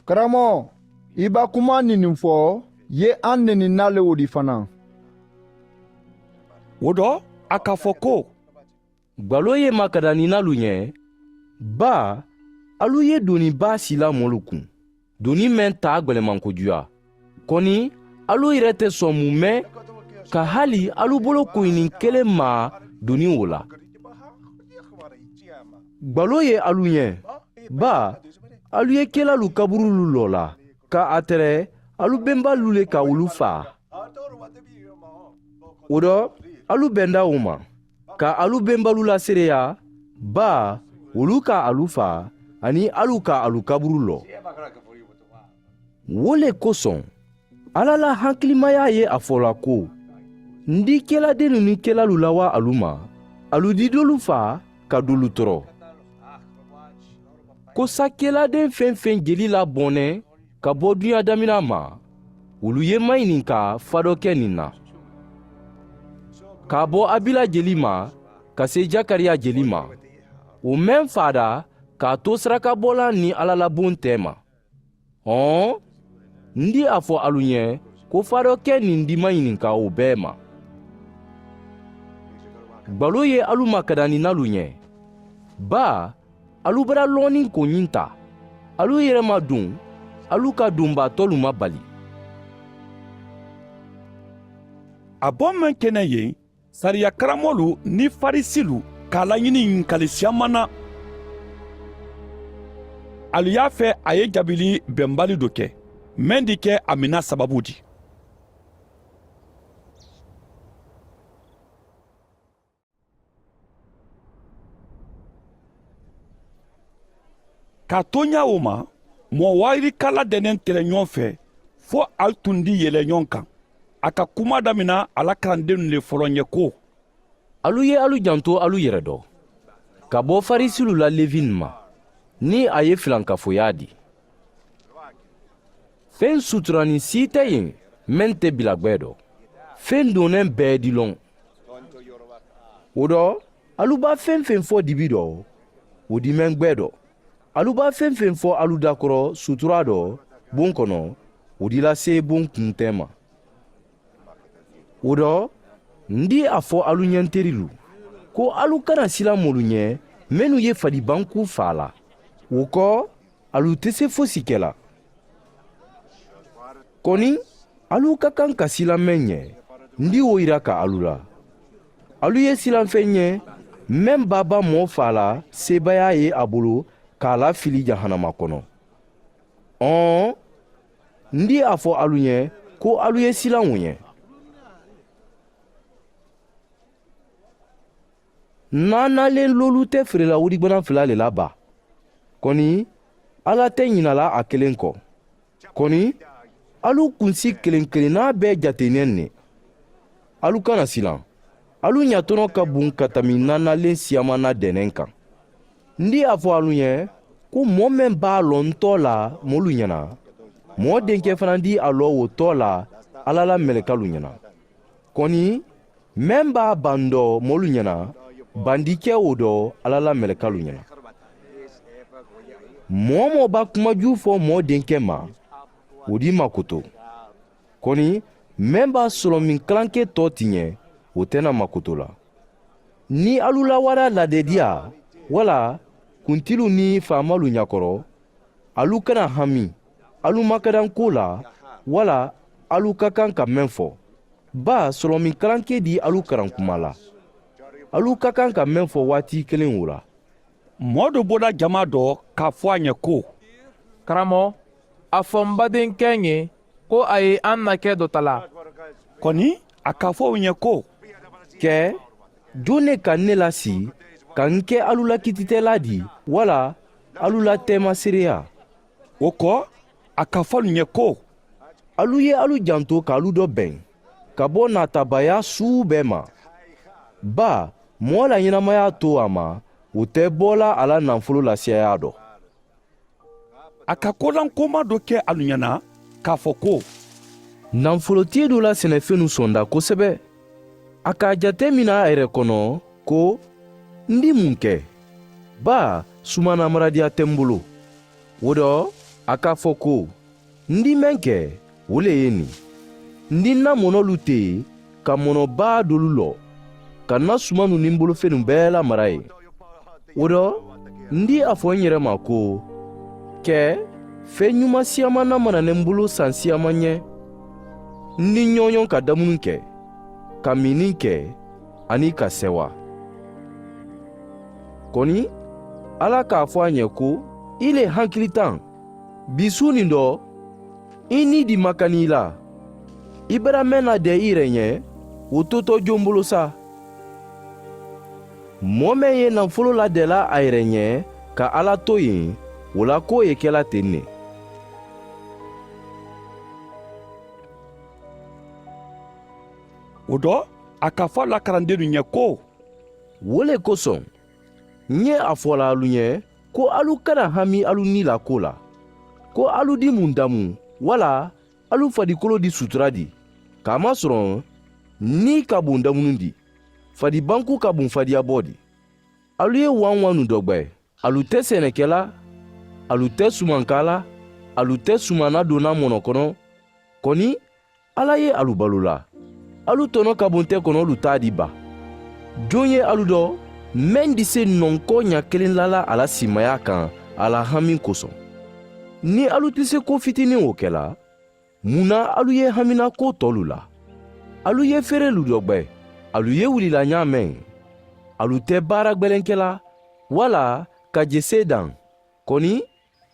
karamoo, i ba kumaa niniŋ fo, ye aŋ neni naa le wo di fanaa. Wo do, a ka fo ko, gbaloo ye makadaninaalu ñe, baa, alu ye doni baa sii la moolu kuŋ, doni meŋ taa gwelemankojuyaa, koni, alu yere te somu me ka hali alu bolo koyiniŋ keleŋ maa doni wo la. Gbaloo ye alu ñe, baa, alu ye kelaalu kaburulu loo la, ka a tere alu bembaalu le ka wolu faa. Wo do, alu benda wo ma, ka alu bembaalu laseedeyaa, baa, wolu ka alu faa, aniŋ alu ka alu kaburu loo. Wo le kosoŋ, alla la hakilimayaa ye a fo la ko, n di kelaadennu niŋ kelaalu lawaa alu ma, alu di doolu faa, ka doolu toro. Ko saakelaadeŋ feŋ-feŋ jeli la boŋ ne ka bo duɲaa daminaa ma, wolu ye mayininkaa fadoo ke niŋ na, ka a bo abila jeli ma, ka see jakariya jeli ma, wo meŋ faada ka a to sarakabolaa niŋ alla la boŋ teema. Hɔn, n di a fo alu ɲe ko fadoo ke niŋ n di mayininkaa wo bee ma. Gbaloo ye alu makadaninaalu ɲe, baa, alu bara looniŋ ko ɲiŋ taa, alu yere maduŋ, alu ka dunbaa tolu mabali. A boŋ meŋ ke ne yen, sariya karamoolu niŋ farisilu ka a laɲini ɲinkali siyaŋ maŋ na. Alu ye a fee a ye jaabili benbali do ke meŋ di ke a mina sababu di. Ka tooɲaa wo ma, moo waayirikala deneŋ teleɲoŋ fee fo ali tundi yeleɲoŋ kaŋ. A ka kumaa damina a la karandennu le foloŋ ye ko, alu ye alu jantoo alu yere do ka bo farisilu la levinnu ma, niŋ a ye filankafuyaa dii. Feŋ suturaniŋ sii te yeŋ meŋ te bilagbee do. Feŋ dooneŋ bee di loŋ. Wo do, alu be a feŋ-feŋ fo dibi do, wo di meŋ gbee do. Alu be a feŋ-feŋ fo alu dakoro suturaa do boŋ kono, wo di la seebuŋ kunteema. Wo do, n di a fo alu ɲenterilu, ko alu kana sila moolu ɲe mennu ye fadibankuu faa la. Wo ko, alu te se fosi ke la. Koni, alu ka kaŋ ka sila meŋ ɲe, n di wo yira ka alu la. Alu ye sila feŋ ɲe meŋ baa ba moo faa la seebayaa ye a bulu ka a lafili jahanama kono. Ɔɔn, n di a fo alu ɲe ko alu ye sila wo ɲe. Naanalen loolu te feerela wurigbana fila le la baa. Kɔni, alla te ɲinala a kelen kɔ. Kɔni, alu kunsi kelen-kelennaa bɛɛ jatenen ne. Alu kana silan. Alu ɲatɔnɔ ka bun ka tanbi naanalen siyaman na dɛnɛn kan. N di a fɔ alu ye ko moo meŋ b'a lɔ n tɔ la moolu ɲɛna, moo denkɛ fana di a lɔ wo tɔ la alla la melekalu ɲɛna. Kɔni, meŋ b'a ban dɔ moolu ɲɛna, bandi kɛ wo dɔ alla la melekalu ɲɛna. Moo-wo-moo b'a kumaju fɔ moo denkɛ ma, wo di makoto. Kɔni, meŋ b'a solomin kalanke tɔ tiɲɛ, wo te na makoto la. Ni alu la wara ladediya wala kuntilu ni faamalu ɲakɔrɔ, alu kana hami alu makadan ko la, wala alu ka kan ka meŋ fɔ. Baa solomin kalanke di alu karankuma la, alu ka kan ka meŋ fɔ waati kelen wo la. Moo do bota jama do k'a fɔ a ɲɛ ko, karamɔgɔ, a fɔ n badenkɛ ye ko a ye an na kɛ dɔ ta la. Kɔni, a k'a fɔ u ɲɛ ko, kɛ, jon ne ka ne lasi ka n kɛ alu la kiititɛla di, wala alu la teemaseereya? Wo kɔ, a k'a fɔ alu ɲɛ ko, alu ye alu janto k'alu dɔ bɛn ka bɔ naataabaya suu bɛɛ ma. Baa, moo la ɲɛnamaya to a ma, wo tɛ bɔla a la nafolo la siyayaa dɔ. A ka kolankooma do kɛ alu ɲɛna, k'a fɔ ko, nafolotiye do la sɛnɛfennu sɔnda kosɛbɛ. A k'a jatemina a yɛrɛ kɔnɔ ko, n di mun kɛ? Baa, sumaanamaradiya tɛ n bolo. Wo dɔ, a k'a fɔ ko, n di meŋ kɛ, wo le ye nin: n di n na mɔnɔlu te ka mɔnɔ baa dolu lɔ, ka n na sumanu ni n bolofennu bɛɛ lamara yen. Wo dɔ, n di a fɔ n yɛrɛ ma ko, kɛ, fen ɲuman siyaman na mana ne n bolo san siyaman ɲɛ, n ni ɲɔɔɲɔ ka damuni kɛ, ka minni kɛ, ani ka sewa. Kɔni, alla k'a fɔ a ɲɛ ko, i le hankili tan, bi su nin dɔ, i ni di makanni i la. I bara meŋ ladɛ i yɛrɛ ɲɛ, wo totɔ jon bolo sa? Moo meŋ ye nafolo ladɛla a yɛrɛ ɲɛ ka alla to yen, wo la koo ye kɛla ten ne. Wo dɔ, a k'a fɔ a la karandennu ɲɛ ko, wo le kosɔn, n ye a fola alu ɲɛ ko alu kana hami alu ni la ko la, ko alu di mun damu, wala alu fadikolo di sutura di. Kaamasɔrɔ, nii ka bun damuni di, fadibanku ka bun fadiyabɔ di. Alu ye wanwannu dɔ gbɛ. Alu te sɛnɛkɛla, alu te sumankaala, alu te sumaana donna mɔnɔ kono. Kɔni, alla ye alu balola. Alu tɔnɔ ka bun te kono lu taa di ba? Jon ye alu dɔ, meŋ dise nɔnkɔ ɲa kelen lala a la simmaya kan a la hami kosɔn? Ni alu te se ko fitinin wo kɛla, mun na alu ye hamina ko tɔlu la? Alu ye feerelu dɔ gbɛ. Alu ye wulila ɲaa meŋ, alu te baara gbɛlenkɛla, wala ka je seedan. Kɔni,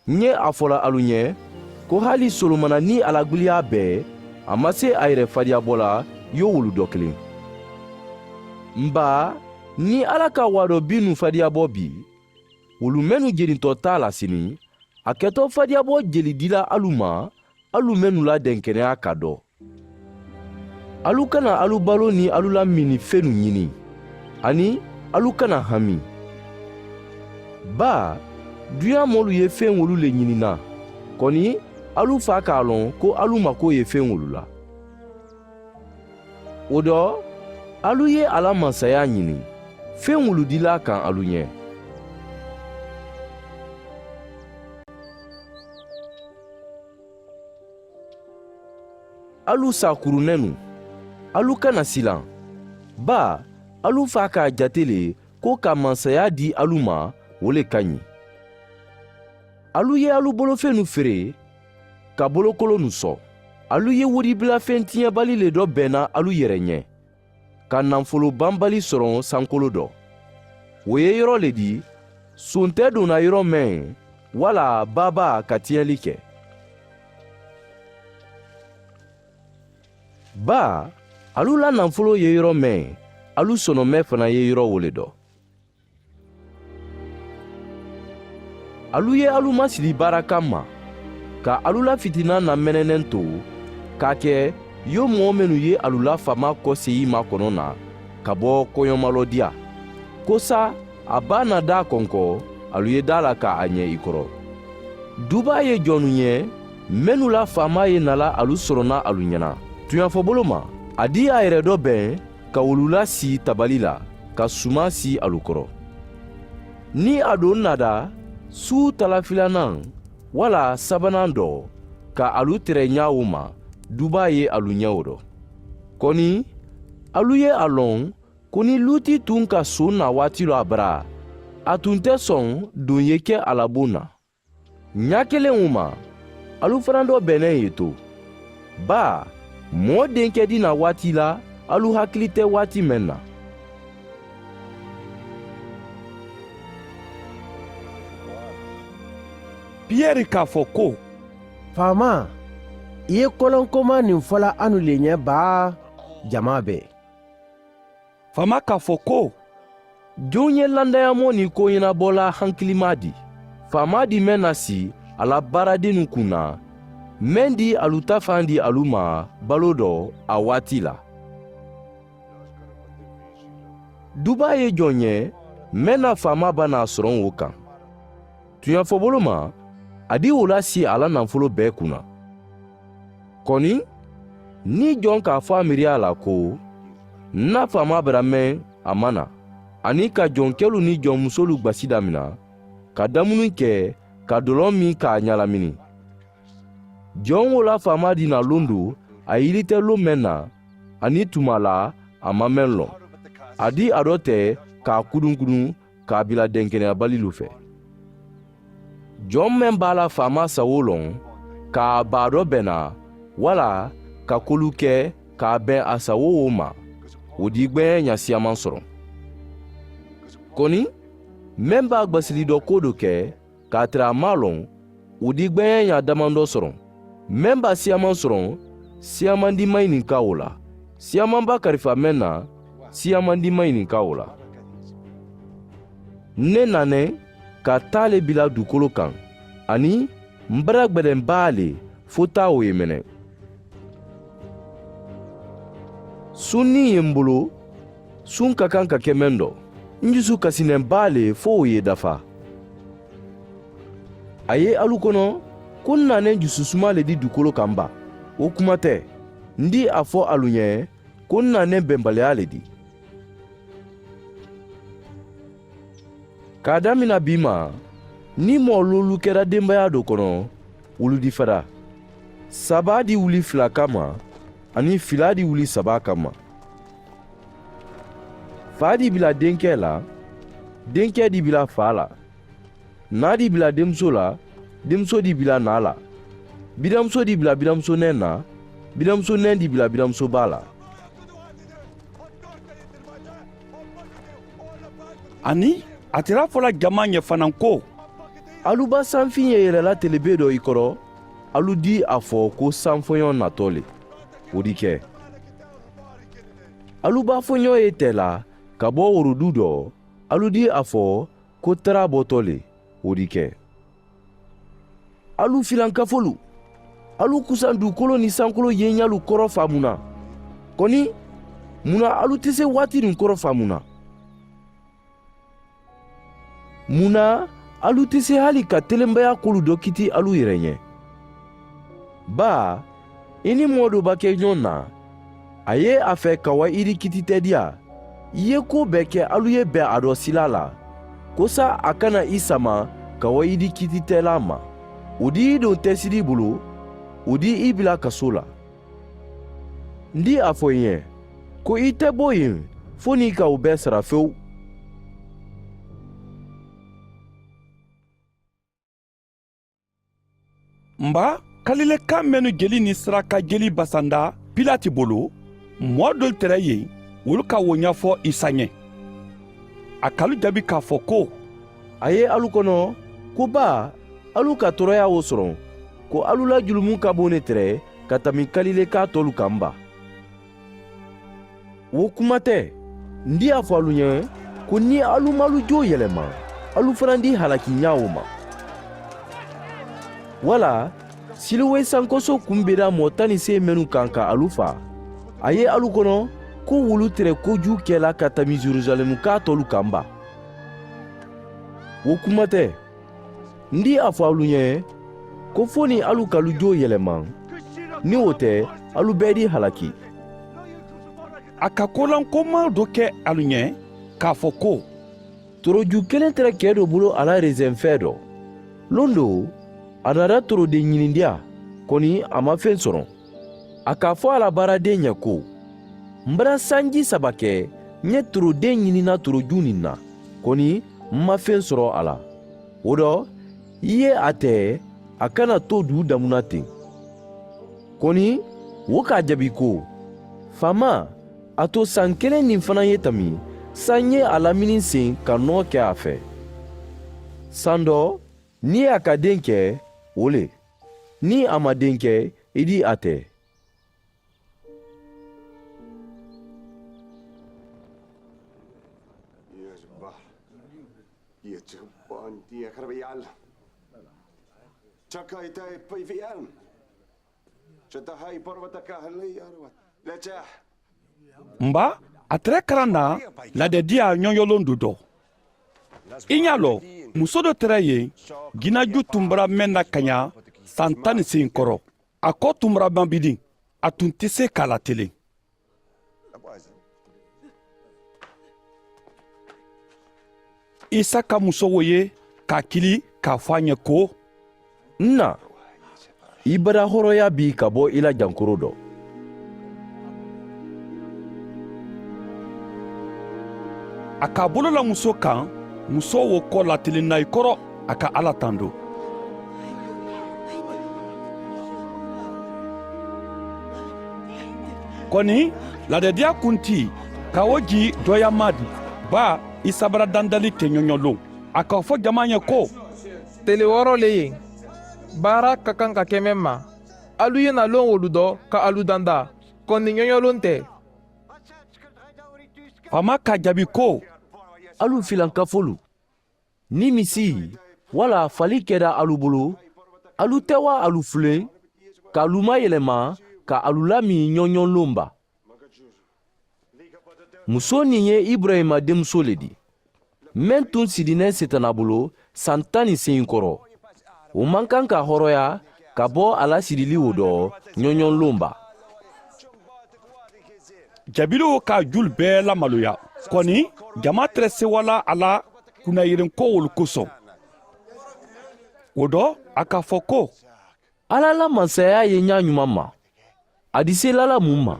n ye a fola alu ɲɛ ko hali solomana ni a la gbiliya bɛɛ, a ma se a yɛrɛ fadiyabɔ la yo wolu dɔ kelen. N baa, ni alla ka waadɔ binnu fadiyabɔ bi, wolu mennu jenintɔ t'a la sini, a kɛtɔ fadiyabɔ jeli dila alu ma, alu mennu la dɛnkɛnɛya ka dɔ. Alu kana alu balo ni alu la minnifennu ɲini, ani alu kana hami. Baa, duɲa moolu ye feŋ wolu le ɲini n na. Kɔni, alu faa k'a loŋ ko alu makoo ye feŋ wolu la. Wo dɔ, alu ye a la mansaya ɲini, feŋ wulu dilaa kaŋ alu ɲɛ. Alu saakurunɛnu, alu kana silan. Baa, alu faa k'a jate le ko ka mansaya di alu ma, wo le ka ɲi. Alu ye alu bolofennu feere ka bolokolonnu sɔ. Alu ye wodibila fentiɲɛbali le dɔ benna alu yere ɲɛ, ka nafolo banbali sɔrɔ sankolo dɔ. Wo ye yɔrɔ le di, sontɛ donna yɔrɔ meŋ, wala baaba ka tiɲɛli kɛ. Baa, alu la nafolo ye yɔrɔ meŋ, alu sɔnɔmɛ fana ye yɔrɔ wo le dɔ. Alu ye alu masili baara kamma, ka alu la fitina na meneneŋ to, ka a ke yo moo mennu ye alu la faamaa koseyi makono na ka bo koɲomalodiya, ko saayiŋ a baa na daa konko alu ye daa la ka a ɲee i koro. Dubaa ye jonnu ɲee mennu la faamaa ye nala alu soroŋ na alu ɲena tuɲafoboloma, a dii a yere do beŋ ka wolu la sii tabali la ka sumaa sii alu koro. Niŋ a doŋ na daa suu talafilanaŋ walla sabanaŋ do ka alu tere ɲaa wo ma, dubaa ye alu ɲewo do. Koni alu ye a loŋ ko niŋ luuti tun ka soo naa waati lo a bara, a tun te soŋ duŋ ye ke a la buŋ na. Ɲaa keleŋ wo ma, alu fanaa do beneŋ ye to. Baa moo denke dina waati la, alu hakili te waati meŋ na. Piyeri k'a fo ko, faamaa, i ye kolonkomaa niŋ fola anu le ɲee baa? Jamaa bee. Faamaa k'a fo ko, joŋ ye landayamoo niŋ kooɲenaboolaa hankilimaa dii faamaa dii meŋ na sii a la baaradiinu kuŋ na, meŋ dii alu tafaaŋ dii alu ma baloo do a waati la? Dubaa ye joŋ ɲee meŋ na faamaa ba naa soroŋ wo kaŋ? Tuɲafoboloma, a dii wo la sii a la nafoloo bee kuŋ na. Koni niŋ joŋ ka a fo a miiriyaa la ko, n na faamaa bara meŋ a ma naa, aniŋ ka joŋ kelu niŋ joŋ musoolu gbasi damina ka damuni ke ka doloŋ miŋ ka a ɲalamini, joŋ wo la faamaa dii na londo a yilite loŋ meŋ na, aniŋ tumaa la a maŋ meŋ loŋ, a dii a do te ka a kudunkudun ka a bila denkeneyabalilu fee. Joŋ meŋ be a la faamaa sawoo loŋ ka a baa do bena walla ka kolu ke ka a beŋ a sawoo wo ma, wo dii gbeŋ ye ɲaa siyaamaŋ soroŋ. Koni meŋ be a gbasili do kuwo do ke ka a tara a maŋ a loŋ, wo dii gbeŋ ye ɲaa damando soroŋ. Meŋ be a siyaamaŋ soroŋ, siyaamandi maŋ i ninka wo la. Siyaamaŋ be a karifa meŋ na, siyaamandi maŋ i ninka wo la. N ne naane ka taa le bila dukolo kaŋ, aniŋ m bara gbedeŋ baa le fo taa wo ye mene. Suŋ niŋ ye m bulu, suŋ ka kaŋ ka ke meŋ do, n jusu kasi neŋ baa le fo wo ye dafa. A ye alu kono ko n naane jususumaa le di dukolo kaŋ ba? Wo kuma te. N di a fo alu ɲe ko n naane bembaliyaa le di. Ka a damina bii ma, niŋ moo luulu keta denbayaa do kono, wuludi fada, sabaa di wuli filaa kamma, aniŋ filaa di wuli sabaa kamma. Faa di bila denkee la, denkee di bila faa la, naa di bila demusoo la, demusoo di bila naa la, bidamusoo di bila bidamuso neŋ na, bidamuso neŋ di bila bidamuso baa la. Aniŋ a tara a fo la jamaa ye fanaa ko, alu ba sanfiŋ ye yele la telebee do i koro, alu di a fo ko sanfoɲoo natoo le. Wo di ke. Alu ba foɲoo ye tee la ka bo woroduu do, alu di a fo ko taraa botoo le. Wo di ke. Alu filankafolu, alu kusaŋ duukoloo niŋ sankoloo yeeɲaalu koro faamu na. Koni, muŋ na alu te se waati niŋ koro faamu na? Muŋ na alu te se hali ka telembayaa koolu do kiti alu yere ɲe? Baa, i niŋ moo doo be ke ɲoŋ na, a ye a fee ka wa i di kititeediyaa, i ye kuwo bee ke alu ye beŋ a do silaa la, kosa a kana i sama ka wa i di kititeelaa ma. Wo di i doŋ teesidi bulu, wo di i bila kasoo la. N di a fo i ye ko i te bo yen fo niŋ i ka wo bee sara fewu. M ba, kalilekaŋ mennu jeli niŋ saraka jeli basanda pilati bulu, moo doolu tara yen, wolu ka wo ɲafo isa ɲe. A ka alu jaabi ka a fo ko, a ye alu kono ko baa, alu ka toroyaa wo soroŋ, ko alu la julumu ka bo ne tere ka tanbi kalilekaa toolu kaŋ ba? Wo kuma te, n di a fo alu ɲe ko niŋ alu maŋ alu joo yelema, alu fanaa di halaki ɲaa wo ma. Wala silowe sankoso kunbeedaa moo tanisee mennu kaŋ ka alu faa, a ye alu kono ko wolu tere kojuu ke la ka tanbi yerusalemukaa tolu kaŋ baa? Wo kuma te. N di a fo alu ɲe ko fo niŋ alu ka alu joo yelema, niŋ wo te, alu bee di halaki. A ka kolankomaa do ke alu ɲe, ka a fo ko, toroju keleŋ tara kee do bulu a la reseŋ fee do. Loŋ do a naata torodeŋ ɲinindiyaa, koni a maŋ feŋ soto. A ka a fo a la baaradeŋ ɲe ko, m bata sanji saba ke, ǹ ye torodeŋ ɲinina toroju niŋ na, koni m maŋ feŋ soto a la. Wo do, i ye a te a kana too duu damuna teŋ. Koni wo ka a jabi ko, faamaa, a to saŋ keleŋ niŋ fanaa ye tanbi, saayiŋ ǹ ye a lamini n seŋ ka noo ke a fee. Sandoo, niŋ i ye a ka deŋ ke, wo le. Niŋ a maŋ deŋ ke, i dii a te. M baa, a tere karaŋ na laadadiyaa ɲoɲoloŋ do doo. I ñaa loo, musoo do tere ye jinaju tumbura meŋ na kaña saŋ taŋ ni seyiŋ koro. A ko tumbura maŋ bidiŋ, a tuŋ ti see ka a lateleŋ. Isa ka musoo wo ye ka a kili ka a fo a ñe ko, n na, i bada horoyaa bii ka bo i la jankuru do. A ka a bolo la musoo kaŋ, musoo wo ko latiliŋ na i koro, a ka alla tando. Koni laadadiyaa kuntii ka wo jii dooyaamaa dii, baa i sabara dandali te ɲoɲoloŋ. A ka wo fo jamaa ñe ko, tele wooro le ye, baara ka kaŋ ka ke meŋ ma, alu ye naa loŋ wolu do ka alu dandaa, koni ɲoɲoloŋ te. Faamaa ka a jaabi ko, alu filankafoolu, niŋ misii walla falii keta alu bulu, alu te wa alu fuleŋ ka alu mayelema ka alu lamii ɲoɲoloŋ baa. Musoo ñiŋ ye iburayima denmusoo le ti, meŋ tuŋ sidineŋ setanaa bulu saŋ taŋ niŋ seyiŋ koro. Wo maŋ kaŋ ka horoyaa ka bo a la sidili wo do ɲoɲoloŋ baa. Jabiloo ka a julu bee lamaloya, koni jamaa tere sewala a la kunnayirinkoo wolu kosoŋ. Wo do a ka a fo ko, alla la mansayaa ye ñaa ñumaŋ ma. A disee lala muŋ ma?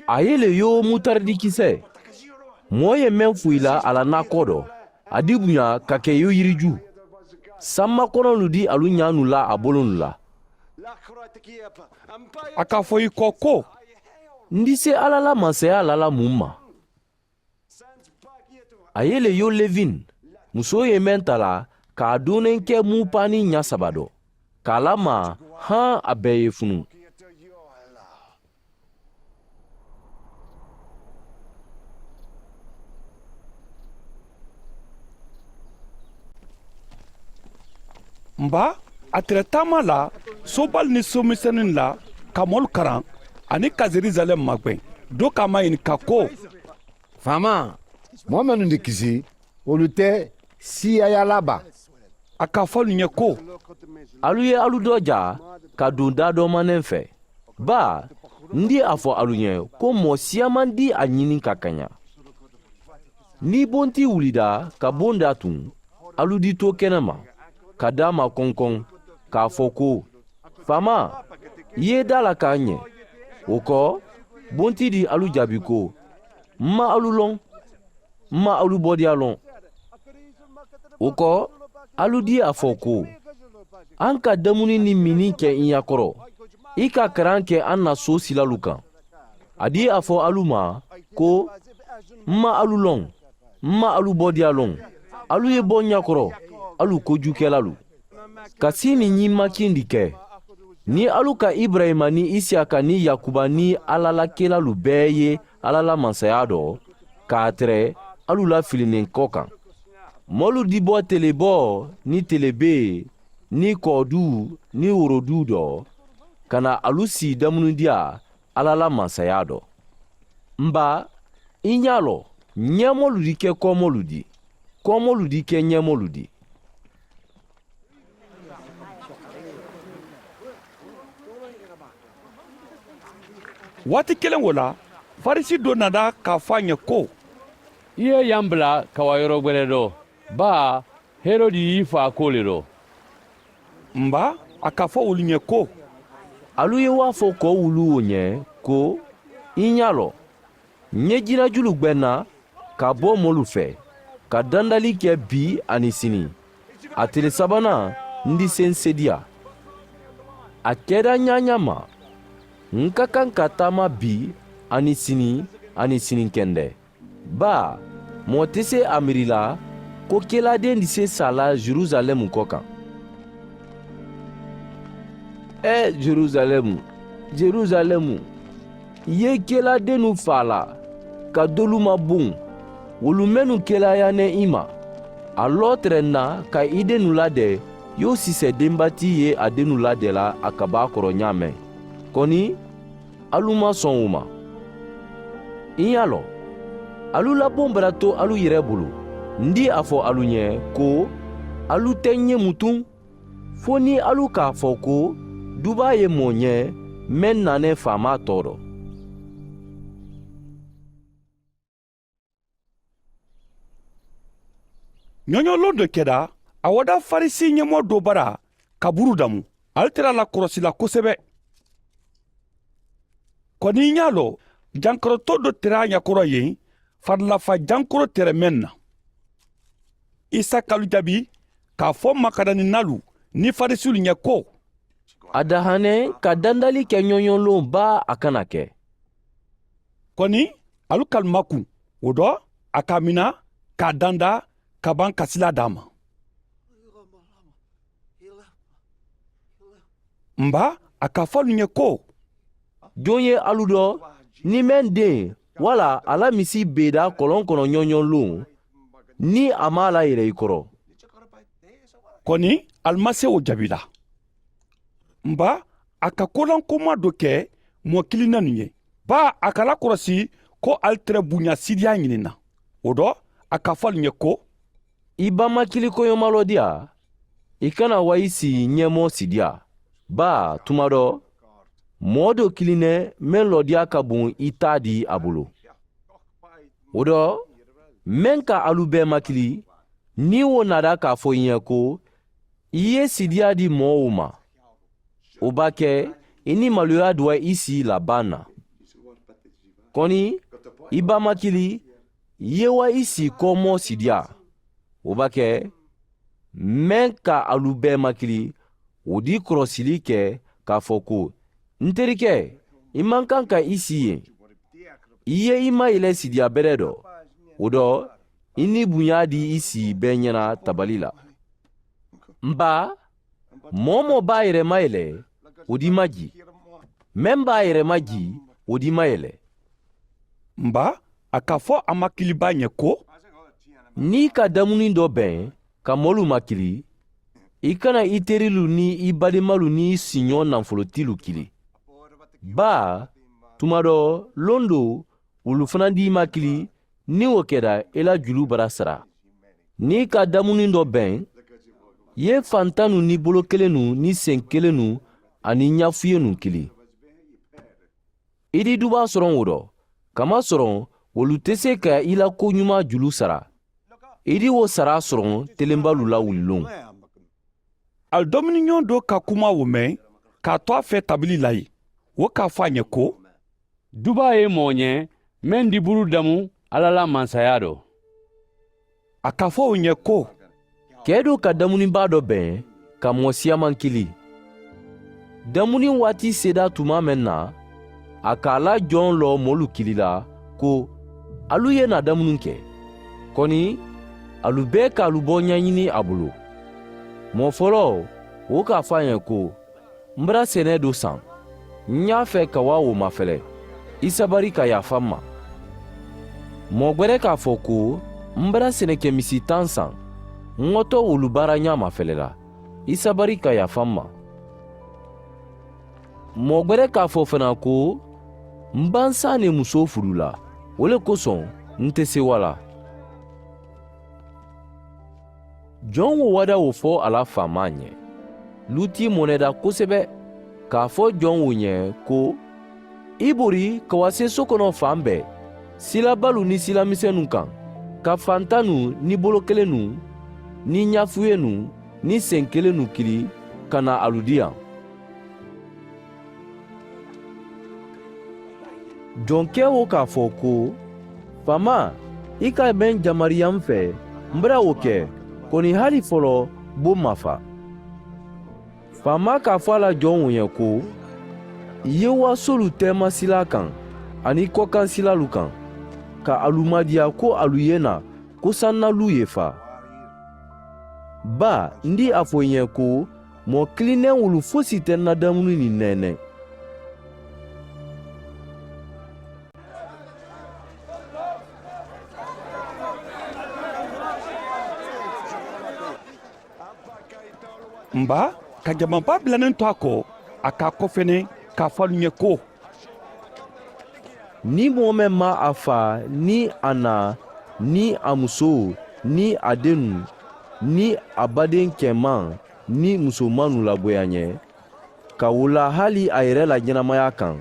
A ye le yoo mutaridikisee, moo ye meŋ fuyi la a la naakoo do, a dibuñaa ka ke yoo yirijuu. Samma konolu di alu ñaanu la a bolonu la. A ka a fo i ko ko, n disee alla la mansayaa lala muŋ ma? A ye le yoo levin, musoo ye meŋ talaa ka a dooneŋ ke muupaaniŋ ñaa saba do, ka a lamaa haŋ a bee ye funuŋ. M baa, a tera taama la soobaalu niŋ soomiseniŋ la ka moolu karaŋ, aniŋ ka yeruzalɛm magbeŋ. Doo ka a mayinika ko, faamaa, moo mennu ti kisi, wolu te siiyayaa la baa? A ka a fo alu ñe ko, alu ye alu doo jaa ka duŋ daa doo maneŋ fee. Baa, n di a fo alu ñe ko moo siiyaa maŋ di a ñiniŋ ka kaña. Niŋ bontii wulita ka bondaa tuŋ, alu di too kenema ka daamaa konkoŋ, ka a fo ko, faamaa, i ye i daa lakaa n ye. Wo ko, bontii di alu jaabi ko, m maŋ alu loŋ, m maŋ alu bodiyaa loŋ. Wo ko, alu di a fo ko, a n ka damuni niŋ miniŋ ke n yakoro, i ka a karaŋ ke a n na soo silalu kaŋ. A di a fo alu ma ko, m maŋ alu loŋ, m maŋ alu bodiyaa loŋ. Alu ye bo n yakoro, alu kojuukelalu. Ka sii niŋ ñiŋ makindi ke, niŋ alu ka iburayima niŋ isiyaka niŋ yakuba niŋ alla la kelalu bee ye alla la mansayaa do, ka a tere alu la filinenkoo kaŋ. Moolu diboo teleboo niŋ telebee niŋ kooduu niŋ woroduu doo ka naa alu sii damunidiyaa alla la mansayaa do. M baa, i ñaa loŋ ñeemolu di ke koomolu di, koomolu di ke ñeemolu di. Waati keleŋo la, farisi doo nata ka a fo a ñe ko, i ye yan bula ka wa yoro gbele do, baa, herodi ye i faa ko le do. M baa, a ka a fo wolu ñe ko, alu ye waa fo koo wuluwo ñe ko, i ñaa loŋ ñe jinajulu gbenna ka bo moolu fee, ka dandali ke bii aniŋ siniŋ, a tele sabanaa n diseŋ seediyaa. A keda ñaañaama, n ka kaŋ ka taama bii aniŋ siniŋ aniŋ siniŋ kende. Baa, moo te see a miiri la ko kelaadeŋ disee saa la jerusalem ko kaŋ. Ee jerusalem, jerusalem, i ye kelaadennu faa la ka doolu mabuŋ, wolu mennu kelaaya ne i ma. A lootere n na ka i dennu lade yow sise denbatii ye a dennu lade la a ka baa koro ñaameŋ. Koni, alu maŋ soŋ wo ma. I ye a loŋ, alu laboŋ barato alu yere bulu. N di a fo alu ñe ko, alu te ñe mutuŋ fo niŋ alu ka a fo ko, dubaa ye moo ñe meŋ naanee faamaa too do. Ñoñoloŋ do keda, a wada farisi ñemoo doo bara ka buru damu. Ali tera la korosi la kosebe. Koni i ñaa loŋ, jankorotoo do tera a ñakoro ye, farilafa jankoro tere meŋ na. Isa ka alu jabi ka a fo makadaninaalu niŋ farisiwolu ñe ko, a dahane ka dandali ke ñoñoloŋ baa a kana ke. Koni, alu ka alu makuŋ. Wo do, a ka a mina ka a danda ka baŋ ka silaa daa ma. M baa, a ka a fo alu ñe ko, joŋ ye alu do niŋ meŋ deŋ walla a la misi beedaa koloŋ kono ñoñoloŋ niŋ a maŋ a la yele i koro? Koni, alimasiiwo jabi la. M baa, a ka kolankomaa do ke moo kiliŋ nenu ye, baa a ka a lakorosi ko ali tere buñaa siidiyaa ñini n na. Wo do, a ka a fo ali ñe ko, i baamakili koyomaloodiyaa, i kana wa i sii ñeemoo siidiyaa. Baa tuma doo, moo doo kiliŋ ne meŋ loodiyaa ka buŋ i taa dii a bulu. Wo do, meŋ ka alu bee makili, niŋ wo naata ka a fo i ñe ko, i ye siidiyaa dii moo wo ma, wo be a ke i niŋ maluyaa duwa i sii la baa n na. Koni, i baamakili, i ye wa i sii koomoo siidiyaa, wo be a ke meŋ ka alu bee makili, wo dii korosili ke ka a fo ko, n terikee, i maŋ kaŋ ka i sii ye. I ye i mayele siidiyaa beree do, wo do, i niŋ buñaa dii i sii bee ñena tabali la. M baa, moo-wo-moo be a yere mayele, wo dii maji. Meŋ be a yere maji, wo dii mayele. M baa, a ka a fo a makilibaa ñe ko, niŋ i ka damuni doo beŋ ka moolu makili, i kana i terilu niŋ i badimalu niŋ i siiñoo nafolotiilu kili. Baa, tuma doo, loŋ doo, wolu fanaa dii makili, niŋ wo keta, i la juluu bara sara. Niŋ i ka damuni doo beŋ, i ye fantannu niŋ bolo kelennu niŋ seŋ kelennu aniŋ ñaafuyennu kili. I dii dubaa soroŋ wo do, kamasoroŋ wolu te see ka i la koñumaa juluu sara. I dii wo saraa soroŋ telembalu la wuliluŋ. Ali dominiñoo doo ka kumaa wo meŋ, ka a tu a fee tabili la ì, wo ka a fo a ñe ko, dubaa ye moo ñe meŋ dii buru damu alla la mansayaa do. A ka a fo wo ñe ko, kee doo ka damunibaa doo beŋ ka moo siyamaŋ kili. Damuni waati seedaa tumaa meŋ na, a ka a la joŋ loo moolu kili la ko, alu ye naa damuni ke. Koni, alu bee ka alu booñaa ñini a bulu. Moo foloo, wo ka a fo a ñe ko, m bara senee doo saŋ. N ñaa fee ka waa wo mafele, i sabari ka yaafa m ma. Moo gbere ka a fo ko, m bara senekemisi taŋ saŋ. N ŋoto wolu baarañaa mafele la. I sabari ka yaafa m ma. Moo gbɛrɛ k'a fo fanaa ko, m baa n saa ne musoo fulu la, wo le kosoŋ n te sewa la. Jɔn wo wada wo fo a la faamaa ɲɛ. Luti mɔnɛda kosɛbɛ k'a fo jɔn wo ɲɛ ko, i bori ka wa se sokonɔ fan bɛɛ, silabalu ni silamisɛnnu kaŋ, ka fantannu ni bolokelennu ni ɲafuyennu ni senkelennu kili ka na alu diyaŋ. Jɔnkɛ wo k'a fo ko, faamaa, i ka meŋ jamariya n fɛ, n bera wo kɛ, kɔni hali fɔlɔ bo ma fa. Faamaa k'a fo a la jɔn wo ɲɛ ko, yewaasolu tɛɛma silaa kaŋ, ani kɔkansilaalu kaŋ, ka alu maadiya ko alu ye na ko sannalu ye fa. Baa, n di a fo i ɲɛ ko, moo kilinnenwulu fosi te n na damuni ni nɛɛnɛ. N baa, ka jamabaa bilanen to a kɔ, a k'a kɔfɛnɛ k'a fo alu ɲɛ ko, ni moo meŋ maŋ a faa ni a naa ni a musoo ni a dennu ni a baden kɛmaa ni musomaanu lagoya ǹ ye, ka wula hali a yere la ɲenamaya kaŋ,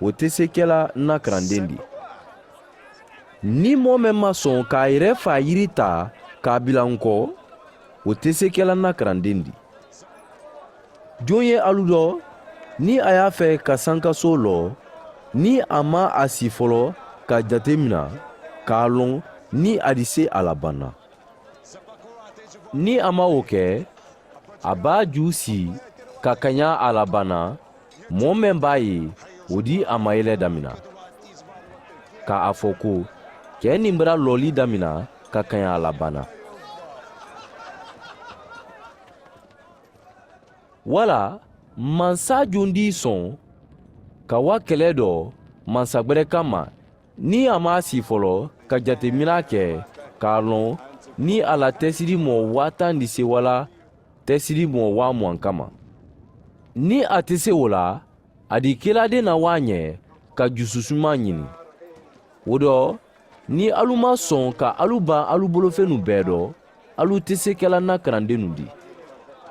wo te se ke la ǹ na karandeŋ di. Ni moo meŋ maŋ soŋ ka a yere faa yiri taa ka a bila ǹ ko, wo te se ke la ǹ na karandeŋ di. Joŋ ye alu do, ni a ye a fee ka sankaso loo, ni a maŋ a sii folo ka jatemina ka a loŋ ni a di se a la banna? Ni a maŋ wo ke, a be a juu sii ka kaña a la banna. Moo meŋ be a ye, wo di a ma yele damina, ka a fo ko, ke nimbara looli damina ka kaña a la banna. Wala mansa jondi soŋ ka wa kele do mansa gbere kamma, ni a maŋ a sii folo ka jateminaa ke ka a loŋ ni a la tesiri moo waa taŋ di sewa la tesiri moo waa muwaŋ kamma? Ni a te se wo la, a di kela de na waa ǹ ye ka jususumaa ñini. Wo do, ni alu maŋ soŋ ka alu baŋ alu bolofennu bee do, alu te se ke la ǹ na karandennu di.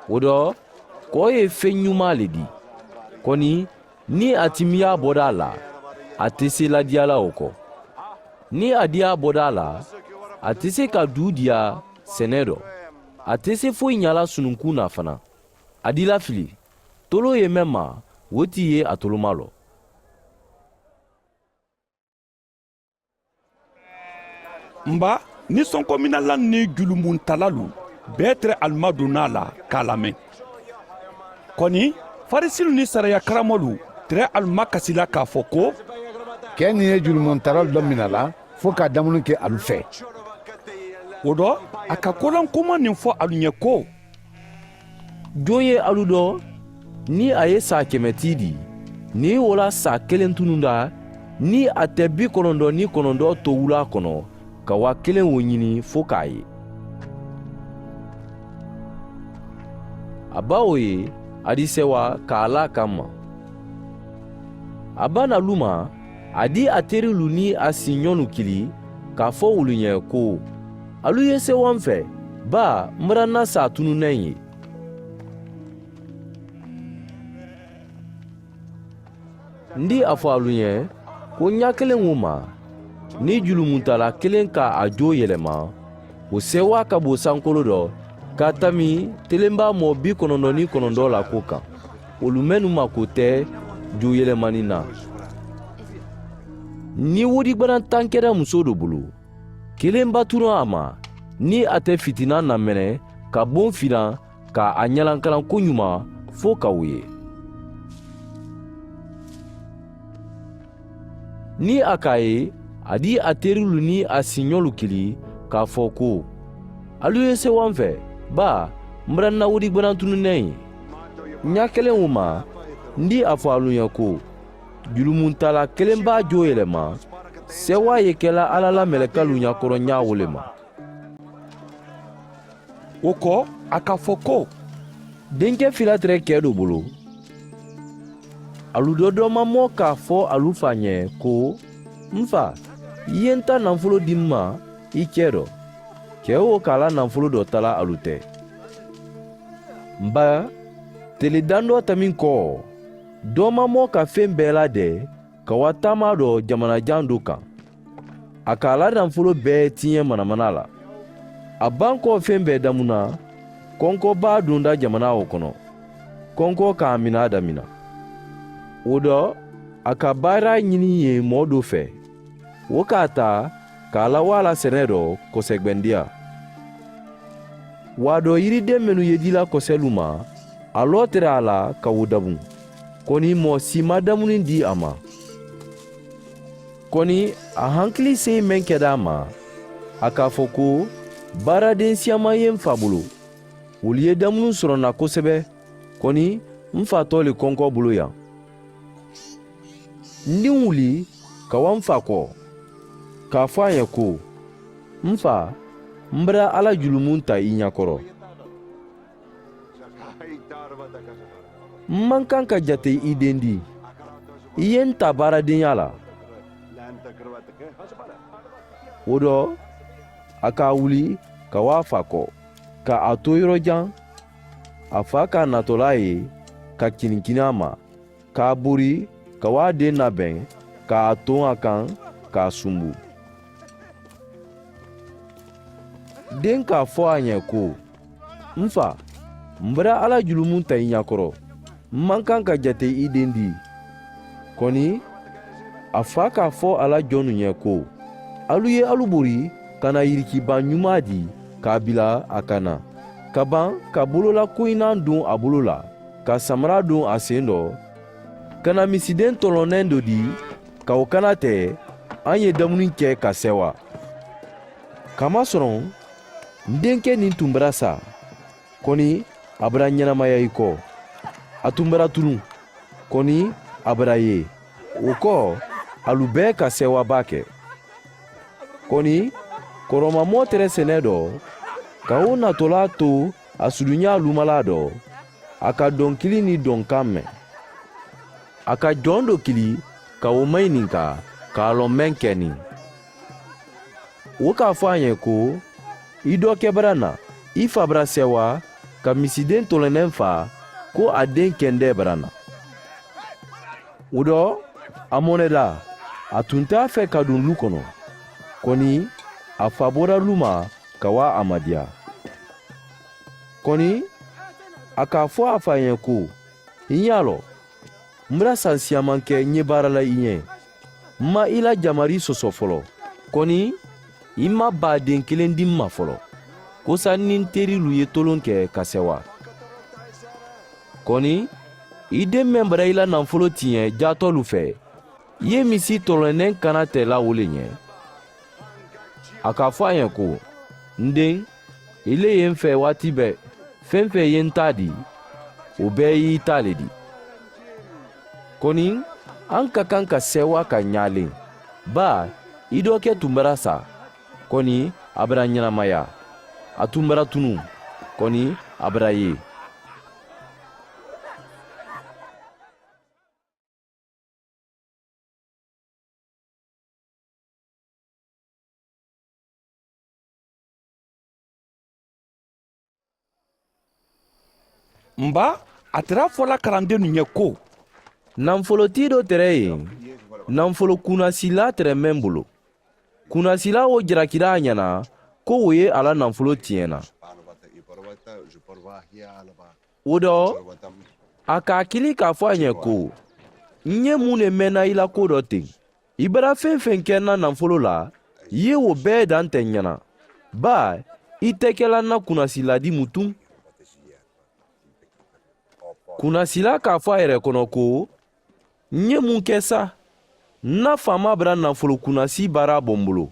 Wo do, ko ye feŋ ñumaa le di. Koni, ni a timiyaa bodaa la, a te se ladiya la wo ko. Ni a diyaa bodaa la, a te se ka duu diyaa sene do. A te se foyi ñaa la sununkun na fanaa. A di lafili, toloo ye meŋ maa, wo ti ye a tolomaa loo. N baa, ni sonkominalalu ni julumuntalaalu bee tere alu ma donnaa la ka a lameŋ. Koni, farisilu ni sariya karamolu tere alu ma kasi la ka a fo ko, ke niŋ ye julumuntalaalu damina la fo ka a damuni ke alu fee. Wo do, a ka kolankomaŋ niŋ fo alu ñe ko, joŋ ye alu do, niŋ a ye saa keme tii di, niŋ wo la saa keleŋ tununda, niŋ a te bi konondoŋ niŋ konondoŋ towulaa kono, ka waa keleŋ wo ñini fo ka a ye? A be a wo ye, a di sewa ka a laa kamma. A be a na lumaa, a di a terilu niŋ a siiñolu kili, ka a fo wolu ñe ko, alu ye sewa m fee, baa m bata n na saa tunu ne ǹ ye. N di a fo alu ñe, ko ñaa keleŋ wo maa, niŋ julumuntalaa keleŋ ka a joo yelema, wo sewa ka bo sankolo do ka a tammi telenbaa moo bi konondoŋ niŋ konondoŋ la kuwo kaŋ, wolu mennu maku te joo yelemaniŋ na. Niŋ wodigbanaŋ tanketa musoo do bulu, keleŋ baturaŋ a ma, niŋ a te fitinaa namene ka boŋ finaŋ ka a ñalankalaŋ koñumaa fo ka wo ye. Niŋ a ka a ye, a di a terilu niŋ a siiñolu kili, ka a fo ko, alu ye sewa m fee, baa m bata n na wodigbanaŋ tunu ne ǹ ye. Ñaa keleŋ wo maa, n di a fo alu ñe ko, julumuntalaa keleŋ be a joo yelema, sewa ye ke la alla la melekalu ñakoroŋ ñaa wo le ma. Wo ko, a ka fo ko, Denkɛ fila tɛ kɛ do bolo. Alu dɔ dɔ ma mɔ k'a fɔ alu fa ɲɛ ko, n fa, i ye n ta nafolo di n ma i kɛ dɔ. Kɛ wo k'a la nafolo dɔ tala alu tɛ. N ba, tele dan dɔ tɛmɛn kɔ, dɔ ma mɔ ka fen bɛɛ la dɛ, ka wa taama dɔ jamana jan do kan. A k'a la nafolo bɛɛ tiɲɛ manamana la. A ban kɔ fen bɛɛ damuna, kɔnkɔ b'a donda jamana o kɔnɔ. Kɔnkɔ k'a mina damina. O dɔ, a ka baara ɲini ye mɔɔ do fɛ, wo k'a ta k'a la waala sɛnɛ dɔ kɔsɛgbɛndiya. Waa dɔ yiriden mennu ye dila kɔsɛlu ma, a lɔ tɛrɛ a la ka wo dabun. Kɔni mɔɔ si ma damuni di a ma. Kɔni a hankili seyi meŋ kɛda a ma, a k'a fɔ ko, baaraden siyaman ye n fa bolo. Wolu ye damuni sɔrɔ n na kosɛbɛ. Kɔni n fa tɔ le kɔnkɔ bolo yan. N din wuli ka wa n fa kɔ, k'a fɔ a ɲɛ ko, n fa, n bara ala julumun ta i ɲa kɔrɔ. N man kan ka jate i den di. I ye n ta baaradenya la. Wo dɔ, a k'a wuli ka wa a fa kɔ, ka a to yɔrɔ jan. A fa k'a natɔla ye, ka kinikini a ma, k'a bori ka wa a den nabɛn, k'a ton a kan, k'a sunbu. Den k'a fɔ a ɲɛ ko, n fa, n bara ala julumu ta i ɲa kɔrɔ. N man kan ka jate i den di. Kɔni, a fa k'a fɔ a la jɔnnu ɲɛ ko, alu ye alu bori ka na yirikiba ɲuman di k'a bila a kan na, ka ban ka bolola koyinan don a bolo la, ka samara don a sen dɔ, ka na misiden tɔlɔnnen dɔ di, ka o kana tɛ, an ye damuni kɛ ka sewa. Kamasɔrɔ n denkɛ nin tun bara sa, kɔni a bara ɲɛnamaya i kɔ. A tun bara tunun, kɔni a bara ye. O kɔ, alu bɛɛ ka sewaba kɛ. Kɔni, kɔrɔmamɔ tɛrɛ sɛnɛ dɔ, ka o natɔla to a suduɲa lumala dɔ, a ka dɔnkili ni dɔnkan mɛn. A ka jɔn do kili ka o maɲininka, k'a lɔn mɛn kɛ ni. Wo k'a fɔ a ɲɛ ko, i dɔ kɛ bara na, i fa bara sɛwa ka misiden tɔlɔnnen fa, ko a den kɛndɛ bara na. Wo dɔ, a mɔnɛda, a tun t'a fɛ ka dun lu kɔnɔ. Kɔni, a fa bɔra lu ma ka wa a madiya. Kɔni, a k'a fɔ a fa ɲɛ ko, i ɲa lɔ, n bara san siyaman kɛ n ye baara la i ɲɛ. N ma i la jamari sɔsɔ fɔlɔ. Kɔni, i ma baaden kelen di n ma fɔlɔ, kosa ni n terilu ye tolon kɛ ka sɛwa. Kɔni, i den mɛn bara i la nafolo tiɲɛ jaatɔlu fɛ, i ye misi tɔlɔnnen kana tɛ la wo le ɲɛ. A k'a fɔ a ɲɛ ko, n den, i le ye n fɛ waati bɛɛ, fɛn fɛn ye n ta di, o bɛɛ y'i ta le di. Kɔni, an ka kan ka sewa ka ɲalen. Baa, i dɔ kɛ tun bara sa, kɔni a bara ɲɛnamaya. A tun bara tunun, kɔni a bara ye. N ba, a tɛrɛ a fɔla kalandennu ɲɛ ko, nafolotii do tɛrɛ ye nafolo kunnasila tɛrɛ meŋ bolo. Kunnasila wo jarakira a ɲɛna ko wo ye a la nafolo tiɲɛna. Wo dɔ, a k'a kili k'a fɔ a ɲɛ ko, n ye mun ne mɛnna i la ko dɔ ten? I bara feŋ feŋ kɛ n na nafolo la, i ye wo bɛɛ da n tɛ ɲɛna. Baa, i tɛ kɛla n na kunnasila di mu tun. Kunnasila k'a fɔ a yɛrɛ kɔnɔ ko, n ye mun kɛ sa? N na faama bara nafolo kunnasi baara bɔ n bolo.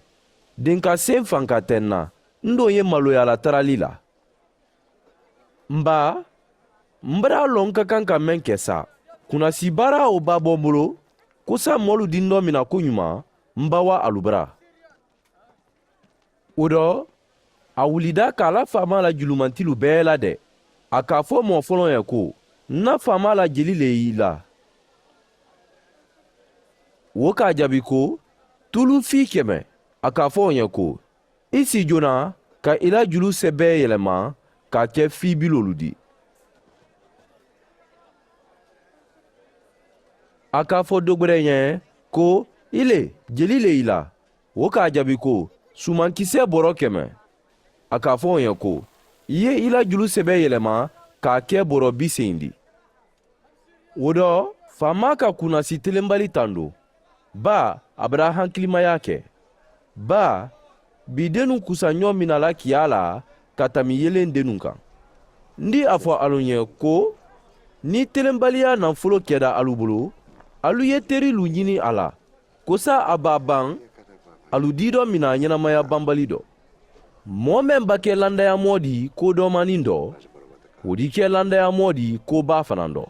Denkasen fanka tɛ n na, n don ye maloyala tarali la. N ba, n bara lɔn n ka kan ka meŋ kɛ sa. Kunnasi baara o ba bɔ n bolo, kosa mɔlu di n dɔ mina ko ɲuman, n ba wa alu bara. Wo dɔ, a wulida k'a la faama la julumantilu bɛɛ la dɛ. A k'a fo moo foloŋ ye ko, ǹ na faamaa la jeli le ye i la? Wo k'a jaabi ko, tuulufii keme. A k'a fo wo ye ko, i si joona ka i la julu sebe yelema k'a ke fiibiloolu ti. A k'a fo dogberee ye ko, i le, jeli le i la? Wo k'a jaabi ko, sumankisee boro keme. A k'a fo wo ye ko, i ye i la julu sebe yelema k'a ke boro biseyi ti. Wo to, faamaa ka kunnasi telenbali tando. Baa, a bada hankilimaya ke. Baa, bi dennu kusa ñoo minala kiyaa la ka tanbi yelendenu kaŋ. N di a fo alu ye ko, niŋ telenbaliyaa nanfoloo keta alu bulu, alu ye terilu ñini a la, kosa a be a baŋ alu dii do mina ñenamaya banbali do. Moo meŋ be ke landayamoo ti ko doomaniŋ do, wo ti ke landayamoo ti ko baa fanaa do.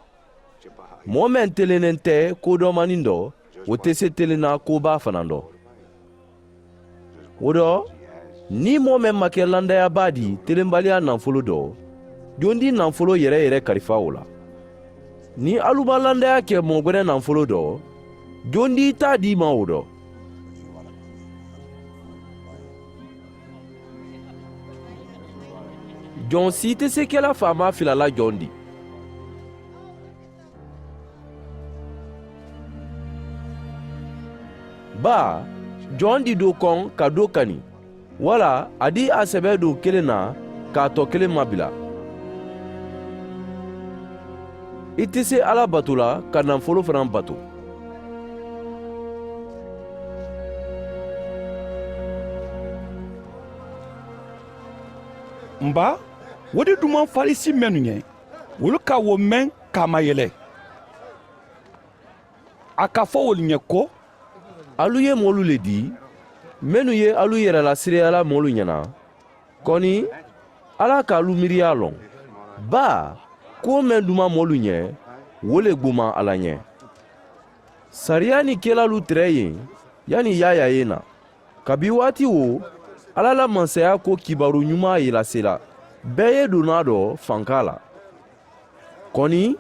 Moo meŋ telenneŋ te ko doomaniŋ do, wo te se telenna ko baa fanaa do. Wo to, niŋ moo meŋ ma ke landaya baa ti telenbaliyaa nanfoloo do, jondi nanfoloo yere yere kalifa wo la? Niŋ alu ma landaya ke moo gbeneŋ nanfoloo do, jondi i taa dii ma wo do? Joŋ sii te se ke la faamaa fila la joŋ di? Baa, joŋ di doo koŋ ka doo kani, walla a dii a sebe doo keleŋ na ka a too keleŋ mabila? I te se alla bato la ka nanfoloo fanaa bato. M baa, wo de dumaŋ farisi mennu ye, wolu ka wo meŋ kaamayele. A ka fo wolu ye ko, alu ye moolu le dii mennu ye alu yere la siriyala moolu ñana, koni alla ka alu miiriyaa loŋ. Baa, kuwo meŋ duma moolu ye, wo le gbuma alla ye. Sariya niŋ kelaalu tere ye, yani yaayaa ye na. Kabi waati wo, alla la mansaya ko kibaaru ñumaa ye laseela bee ye dunaa do fankaa la. Koni,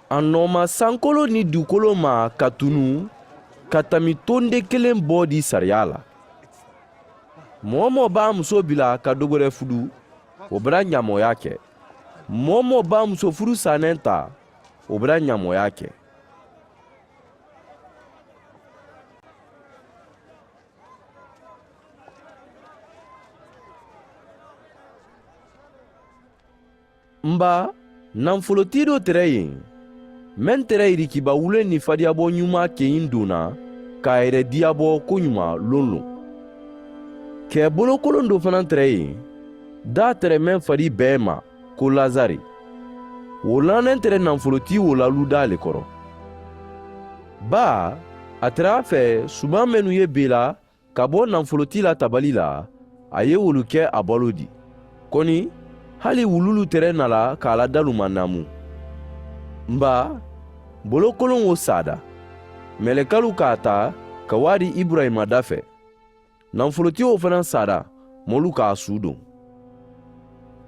a nooma sankoloo niŋ duukoloo ma ka tunu ka tanbi tonde keleŋ boo di sariyaa la. Moo-wo-moo be a musoo bila ka dogberee fudu, wo be la ñaamooyaa ke. Moo-wo-moo be a musoo fudu saaneŋ taa, wo be la ñaamooyaa ke. M baa, nanfolotii doo tere ye, meŋ tere yirikiba wuleŋ niŋ fadiyaaboo ñumaa keyiŋ doo na, ka a yere diyaaboo koñumaa loŋ loŋ. Kee bolokoloŋ doo fanaa tere ye, daa tere meŋ fadi bee ma, ko lasari. Wo laanaŋ tere nanfolotii wo la ludaa le koro. Baa, a tere a fee sumaa mennu ye bee la ka bo nanfolotii la tabali la, a ye wolu ke a baloo ti. Koni, hali wuluulu tere na la ka a la daluma naamu. M baa, bolokoloŋ wo saada. Melekalu ka a taa ka waa di iburayima da fee. Nanfolotii wo fanaa saada, moolu ka a suudoŋ.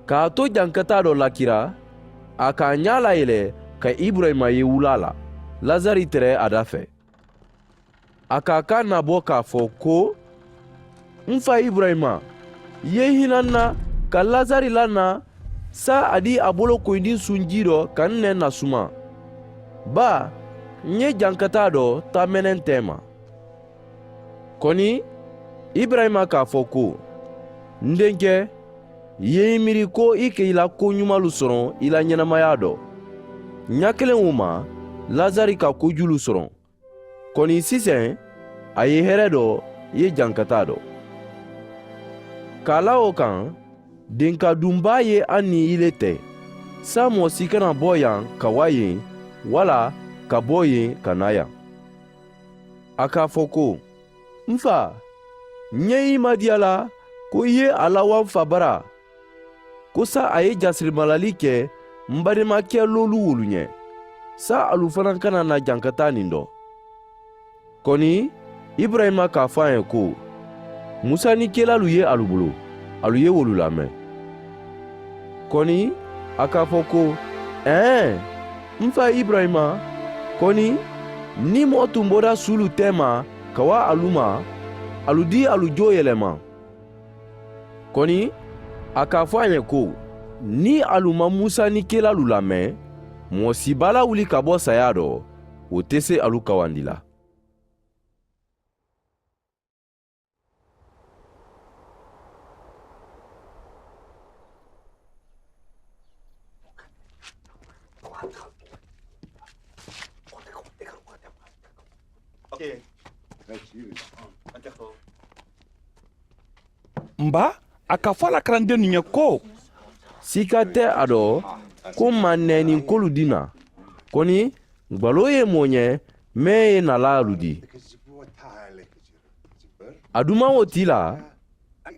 Ka a to jankataa do lakira, a ka a ñaa layele ka iburayima ye wulaa la, lasari tere a da fee. A ka a kaa naaboo ka a fo ko, m faa iburayima, i ye i hina n na ka lasari la n na, saayiŋ a dii a bolo koyindiŋ suŋ jii do ka n ne na suma. Baa, ǹ ye jankataa do taa meneŋ teema. Koni, iburayima ka a fo ko, n denke, i ye i miiri ko i ka i la koñumalu soroŋ i la ñenemayaa do. Ñakeleŋ wo ma, lasari ka kojuulu soroŋ. Koni siseŋ, a ye here do, i ye jankataa do. Ka a la wo kaŋ, denka dunbaa ye a niŋ i le te, saayiŋ moo si kana bo yaŋ ka waa yeŋ, walla ka bo yeŋ ka naa yaŋ. A ka a fo ko, m faa, ǹ ye i maadeyaa la ko i ye a lawa m faa bara, ko saayiŋ a ye jasirimalali ke m baadimakee loolu wolu ñe, saayiŋ alu fanaa kana na jankataa niŋ do. Koni, iburayima ka a fo a ye ko, musa niŋ kelaalu ye alu bulu, alu ye wolu laame. Koni, A ka fo ko, ɛɛn, m fa iburayima. Kɔni, ni moo tun bɔra suulu tɛɛma ka waa alu ma, alu dii alu joo yelema. Kɔni, a ka fo a ye ko, ni alu ma musa ni kelaalu lamen, moo si b'a la wuli ka bo sayaa dɔ, wo te se alu kawandi la. M ba, a ka fo a la karandennu ye ko, siika te a dɔ, ko m maŋ nɛɛni n kolu dina. Kɔni, gbaloo ye moo ɲɛ, mee ye nalaalu di. Adumaŋ wo tii la,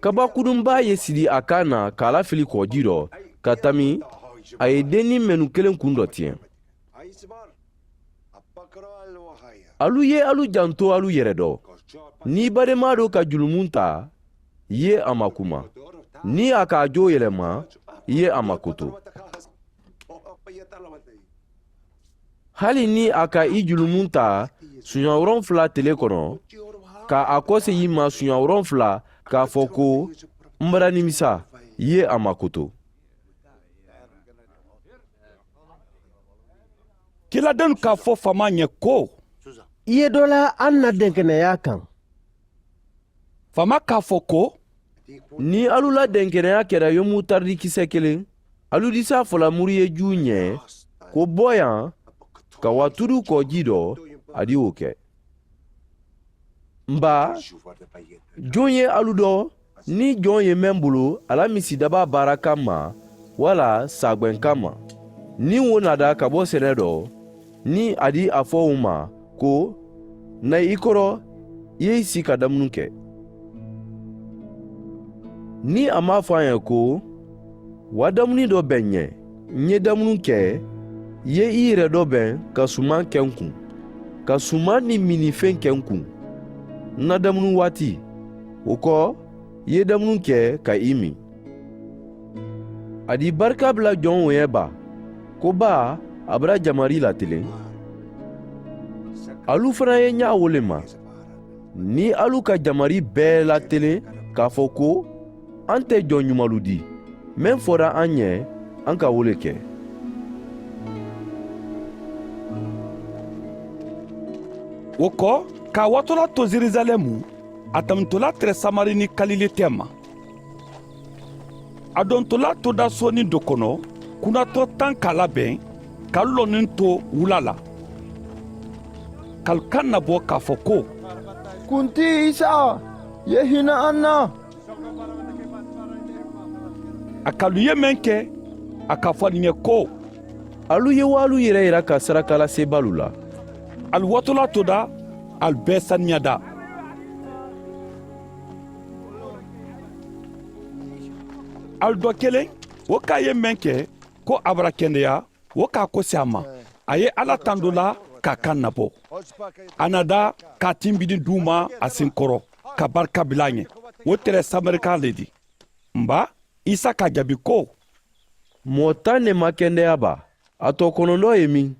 kabakudunbaa ye sidi a kaŋ na ka a lafili kɔɔjii dɔ, ka tammi a ye denniŋ mennu keleŋ kuŋ dɔ tiyeŋ. Alu ye alu janto alu yere dɔ. Ni i bademaa do ka julumun taa, i ye a makuma. Ni a ka a joo yelema, i ye a makoto. Hali ni a ka i julumun taa suɲa woronfula tele kono, ka a kose i ma suɲa woronfula, k'a fo ko, n bara nimisa, i ye a makoto. Kiiladennu k'a fo faama ye ko, i ye dɔ la an na denkeneyaa kaŋ. Faama k'a fo ko, ni alu la denkeneyaa kera yomutaridi kise keleŋ, alu disa fola muriyejuu ye ko, bo yan, ka watudu kɔɔjii dɔ, a di wo ke. M ba, joŋ ye alu dɔ, ni joŋ ye meŋ bulu a la misidabaa baara kamma, walla saagbeŋ kamma, niŋ wo naada ka bo sene dɔ, niŋ a di a fo wo ma ko, na i koro, i ye i sii ka damunu ke? Niŋ a maŋ a fo a ye ko, wa damuni dɔ be n ye, n ye damunu ke, i ye i yere dɔ beŋ ka sumaŋ ke n kuŋ, ka sumaŋ niŋ minifeŋ ke n kuŋ, n na damunu waati, wo ko, i ye damunu ke ka i miŋ. A di barika bula joŋ wo ye baa, ko baa a bula jamari lateleŋ. Alu fanaa ye ɲaa wo le ma, niŋ alu ka jamari bee lateleŋ, ka a fo ko, an te joŋ ɲumalu di, meŋ fora an ye, an ka wo le ke. Wo ko, ka a waatolaa to yeruzalɛmu, a tammutola tere samari niŋ kalile teema. A dontola todaa soonin do kono, kunatoo taŋ ka a labeŋ, ka alu lonniŋ to wula la, ka alu kaŋ nabo ka a fo ko, kuntii isa, ye hina an na. A ka alu ye meŋ ke, a ka a fo alu ye ko, alu ye waalu yirayira ka sarakalaseebaalu la. Alu watulaa to da, alu bee saniyada. Alu doo keleŋ, wo ka a ye meŋ ke, ko a bara kendeya, wo ka a kosi a ma. A ye alla tando la ka a kaŋ nabo. A na daa ka a timbidi duuma a sinkoro, ka barika bila a ɲe. Wo tere samarika le di. M ba, isa ka a jaabi ko, moo taŋ ne maŋ kendeya baa, a too konondoo ye miŋ.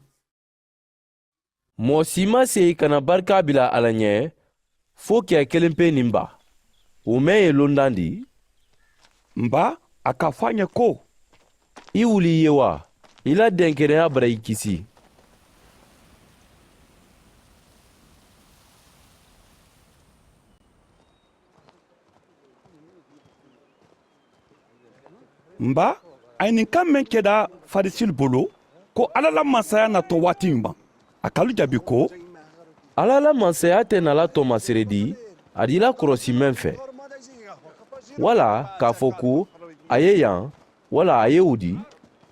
Moo si maŋ seyi ka na barika bila a la ɲe, fo kiya kelempeŋ niŋ baa, wo meŋ ye londandi. M ba, a ka a fo a ɲe ko, i wuli i ye waa, i la denkeneyaa bara i kisi. M ba, a ye ñiŋ kaŋ meŋ keda farisilu bulu, ko alla la mansayaa natoo waati ñumaŋ, a ka alu jaabi ko, alla la mansayaa te na la toomasere di a dii la koroosi meŋ fe, walla ka a fo ko, a ye yaŋ, walla a ye wo di.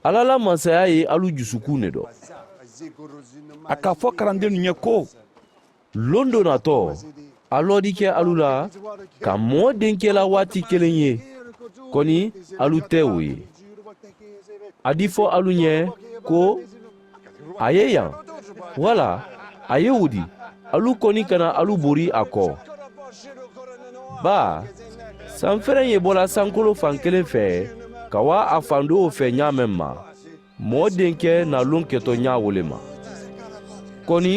Alla la mansayaa ye alu jusukun ne do. A ka a fo karandennu ñe ko, londoo natoo, a loodi ke alu la, ka moo denke la waati keleŋ ye, koni alu te wo ye. A di fo alu ñe, ko, a ye yaŋ, walla a ye wo di, alu koni kana alu bori a koo. Baa, sanfereŋ ye bo la sankoloo faŋ keleŋ fee, ka waa a faŋ dowoo fee ñaameŋ ma, Moo denkɛ na loŋ ketɔ ñaa wo le ma. Kɔni,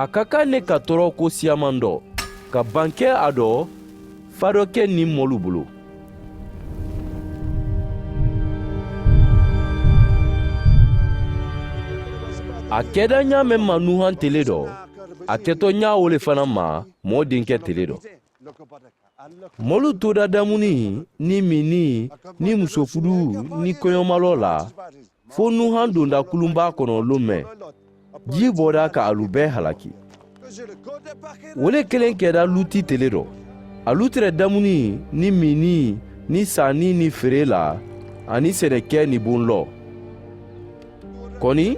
a ka kaŋ ne ka tɔrɔ ko siyaman dɔ ka baŋ ke a dɔ faa dɔ ke niŋ moolu bulu. A keda ñaa meŋ ma nuhan tele dɔ, a ketɔ ñaa wo le fanaŋ ma moo denkɛ tele dɔ. Moolu tuuda damuni niŋ minni niŋ musofuduu niŋ koyomaloo la fo nuhan donda kulunbaa kono loŋ meŋ jii booda ka alu bee halaki. Wo le keleŋ keda luti tele dɔ, alu tere damuni niŋ minni niŋ saani niŋ feree la aniŋ senekee niŋ buŋ lɔ. Kɔni,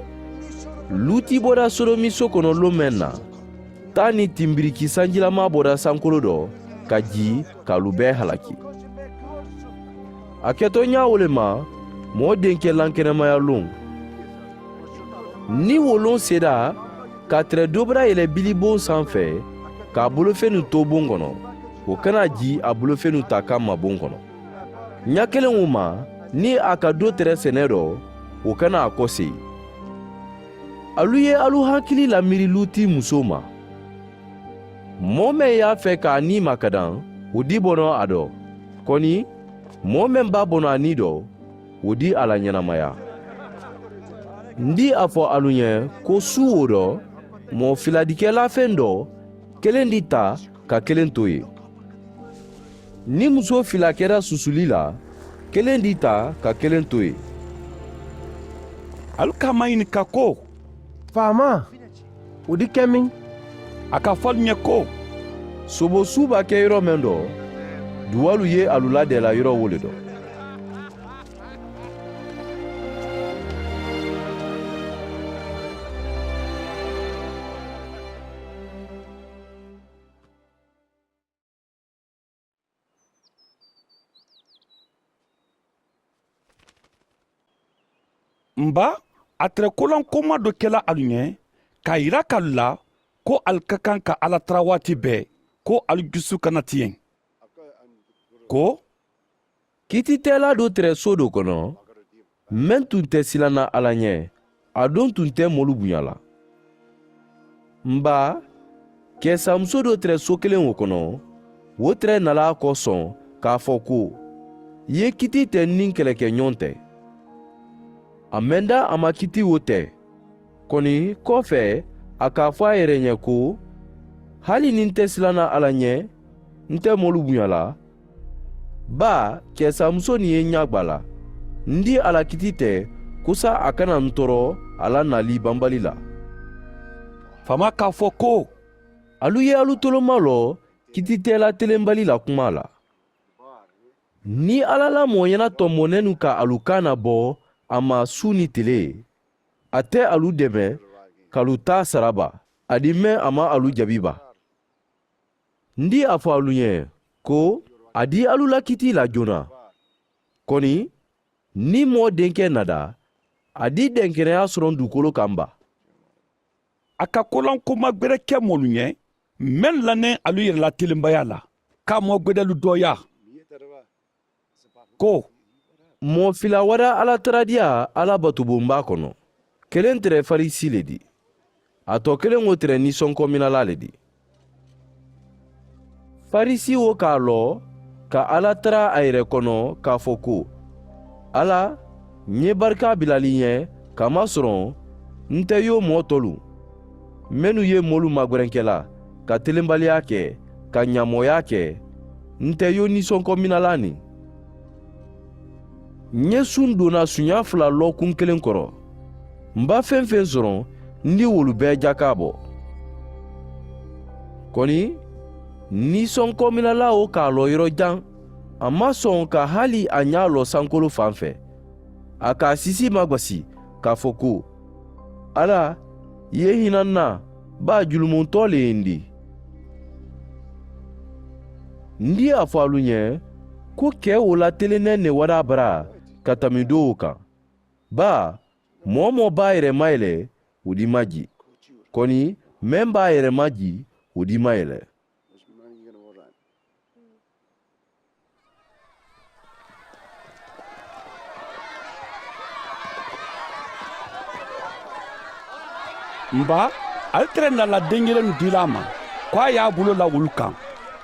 luti booda sodomiso kono loŋ meŋ na, taa niŋ timbiriki sanjilamaa booda sankolo dɔ ka jii ka alu bee halaki. A ketɔ ñaa wo le ma, moo denkɛ lankenemaya loŋ. Niŋ wo loŋ seedaa ka a tere dobara yele biliboŋ sanfɛ ka a bolofenu to boŋ kono, wo kana jii a bolofenu taa kamma boŋ kono. Ñaa keleŋo ma, niŋ a ka do tere sene dɔ, wo kana a kosee. Alu ye alu hakili lamiiri luti musoo ma. Moo meŋ ye a fee ka a nii makadaŋ, wo dii bono a do. Kɔni, moo meŋ baa bono a nii do, wo dii a la ñenamaya. N dii a fo alu ñe ko suuwo do, moo fila dikelaafeŋ do, keleŋ dii taa ka keleŋ to ye. Niŋ musoo fila keta susuli la, keleŋ dii taa ka keleŋ to ye. Alu ka a mayinika ko, faamaa, wo dii ke meŋ? A ka a fo alu ñe ko, sobo suu be a ke yoro meŋ do, duwaalu ye alu ladeela yoro wo le do. M baa, a tere kolankooma dɔ kela alu ñe ka a yira ka alu la ko alu ka kaŋ ka alla tara waati bee, ko alu jusu kana tiyeŋ. Ko, kiititeelaa do tere soo do kono, meŋ tun te sila na alla ñe, a doŋ tun te moolu buña la. M baa, keesaamusoo do tere soo keleŋo kono, wo tere nalaa ko soŋ ka a fo ko, i ye kiiti te n niŋ keleke ñoŋ te. A menda a ma kiiti wo te. Koni koofee, a ka a fo a yere ñe ko, hali niŋ n te sila na alla ñe, n te moolu buña la. Baa, keesaamusoo niŋ ye n ñaagbaa la, n dii a la kiiti te, kusa a kana n toro a la naali bambali la. Faamaa ka a fo ko, alu ye alu tolomaloo kiititeela telenbali la kumaa la. Niŋ alla la mooyana tombo nenu ka alu kaana bo a ma suu niŋ tele, a te alu deme ka alu taa sara baa, a di meŋ a maŋ alu jabi baa. N dii a fo alu ñe ko, a dii alu la kiiti la joona. Koni, niŋ moo denke nada, a dii denkeneyaa soroŋ duukoolo kaŋ baa. A ka kolankomagbereke moolu ñe, mennu la neŋ alu yere la telembayaa la, ka a moo gbedeelu dooyaa. Ko, moo fila wada alla taradiyaa alla batubonbaa kono. Keleŋ tere farisi le di, a too keleŋo tere nisonkominalaa le di. Farisi wo ka a loo ka alla tara a yere kono ka a fo ko, alla, ǹ ye barikaa bilali ǹ ye ka masoroŋ, nte yoo moo tolu mennu ye moolu magwerenkelaa ka telenbaliyaa ke, ka ñamooyaa ke, nte yoo nisonkominalaa niŋ. Ǹ ye suŋ doo na suuñaa fula lookuŋ keleŋ koro. M̀ be feŋ-feŋ soroŋ, ǹ di wolu bee jakaaboo. Koni, niŋ sonkominalaa wo ka a loo yoro jaŋ, a maŋ soŋ ka hali a ñaa loo sankoloo faŋ fee. A ka a sisii magasi ka a fo ko, alla, i ye hinaa ǹ na, baa jurumuntoo le ye ǹ di. Ǹ dii a fo alu ñe, ko kee wo la teleneŋ ne wadaa baraa ka tambi doo wo kaŋ. Baa, moo-wo-moo be a yere mayi le, wo di maji. Koni, meŋ be a yere maji, wo di mayi le. M baa, ali tere na la denjerennu dila a ma ko a ye a bulo la wolu kaŋ.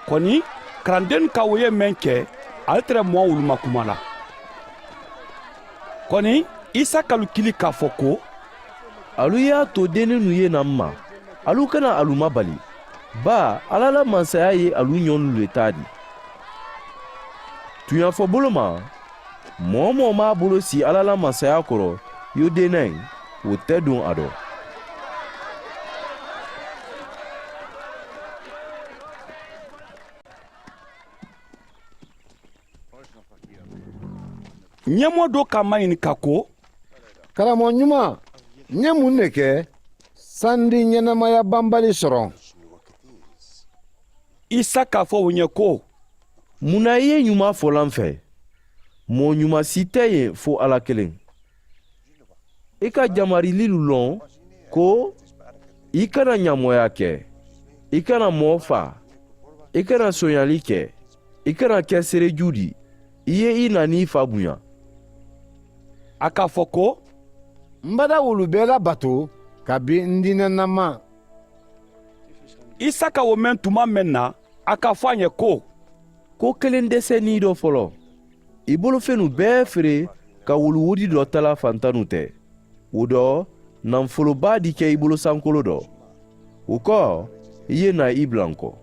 Koni, karandennu ka wo ye meŋ ke, ali tere moo wolu ma kuma la. Koni, isa ka alu kili ka a fo ko, alu ye a to deeninnu ye na m ma, alu kana alu mabali. Baa, alla la mansaya ye alu ñoŋ lule taa di. Tuɲafobolo ma, moo-wo-moo maŋ a bolo sii alla la mansaya koro, yo deenaŋ, wo te duŋ a do. Ñemoo doo ka a mayinika ko, karamoo ñumaa, n ye muŋ ne ke sandi ñenamaya banbali soroŋ? Isa ka a fo wo ñe ko, muŋ na i ye ñumaa fola n fe? Moo ñumaa si te ye fo alla keleŋ. I ka jamarililu loŋ ko, i kana ñamooyaa ke, i kana moo faa, i kana sooñali ke, i kana ke seerejuu di, i ye i naa niŋ i faa buña. A ka a fo ko, m bada wolu bee la batu kabiŋ n diina na maŋ. Isa ka wo meŋ tuma meŋ na, a ka a fo a ñe ko, ko keleŋ deseninidoo foloo, i bolofenu bee fere ka wolu wodidoo talaa fantanu te. Wo do, naŋ foloo baa dike i bolo sankoloo do. Wo ko, i ye naa i bula n ko.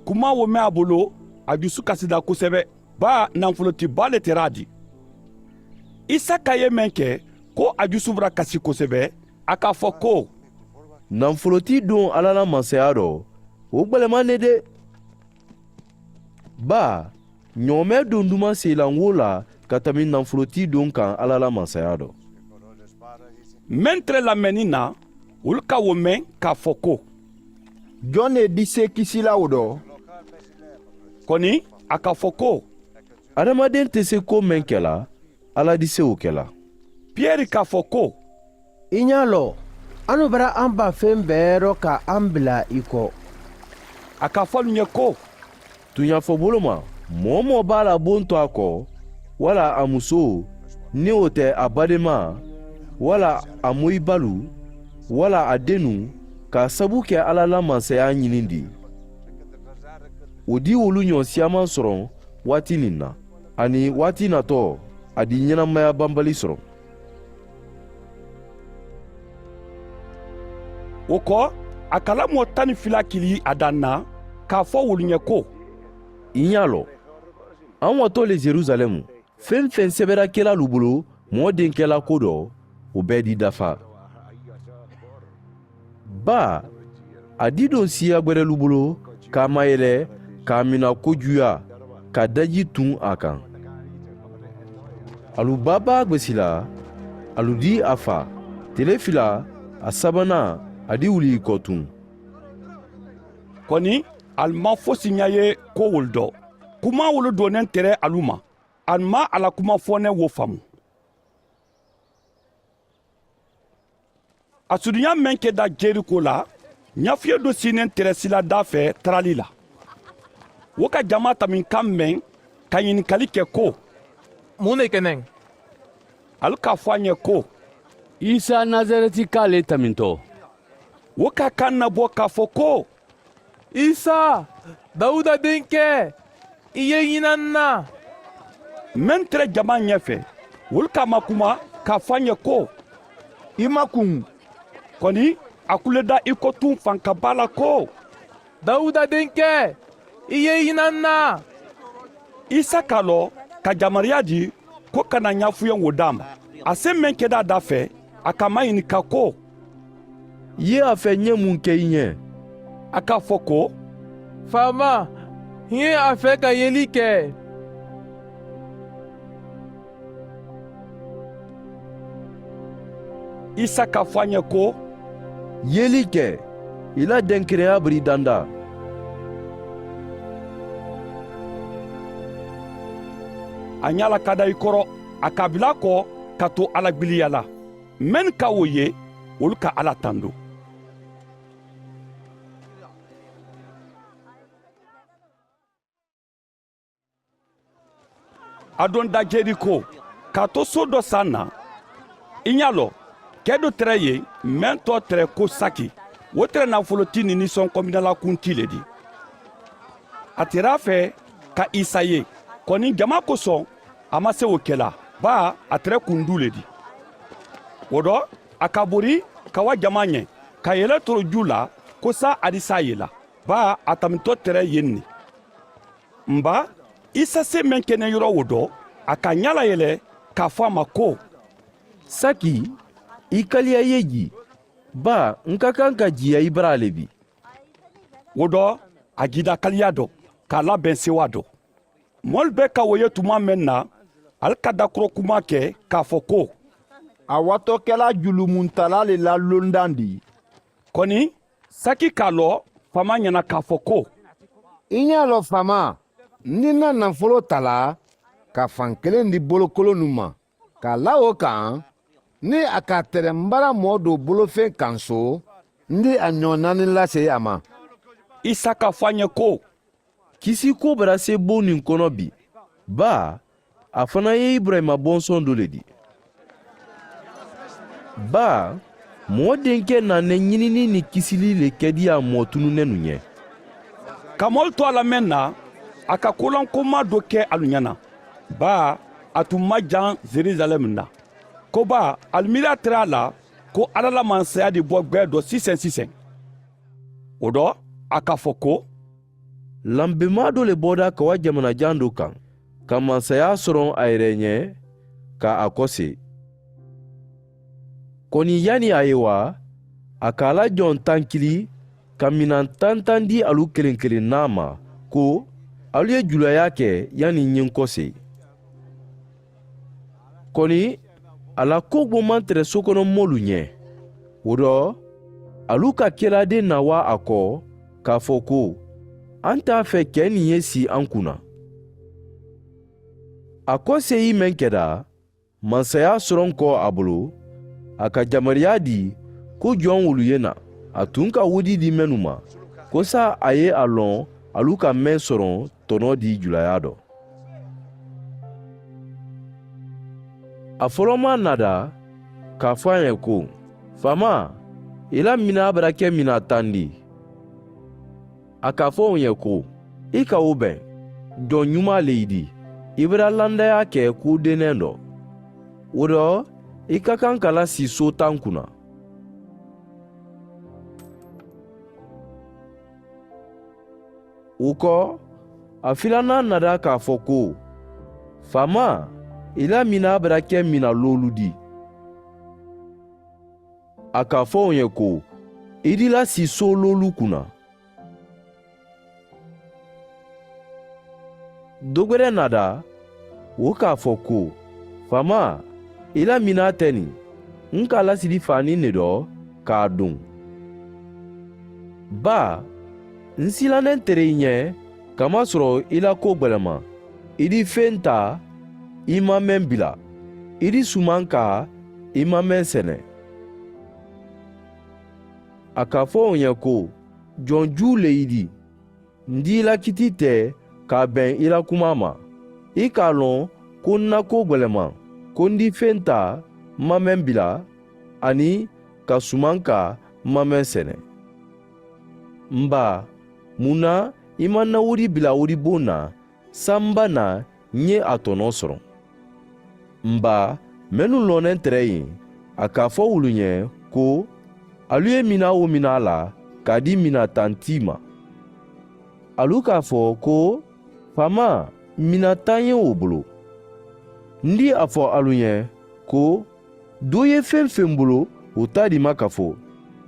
Kumaa wo meŋ a bolo, a jusu kasita kosebe, baa naŋ foloo ti baa le tera a di. Isa ka ye meŋ ke, ko a jusu bura kasi kosebe, a ka a fo ko, naŋ foloo ti doŋ alla la mansayaa do, wo gbelemaa ne de. Baa, ñoo mee doŋ dumaŋ seelaŋ wo la ka tambi naŋ foloo ti doŋ kaŋ alla la mansayaa do. Meŋ tere lamenni na, wolu ka wo meŋ ka a fo ko, joŋ ne disee kisi la wo do? Koni, a ka a fo ko, adamadeŋ te se ko meŋ ke la, alla disewo ke la. Piyeri ka a fo ko, i ñaa loo, anu bara an ba feŋ bee ro ka an bila i ko. A ka a fo alu ñe ko, tuñafoboloma, moo-wo-moo be a la bonto a ko, walla a musoo, niŋ wo te a bademaa, walla a moyi balu, walla a denu, ka a sabu ke alla la mansayaa ñinindi, wo di wolu ñoo siyaamaŋ soroŋ waati niŋ na, aniŋ waati natoo, a di ñenamaya banbali soroŋ. Wo ko, a ka la moo tani fila kili a daŋ na, ka a fo wolu ñe ko, i ñaa loo, a watoo le yerusalemu, feŋ-feŋ sebeera kelaalu bulu moo dinke la ko do, wo bee di dafa. Baa, a di doŋ siiya gberelu bulu, ka a mayele, ka a mina ko juuyaa, ka daji tuŋ a kaŋ. Alu baa baa gbesi la, alu dii a faa, tele fila, a sabanaa, a di wuli i ko tuŋ. Koni, ali maŋ fosi ña ye ko wolu do. Kumaa wolu dooneŋ tere alu ma, ali maŋ a la kuma fooneŋ wo famu. A suduñaa meŋ keta jeriko la, ñafuye do siineŋ tere sila daa fee tarali la. Wo ka jamaa taminkaŋ meŋ ka ñinikali ke ko, muŋ ne ke neŋ? Ali ka a fo a ñe ko, isa, nasaretika le tamintoo. Wo ka a kaŋ nabo ka a fo ko, isa, dawuda dinke, i ye i ñinaŋ n na. Meŋ tere jamaa ñefe, wolu ka a makuma, ka a fo a ñe ko, i makuŋ. Koni, a kuleda i ko tuŋ faŋ ka baa la ko, dawuda dinke, i ye i ñinaŋ n na. Isa ka a loŋ, ka jamariyaa dii, ko kana ñaafuyeŋ wo daa ma. A seŋ meŋ keda a daa fee, a ka a mayinika ko, i ye a fee n ye muŋ ke i ñe? A ka a fo ko, faamaa, n ye a fee ka yeli ke. Isa ka a fo a ñe ko, yeli ke, i la denkereyaa biri dandaa. A ñaa la ka da i koro, a ka a bila a ko ka to alla gbiliya la. Mennu ka wo ye, wolu ka alla tando. A donda jeriko, ka a to soo do saŋ na, i ñaa loŋ, ke do tere ye, meŋ to tere ko saki, wo tere nafolo ti ni nisɔnkɔminala kunti le di. A tere a fe ka isa ye, kɔni jama koso a ma se wo kela, baa a tere kundu le di. Wo do a ka bori ka wa jama nye, ka yele toro ju la, ko sa a di sa ye la, baa a tamito tere ye ni. Mba, isa se meŋ kene yoro wo do, a ka nyala yele ka fo a ma ko, saki, i kaliya ye ji, baa n ka kaŋ ka jiya i bara le bi. Wo do a jida kaliya do, ka laben sewa do. Moolu be ka wo ye tuma meŋ na, ali ka dakuro kuma ke ka fo ko, a watokela julumuntala le la londandi. Koni saki ka lo fama nyana ka fo ko, i nyalo fama, n di na nafolo tala ka fan kelen di bolokolonu ma, ka la wo kan, ni a ka tere n bara moo do bolofen kan so, n di a nyɔŋ naani lase a ma. Isa ka fo a nye ko, kisi ko bara se boŋ nin kono bi, baa a fana ye iburayima bonsoŋ do le di. Baa moo denke naane ñinini ni kisili le kedi a moo tununenu ñe. Ka moolu to a la meŋ na, a ka kulankomaa do ke alu ñana, baa a tun majaŋ jerusalem na. Ko baa ali miiri a tara a la, ko alla la mansaya di bo gbee do siseŋ siseŋ. Wo do a ka fo ko, lanbemaa do le boda ka wa jamanajaŋ do kaŋ, ka mansayaa soroŋ a yere ñe, ka a kosee. Koni yani a ye waa, a ka a la joŋ tankili, ka minaŋ tantandi alu keleŋ keleŋ naa ma, ko alu ye julayaa ke yani ñiŋ kosee. Koni a la ko gbomantere sokono moolu ñe. Wo do alu ka kelaade nawa a ko, ka fo ko, an te a fe ke niŋ ye si an kuna. A ko seyi meŋ keda, mansaya soroŋ ko a bulu, a ka jamariya di, ko joŋ wolu ye na a tun ka wudi di mennu ma, ko saa a ye a loŋ alu ka meŋ soroŋ tono di julaya do. A folomaa nada, ka fo a ye ko, famaa, i la minaa bara ke minaa tandi. A ka fo wo ye ko, i ka wo beŋ, joŋ ñumaa le i di, i bara landayaa ke kuu denee do. Wo do i ka kaŋ ka la sii soo taŋ kuna. Wo ko, a filanaa nada ka a fo ko, famaa, i la minaa bara ke mina loolu di. A ka fo wo ye ko, i di la sii soo loolu kuna. Dogbere nada, wo ka a fo ko, famaa, i la minaa te niŋ, n ka a lasili faaniŋ ne do ka a duŋ. Baa, n si la neŋ tere i ñe, kamasoro i la koo gbelema, i di feŋ taa, i maŋ meŋ bila, i di sumaŋ kaa, i maŋ meŋ sene. A ka fo wo ye ko, joŋ juu le i di? N di i la kitii te ka a beŋ i la kumaa ma. I ka a loŋ ko n na koo gbelema, ko n di feŋ taa, n maŋ meŋ bila, aniŋ ka sumaŋ kaa, n maŋ meŋ sene. N baa, muŋ na i maŋ na wudi bila wudi boŋ na, samba na n ye a tonoo soroŋ? N baa, mennu loŋ ne nte reyiŋ, a ka a fo wolu ñe ko, alu ye minaa wo minaa la ka a di minaa tantii ma. Alu ka a fo ko, famaa, minaa taŋ ye wo bulu. N di a fo alu ñe ko, doo ye feŋ feŋ bulu, wo taa di ma kafo.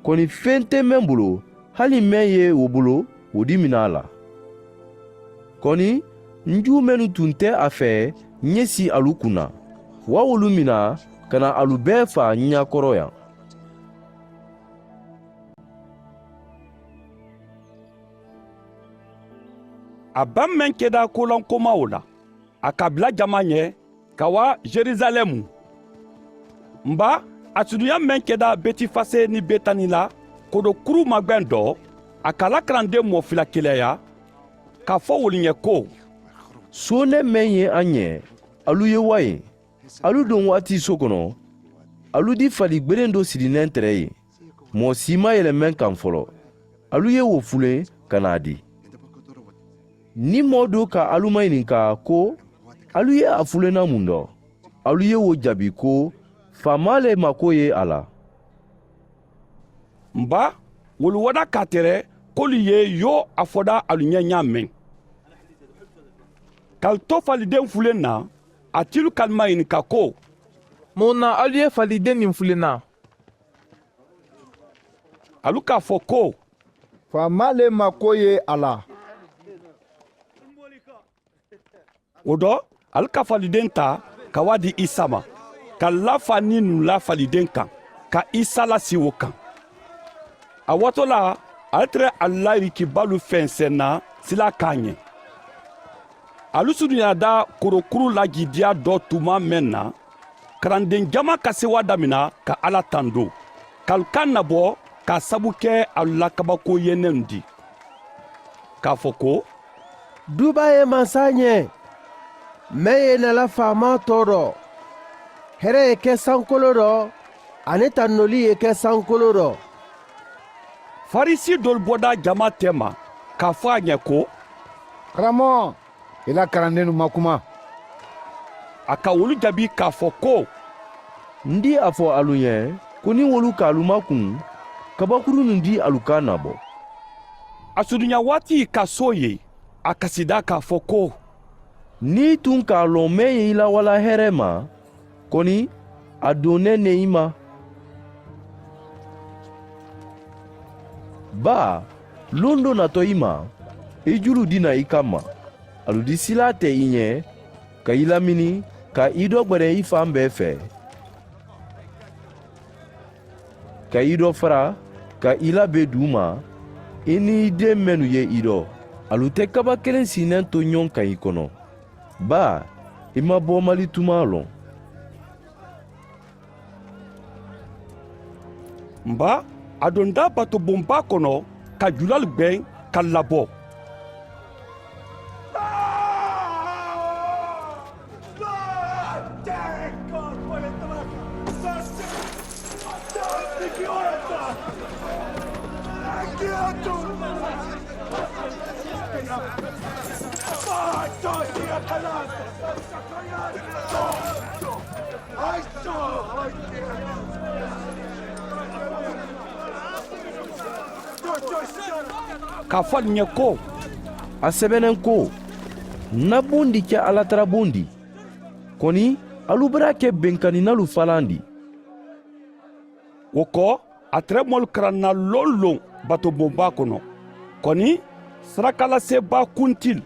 Koni feŋ te meŋ bulu, hali meŋ ye wo bulu, wo di minaa la. Koni n juu mennu tun te a fee, n ye si alu kunna, wa wolu minaa ka na alu bee faa n ñaakoroyaŋ. A baŋ meŋ keda kolankomawo la, a ka bila jama ñe ka wa jerusalɛmu. N baa, a suduya meŋ keda betifase ni betani la, kodo kuru magbeŋ do, a ka a la karandeŋ moo fula kileeya, ka a fo wolu ñe ko, soonee meŋ ye a ñee, alu ye wayi, alu duŋ waati sokono, Alu di fali gbeneŋ do sidi neŋ tere ye, moo si maŋ yele meŋ kaŋ foloo. Alu ye wo fuleŋ ka naa a dii. Niŋ moo doo ka alu mayininka ko, alu ye a fuleŋ na muŋ do? Alu ye wo jaabi ko, faamaa le maakoo ye a la. M baa, wolu wada ka a tere ko alu ye yoo a foda alu ñe ñaameŋ. Ka alu to falideŋ fuleŋ na, a tilu ka alu mayininka ko, muŋ na alu ye falideŋ ñiŋ fuleŋ na? Alu ka a fo ko, faamaa le maakoo ye a la. Wo to, alu ka falideŋ taa ka wo a dii isa ma, ka a lafaa niŋ nunlaa falideŋ kaŋ, ka isa lasii wo kaŋ. A waatoo la, alu tere alu la yirikibaalu fenseŋ na silaa kaañe. Alu suduña daa korokuru la jiidiyaa do tumaa meŋ na, karandeŋ jamaa ka seewaa damina ka alla tandoo, ka alu ka a nabo ka a sabu ke alu la kabakoo yeeneŋ di, ka a fo ko, duubaa ye mansaa ñe, meŋ ye ì na la faamaa too do. Here ye ke sankoloo do, aniŋ tandoli ye ke sankoloo do. Farisii doolu boda jamaa teema ka a fo a ñe ko, karammoo, i la karandennu maŋ kuma. A ka wolu jaabi ka a fo ko, n di a fo alu ñe ko niŋ wolu ka alu makuŋ, kabakurunnu di alu ka a nabo. A suduñawaati ka soo ye, a kasidaa ka a fo ko, niŋ i tuŋ ka a loŋ meŋ ye i lawalaa here ma, koni a doo ne ne i ma. Baa, luŋ doo nato i ma, i julu dina i kamma, alu di silaa te i ñe, ka i lamini, ka i doo gbeneŋ i faŋ bee fee, ka i doo fara, ka i la bee duuma, i niŋ i deŋ mennu ye i doo. Alu te kaba keleŋ siineŋ to ñoŋ kaŋ i kono. Baa, i maŋ boomali tumaa loŋ. M baa, a donta batobonbaa kono, ka julaalu gbeŋ ka laboo. Ka a fo ali ñe ko, a sebeneŋ ko, n na bondi ke alatara bondi. Koni, alu bara ke benkaninaalu falaandi. Wo ko, a tere moolu karanna loŋ loŋ batobonbaa kono. Koni, sarakalaseebaa kuntilu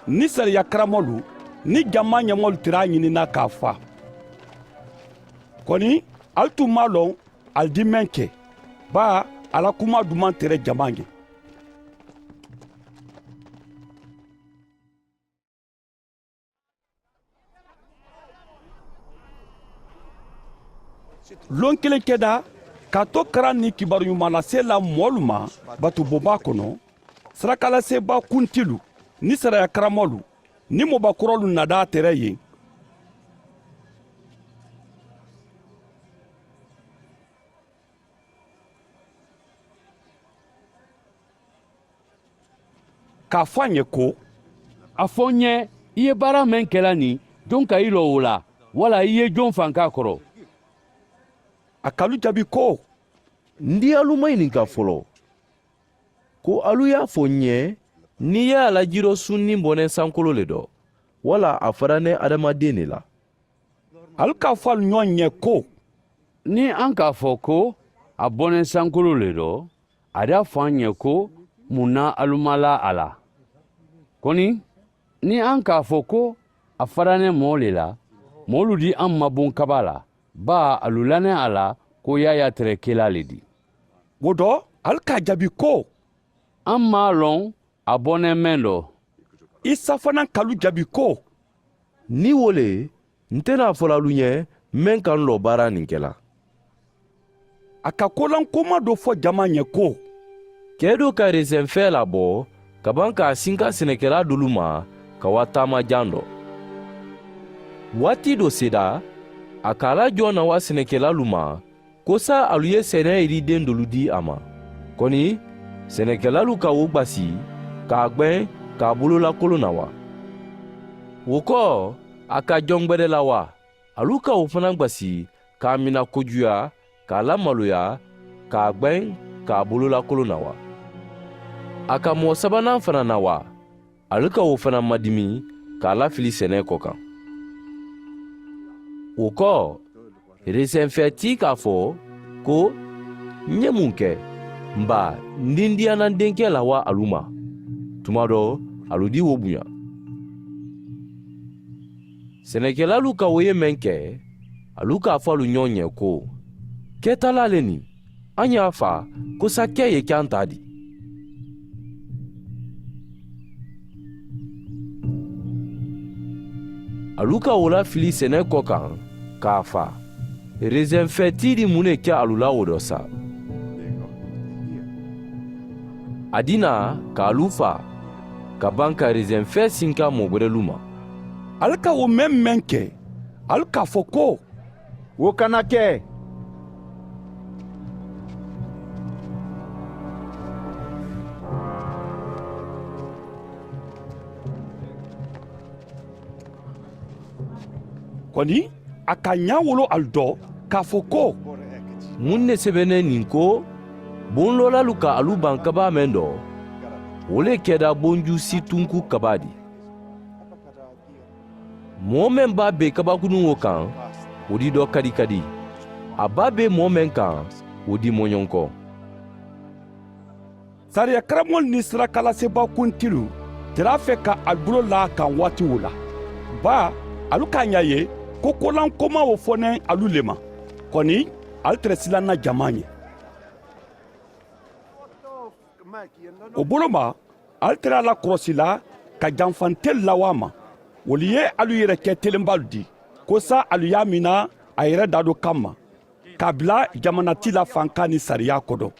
niŋ sariya karamoolu niŋ jamaa ñamoolu tere a ñininna ka a faa. Koni, ali tun maŋ a loŋ ali di meŋ ke, baa a la kumaa dumaŋ tere jamaa ñe. Loŋ kiliŋ keda, ka a to karaŋ niŋ kibaaru ñumaa lasee la moolu ma batubobaa kono, sarakalaseebaa kuntilu niŋ sariya karamoolu niŋ mobakoroolu nada a tere ye. Ka a fo a ñe ko, a fo n ñe, i ye baara meŋ ke la nii, joŋ ka i loo wo la, walla i ye joŋ fanka koro? A ka alu jaabi ko, n di alu ma i ninka foloo, ko alu ye a fo n ñe, niŋ i ye a la jiroo suŋ niŋ boneŋ sankoloo le do, walla a fada ne hadamadeŋ ne la? Ali ka a fo ali ñoŋ ñe ko, niŋ a ka a fo ko a boneŋ sankoloo le do, a di a fo a ñe ko, muŋ na alu maŋ laa a la? Koni, niŋ a ka a fo ko a fada ne moo le la, moolu di a maŋ mabuŋ kaba la, baa alu la ne a la ko yaayaa tere kelaa le di. Wo to, ali ka a jaabi ko, a maŋ a loŋ a boneŋ meŋ do. Isa fanaa ka alu jaabi ko, niŋ wo le, n te naa fo la alu ñe meŋ ka n loo baaraniŋ ke la. A ka koolaŋ koomaa doo fo jamaa ñe ko, kee doo ka reseŋ fee laa bo ka baŋ ka a sinka senekelaa doolu ma ka waa taama jaŋ do. Waati doo seeda, A ka a la joŋ nawa senekelaalu ma ko saayiŋ ali ye seneyiri deŋ doolu dii a ma. Koni senekelaalu ka wo gbasi ka a gbeŋ ka a bolo lakolo nawa. Wo ko a ka joŋ gbede la wa? Ali ka wo fanaa gbasi ka a mina kojuya ka a lamalooya ka a gbeŋ ka a bolo lakolo nawa. A ka moo sabanaa fanaa nawa? Ali ka wo fanaa madimi ka a lafili senee ko kaŋ. Wo ko reseŋ fee tii ka a fo ko, ǹ ye muŋ ke? M baa, n dindiyaana n denkee la wa ali ma? Tuma doo ali dii wo buɲa. Senekelaalu ka wo ye meŋ ke, ali ka a fo ali ñoo ñe ko, keetalaa le niŋ a ñaa faa ko sakkee ye ke a ntaa di. Ali ka wo lafili senee ko kaŋ ka a faa. Reseŋ fee tii di muŋ ne ke ali la wo do sa? A dina ka ali faa ka baŋ ka reseŋ fee sinka moo berelu ma. Ali ka wo meŋ meŋ ke, ali ka a fo ko, wo kana ke. Koni a ka a ñaa wolo ali do ka a fo ko, muŋ ne sebenee niŋ ko, bonloolaalu ka ali baŋ kabaa meŋ do, wo le keda bonjuu si tunku kabaa di. Moo meŋ baa be kabaakunuŋo kaŋ, wo di do kadikadi. A baa be moo meŋ kaŋ, wo di moñonko. Sariya karammoolu niŋ sirakalasebaa kuntilu tera a fee ka ali buloo laa a kaŋ waati wo la. Baa ali ka a ñaa ye ko kolankomaa wo fo neŋ ali le ma. Koni ali tera silaŋ na jamaa ñe. Wo bolomaa ali tera a la korosila ka janfantelu lawaa ma. Wolu ye ali yere ke telenbaalu di ko saayiŋ ali ye a mina a yere daado kamma ka a bila jamanatii la fankaa niŋ sariyaa kodo.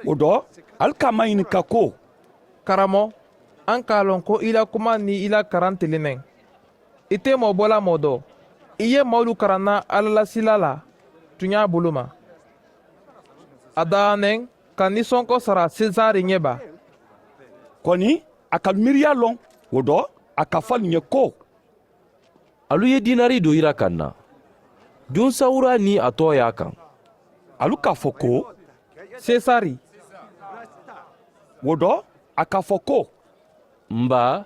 Wo to ali ka a mayinika ko, karamo, a ŋ ka a loŋ ko i la kumaa niŋ i la karaŋ te le neŋ. I te moo bo la moo do. I ye moolu karaŋ na alla la silaa la tuñaa bulu ma. A daa neŋ ka nisonko sara sesari ñe baa. Koni a ka miiriyaa loŋ. Wo to a ka fo ali ñe ko, alu ye diinari do yira ka n na, joŋ sawuraa niŋ a tooyaa kaŋ? Alu ka a fo ko, sesari. Wo to a ka a fo ko, m baa,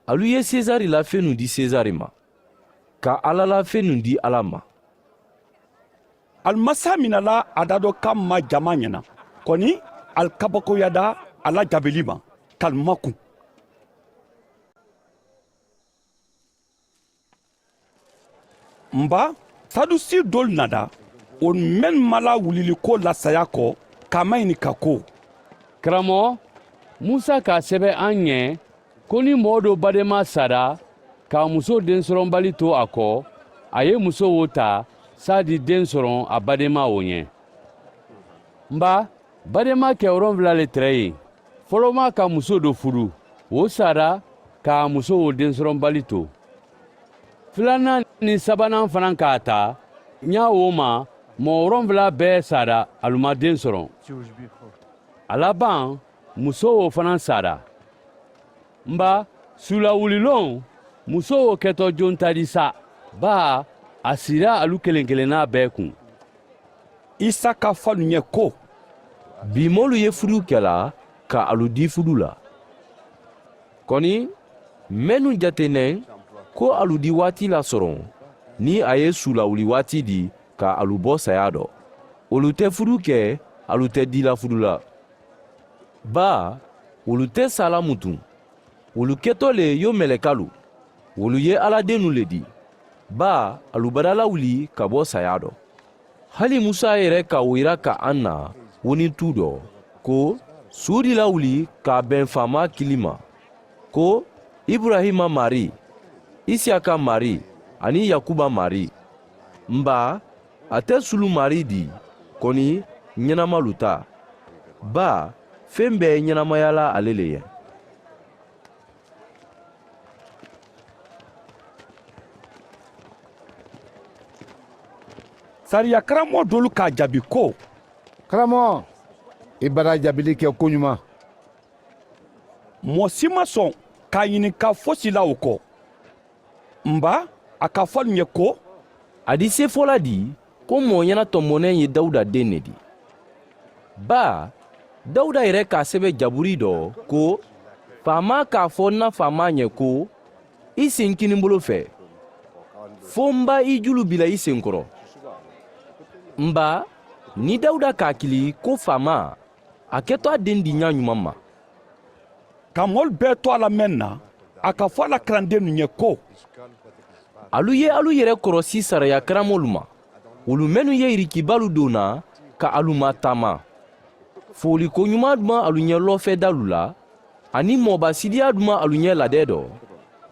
alu ye sesari la fennu di sesari ma, ka alla la fennu di alla ma. Ali masaa mina la a daado kamma jamaa ñena, koni ali kabakoyada a la jaabili ma ka ali makuŋ. M baa, sadusi doolu nata, wolu mennu maŋ laa wulilikoo la saayaa ko, ka a mayinika ko, karamo, musa ka a sebe a ŋ ñe ko niŋ moo do bademaa saada ka a musoo densoroŋbali to a ko, a ye musoo wo taa saadi densoroŋ a bademaa wo ñe. M baa, bademaa ke woronfula le tara ye. Folomaa ka musoo do fudu, wo saada ka a musoo wo densoroŋbali to. Filanaa niŋ sabanaa fanaa ka a taa ñaa wo ma, moo woronfula bee saada, alu maŋ densoroŋ. A labaŋ, musoo wo fanaa saada. M baa, suulawuliloŋ, musoo wo keto joŋ tadi sa, baa a siira alu keleŋ keleŋ naa bee kuŋ. Isa ka fo alu ñe ko, bii moolu ye fudu ke la ka alu dii fudu la. Koni mennu jate neŋ ko alu dii waati la soroŋ, niŋ a ye suulawuli waati dii ka alu bo sayaa do, wolu te fudu ke alu te dii la fudu la. Baa, wolu te saala mutuŋ. Wolu keto le yo melekalu. Wolu ye alla dennu le dii. Baa, alu badalawuli ka bo sayaa do. Hali musa yere ka wo yira ka a na wo niŋ tuu do, ko suudilawuli ka a beŋ faamaa kili ma, ko iburayima maarii, isiyaka maarii, aniŋ yakuba maarii. M baa, a te sulu maarii dii, koni ñenamalu taa. Baa, feŋ bee ye ñenamayala ale le ye. Sariya karammogo doolu ka a jaabi ko, karammogo, i bada jaabili ke koɲuman. Moo si ma soŋ ka a ɲininka fosi la wo ko. N ba, a ka fo alu ɲe ko, a di seefola di ko moo ɲana tomboneŋ ye dawuda deŋ ne di. Baa, dawuda yere ka a sebe jaburi do ko, faamaa ka a fo n na faamaa ɲe ko, i seŋ kinimbolo fe, fo m ba i julu bila i seŋ koro. M ba, ni dawuda ka a kili ko faamaa, a keto a deŋ di ɲaa ɲuman ma. Ka moolu bee to a la meŋ na, a ka fo a la karandennu ɲe ko, alu ye alu yere korosi sariya karamolu ma, wolu mennu ye yirikibaalu doo na ka alu ma taama, fooliko ɲumaa duma alu ɲe loofeedaalu la, aniŋ moobaasidiyaa duma alu ɲe laadee do,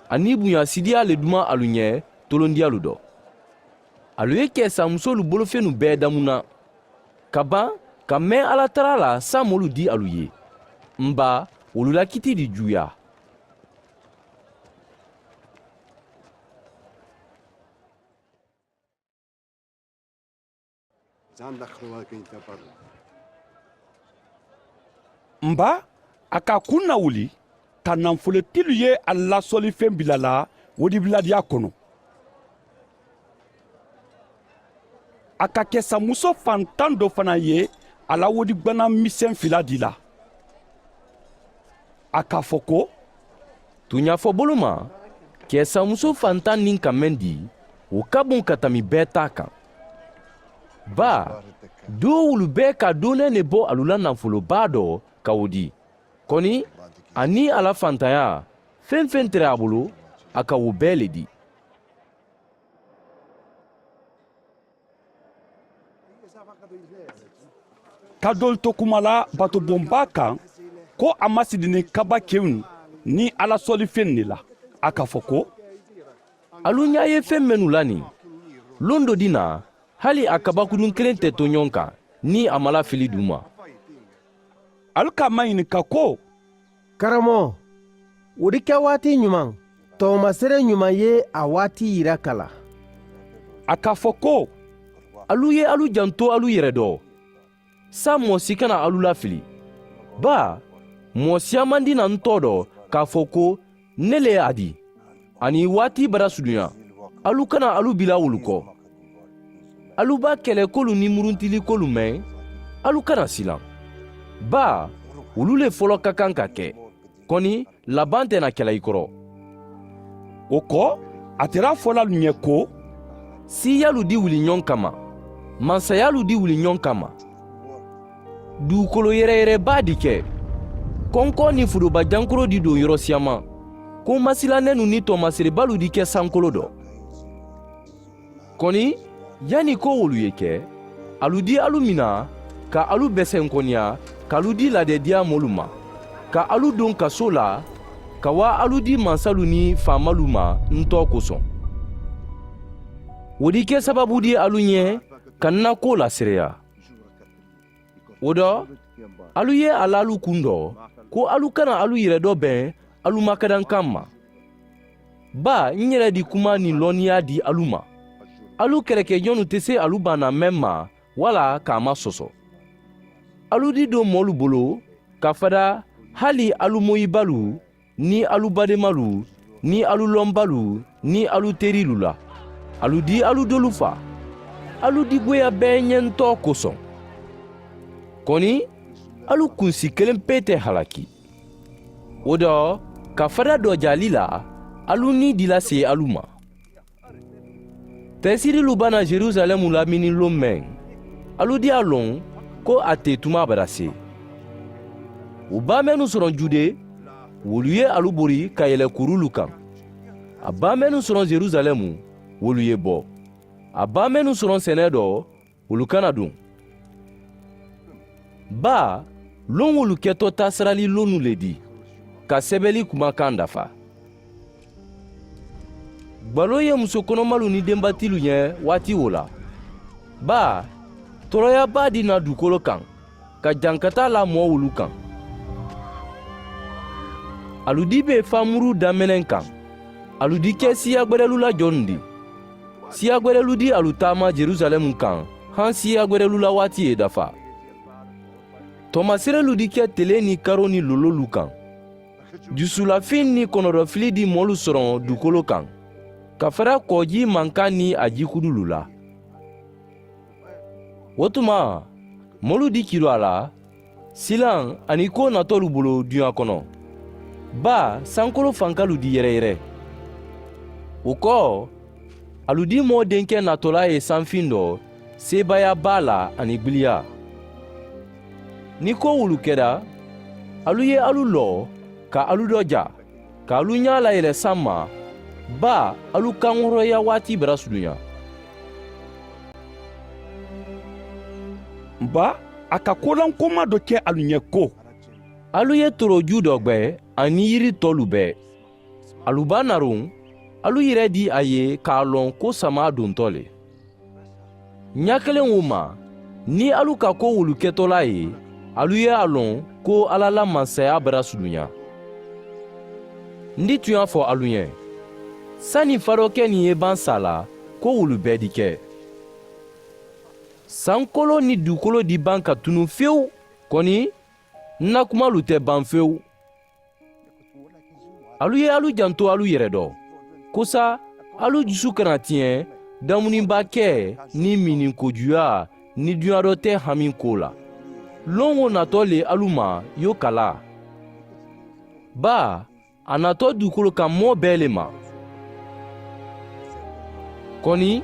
aniŋ buɲaasidiyaa le duma alu ɲe tolondiyalu do. Alu ye keesamusolu bolofenu bee damu n na, ka baŋ ka mee alla tara la saamoolu dii alu ye. M ba, wolu la kitii di juuyaa. M ba, a ka a kunnawuli ka nanfolotilu ye a la lasolifeŋ bila la wodibiladiyaa kono. A ka keesamuso fantaŋ do fanaa ye a la wodigbanaŋ miseŋ fila dii la. A ka a fo ko, tuuɲaafobolu ma, keesamuso fantaŋ niŋ ka meŋ dii, wo ka buŋ ka tambi bee taa kaŋ. Baa, doo wolu bee ka doo nee ne bo alu la nanfolo baa do ka wo dii. Koni, a niŋ a la fantayaa, feŋ-feŋ tere a bulu, a ka wo bee le dii. Ka doolu to kuma la batobonbaa kaŋ, ko a ma sidi niŋ kabakewnu niŋ alla solifeŋ ne la. A ka fo ko, alu ɲaa ye feŋ mennu la niŋ, londo di naa, hali a kabakudun keleŋ te toɲoŋ kaŋ niŋ a ma lafili duma. Alu ka a maɲininka ko, karamoo, wo di ke waati ɲumaŋ? Toomasere ɲumaŋ ye a waati yira ka la. A ka fo ko, alu ye alu janto alu yere do, saayiŋ moo si kana alu lafili. Baa, moo siyaamandi na n too do ka a fo ko, ne le a di. Aniŋ waati barasuduɲa, alu kana alu bila wolu ko. Alu be a ke le kolu niŋ muruntilikoolu meŋ, alu kana silaŋ. Baa, wolu le folo ka kaŋ ka ke, koni labaŋ te na ke la i koro. Wo ko, a tera a fola alu ɲe ko, siiyaalu di wuli ɲoŋ kamma, mansayaalu di wuli ɲoŋ kamma, duukolo yereyere baa di ke, konkoo niŋ fudooba jankoro di doŋ yoro siyama, ko masilanenu niŋ toomaserebaalu di ke sankolo do. Koni, janni ko wolu ye ke, alu di alu mina ka alu besenkoniya ka alu di laadediyaamoolu ma, ka alu doŋ kasoo la ka waa alu di mansalu niŋ faamalu ma n too kosoŋ. Wo di ke sabaabu di alu ɲe ka n na koo lasereya. Wo do, alu ye a la alu kuŋ do ko alu kana alu yere do beŋ alu makadankaŋ ma. Baa, n yere di kuma niŋ lonniyaa di alu ma. Alu kelekejoonu te se alu baana meŋ ma walla ka a masoso. Alu di doŋ moolu bulu ka fada hali alu moyibaalu niŋ alu baademalu niŋ alu lonbaalu niŋ alu teriilu la. Alu di alu doolu faa. Alu digoya bee ɲentoo kosoŋ. Koni, alu kunsi keleŋ pee te halaki. Wo do, ka fada doojaali la, alu niidila see alu ma. Teesirilu bana yerusalemu lamini loŋ meŋ, alu di a loŋ ko a te tuma bada see. Wo baa mennu soroŋ jude, wolu ye alu bori ka yele kuruulu kaŋ. A baa mennu soroŋ yerusalemu, wolu ye bo. A baa mennu soroŋ senee do, wolu kana duŋ. Baa, loŋ wolu keto taasarali loŋ nu le di ka sebeli kumakaŋ dafa. Gbaloo ye musokonomalu niŋ denbatilu ɲe waati wo la. Baa, toroyaa baa di na duukolo kaŋ ka jaŋ ka taa laa moo wolu kaŋ. Alu di be faamuru dameneŋ kaŋ. Alu di ke siiya gbedelula jonnu di? Siya gwerelu di alu taama jerusalɛmu kaŋ han siya gwerelu la waati ye dafa. Toomaserelu di ke tele ni karo ni lololu kaŋ. Jusulafin ni konodofili di moolu soroŋ dukolo kaŋ ka fara kooji mankaŋ ni a jikudulu la. Wo tuma moolu di kilu a la silaŋ ani ko natolu bulu duɲa kono. Baa sankolo fankalu di yereyere. Wo ko alu di moo denke natola ye sanfin do seebaaya baa la ani gbiliya. Ni ko wulu keda alu ye alu loo ka alu do ja ka alu ɲaa layele samma. Baa alu kaŋ horoya waati barasuduɲa. Baa a ka kolankonma do ke alu ɲe ko alu ye toroju do gbe aniŋ yiri tolu bee. Alu baa naruŋ alu yere di a ye ka a loŋ ko samaa dunto le. Ɲakeleŋo ma niŋ alu ka ko wolu ketola ye alu ye a loŋ ko alla la mansaya barasuduɲa. N di tuɲa fo alu ɲe sani fadokeniŋ ye baŋ saa la ko wolu bee di ke. Sankolo niŋ dukolo di baŋ ka tunu fewu. Koni n na kumalu te baŋ fewu. Alu ye alu janto alu yere do kosa alu jusu kana tiɲe damuniba ke niŋ mininkojuya niŋ duɲa do te haminkoo la. Loŋo nato le alu ma yo kala. Baa a nato dukolo kaŋ moo bee le ma. Koni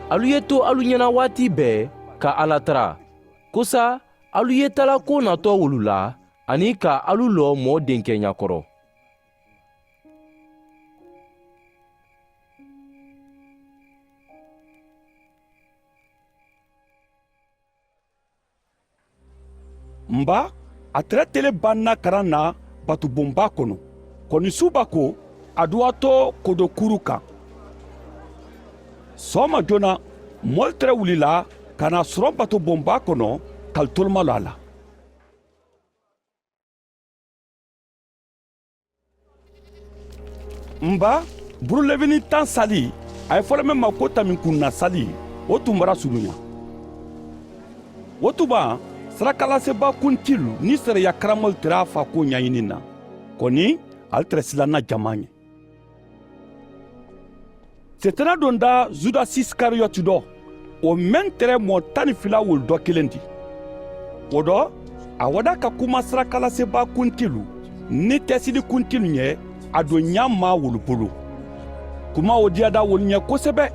alu ye to alu ɲena waati bee ka alla tara kosa alu ye talako nato wolu la aniŋ ka alu loo moo denkeɲa koro. N baa a tere tele baŋ na karaŋ na batubonbaa kono. Koni suuba ko a duwaato kodokuuru kaŋ. Sooma joona moolu tere wulila ka naa soroŋ batubonbaa kono ka ali tolomaloo a la. N baa, buru lewini taŋ sali a ye fo le meŋ ma ko taminkunna sali wo tun bara suluɲa. Wo tuma sarakalasebaa kuntilu niŋ sariya karamolu tere a faakuwo ɲaɲiniŋ na. Koni ali tere silanna jamaa ɲe. Setana donda judasi isikariyoti do, wo meŋ tere moo taŋ ni fula wolu do kiliŋ ti. Wo do a wada ka kuma sarakalasebaa kuntilu niŋ teesili kuntilu ɲe a do ɲaŋ maa wolu bulu. Kuma wo diyada wolu ɲe kosebe.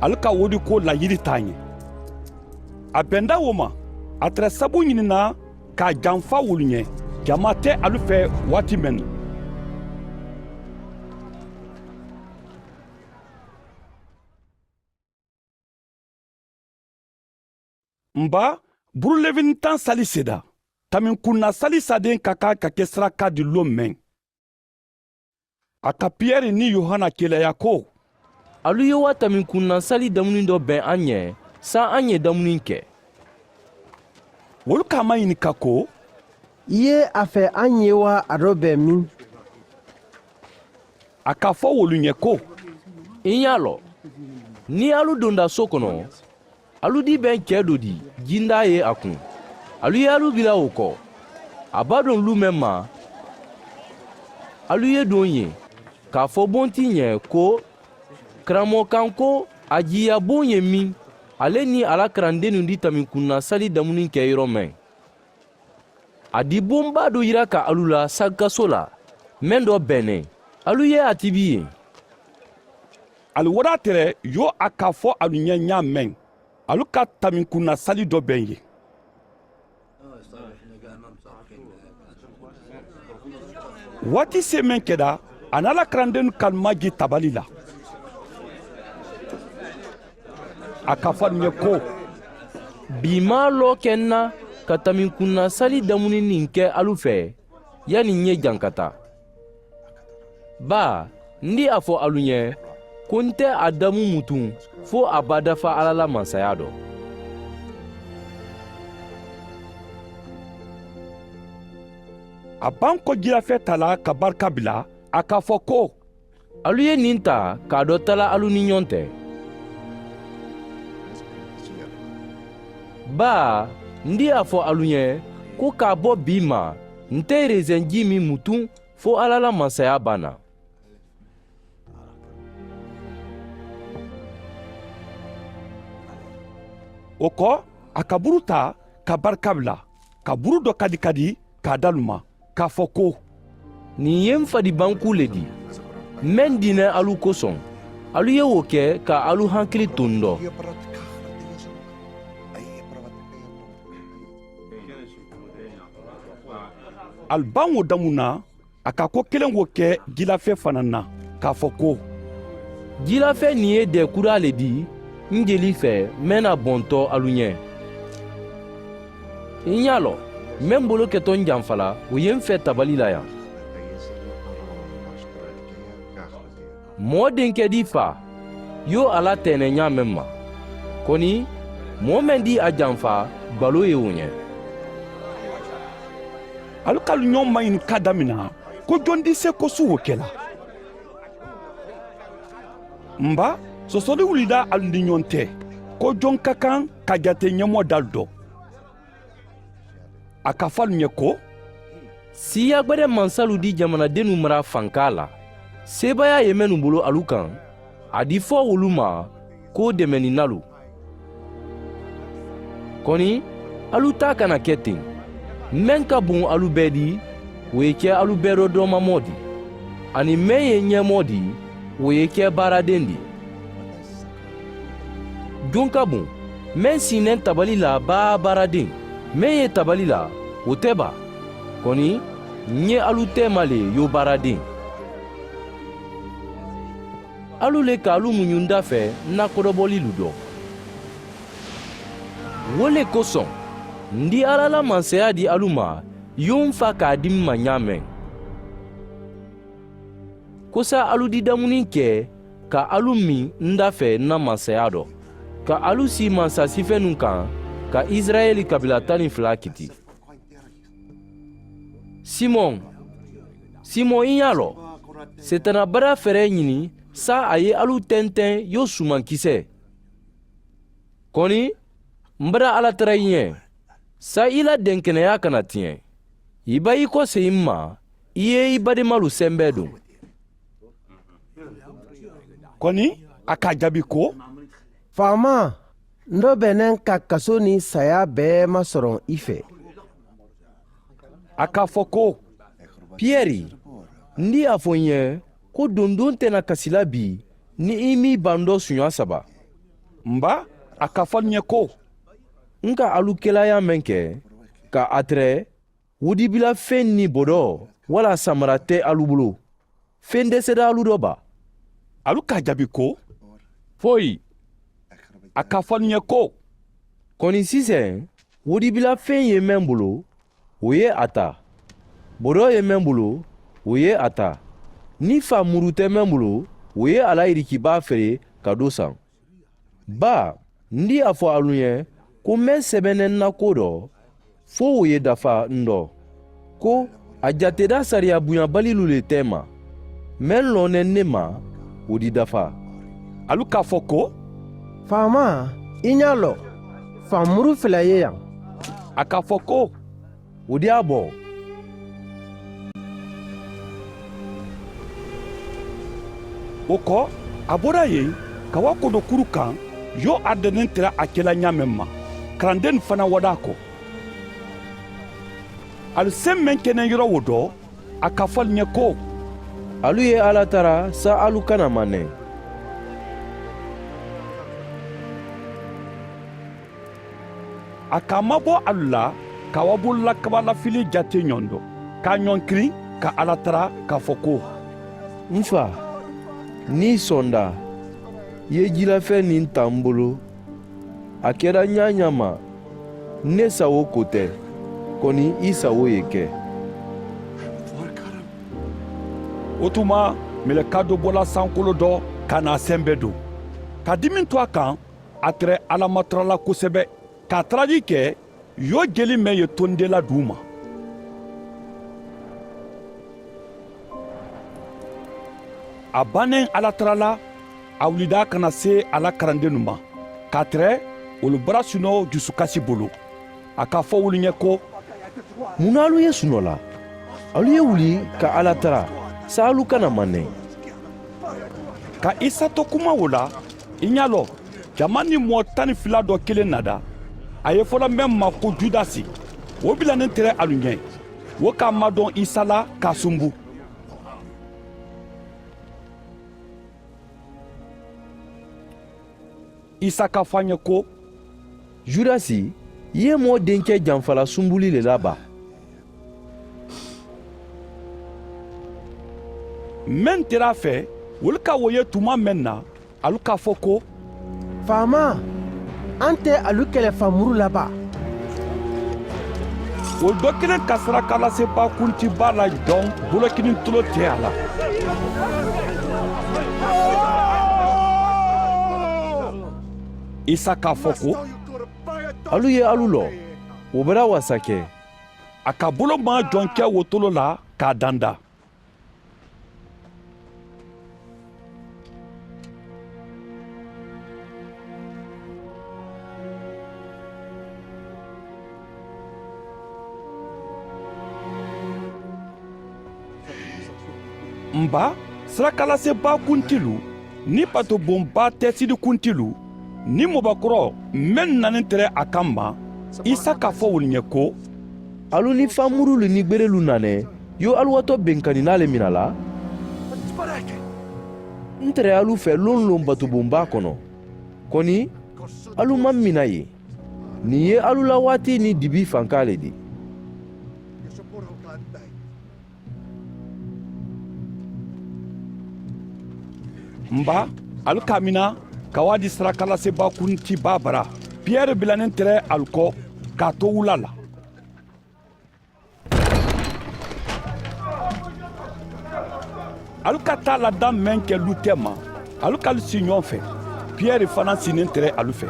Ali ka wo di ko layiri taa ɲe. A benda wo ma a tere sabu ɲinina ka a janfa wolu ɲe. Jamaa te alu fe waati meŋ na. N baa, buru lewini taŋ sali seda taminkunna sali sadeŋ ka kaa ka ke saraka di loŋ meŋ. A ka piyeri niŋ yohana kiilaya ko, alu ye wa taminkunna sali damuni do beŋ a ɲe saayiŋ a ɲe damuni ke? Wolu ka a mayinika ko, i ye a fe a ɲe wa a do beŋ miŋ? A ka fo wolu ɲe ko, i ɲaa lo niŋ alu donda soo kono alu di beŋ kee do di jindaa ye a kuŋ. Alu ye alu bila wo ko a be a duŋ luu meŋ ma. Alu ye duŋ ì ye ka a fo bonti ì ɲe ko, karammoo kaŋ ko a jiiya buŋ ye miŋ a le niŋ a la karandeenu di taminkunna sali damuni ke yoro meŋ. A di buŋ baa do yira ka alu la sagikasoo la meŋ do beŋ ne. Alu ye a tibi ì ye. Ali wo daa tere yo a ka a fo alu ɲe ɲaa meŋ alu ka taminkunna sali do beŋ ì ye. Waati see meŋ keda a niŋ a la karandeenu kalu maŋ je tabali la. A ka a fo alu ɲe ko, bii maŋ a loo ke n na ka taminkunna sali damuni niŋ ke alu fe yani n ye jankata. Baa, n di a fo alu ɲe ko n te a damu mutuŋ fo a be a dafa alla la mansayaa do. A baŋ ko jilafee taa la ka barika bila a ka a fo ko, alu ye niŋ taa ka a do tala alu niŋ ɲoŋ te. Baa, n di a fo alu ɲe ko ka a bo bii ma, n te reseŋ jii meŋ mutu fo alla la mansayaa ba na. Wo ko, a ka buru taa ka barika bila, ka buru do kadi kadi ka a dalu ma, ka a fo ko, niŋ ye m fadi bankuu le di, meŋ diina alu kosoŋ, alu ye wo ke ka alu hankili to n do. Ali baŋ wo damu na, a ka ko keleŋ wo ke jilafee fanaa na, ka a fo ko, jilafee niŋ ye dee kuraa le di n jeli fee meŋ na bonto alu ɲe. N ɲaa lo, meŋ bolo keto n janfa la, wo ye n fee tabali la yaŋ. Moo dinke di faa, yo a la teenee ɲaa meŋ ma. Koni, moo meŋ di a janfa, gbaloo ye wo ɲe. Alu ka alu ɲoŋ maɲinika damina, ko joŋ di seekosuu wo ke la? M ba, sosoli wulida alu ni ɲoŋ te, ko joŋ ka kaŋ ka jate ɲemoo dalu do. A ka fo alu ɲe ko, siiyaa gbede mansalu di jamanadennu mara fankaa la, seebaayaa ye mennu bulu alu kaŋ, a di fo wolu ma ko demeninnalu. Koni, alu taa kana ke teŋ. Meŋ ka buŋ alu bee di, wo ye ke alu bee doo doomamoo di. Aniŋ meŋ ye ɲeemoo di, wo ye ke baaradeŋ di. Joŋ ka buŋ, meŋ si neŋ tabali la baa baaradeŋ, meŋ ye tabali la, wo te baa. Koni, ŋ ye alu teema le yo baaradeŋ. Alu le ka alu muɲu n da fee n na kodobolilu do. Wo le kosoŋ, n di alla la mansayaa di alu ma, yo m faa ka a di m ma ɲaameŋ. Kosa alu di damuni ke ka alu miŋ n da fee n na mansayaa do, ka alu sii mansa sifennu kaŋ, ka isirayeli kabiila taŋ niŋ fula kiti. Simoŋ, simoŋ i ɲaa lo, seetaana badaa feree ɲini, saayiŋ a ye alu tenteŋ yo sumankisee. Koni, m badaa alla tara i ɲe, saayiŋ i la denkeneyaa kana tiñe. I be i koseyi m ma, i ye i bademalu sembee duŋ. Koni, a ka a jaabi ko, faamaa, n do be ne n ka kasoo niŋ sayaa bee masoroŋ i fee. A ka a fo ko, piyeri, n di a fo i ye, ko dunduŋ te n na kasi la bii, niŋ i maŋ i bandoo suuyaa saba. M ba, a ka a fo alu ɲe ko, n ka alu kelaayaa meŋ ke, ka a tere, wudibila feŋ niŋ bodoo walla samara te alu bulu, feŋ desedaa alu do baa? Alu ka a jaabi ko, foyi. A ka a fo alu ɲe ko, koni siseŋ, wudibila feŋ ye meŋ bulu, wo ye a taa. Bodoo ye meŋ bulu, wo ye a taa. Niŋ faa muru te meŋ bulu, wo ye a la yirikibaa fele ka do saŋ. Baa, n di a fo alu ye, ko meŋ sebeneŋ n na koo do, fo wo ye dafa n do, ko a jatedaa sariya buɲabalilu le teema, meŋ loŋ ne n ne ma, wo di dafa. Alu ka a fo ko, faamaa, i ɲaa lo, faa muru fele ye yaŋ. A ka a fo ko, wo di a bo. Wo ko, a bota a ye ka waa kodo kuru kaŋ, yo arideniŋ tera a ke la ɲaameŋ ma, karandennu fanaa wadaa ko. Ali seŋ meŋ ke neŋ yoro wo do, a ka fo ali ɲe ko, alu ye alla tara saayiŋ alu kana maneŋ. A ka a mabo alu la ka a waabulu la kabalafili jaatee ɲoŋ do, ka a ɲoŋ kiliŋ ka alla tara ka a fo ko, n faa, niŋ i sonda, i ye jilafee niŋ taa m bulu. A keta ɲaa-ɲaa ma, n ne sawoo ko te, koni i sawoo ye ke. Wo tuma, meleka do bola sankoloo do ka naa a sembee duŋ, ka dimiŋ tu a kaŋ, a tere alla matara la kosebee, ka a tarali ke, yo jeli meŋ ye tondeela duu ma. A baneŋ alla tara la, a wulida ka naa see a la karandennu ma, ka a tere, Wolu bara sunoo jusukasi bulu. A ka fo wolu ñe ko, mun na alu ye sunoo la? Alu ye wuli ka ala tara, saa alu kana manne. Ka isa to kuma wo la, i ña loo, jama ni moo tani fula doo kiliŋ na da. A ye fo la meŋ ma ko judasi, wo bila niŋ tere alu ñe. Wo ka madoŋ isa la ka sunbu. Isa ka fo a ñe ko, judasi, i ye moo denkee janfa la sunbuli le la baa? Meŋ tera a fee, wolu ka wo ye tumaa meŋ na, alu ka fo ko, faamaa, a nte alu kelefa muru la baa? Wolu do kiliŋ ka sarakalasiba kuntiba la joŋ bolokinintuloo tee a la. Isa ka a fo ko, alu ye alu loo, wo bera wasa ke. A ka bolo maa joŋ ke wotolo la ka a danda. Mba, sarakalasiba kuntilu niŋ batobonba teesidi kuntilu niŋ mobakoro mennu nani tere a kamma, isa ka fo wolu ñe ko, alu ni faamurulu ni gberelu nane yo alu wato benkaninaa le mina la? N tere alu fe lonloŋ batobonba kono, koni alu maŋ mina ye. Niŋ ye alu la waati ni dibi fankaa le di. Mba, alu ka a mina ka waa di sarakalasiba kuntiba bara. Piyeri bila niŋ tere alu ko ka a to wula la. Alu ka taa la daŋ meŋ ke lutema, alu ka alu sii ñoŋ fe. Piyeri fanaa sii niŋ tere alu fe.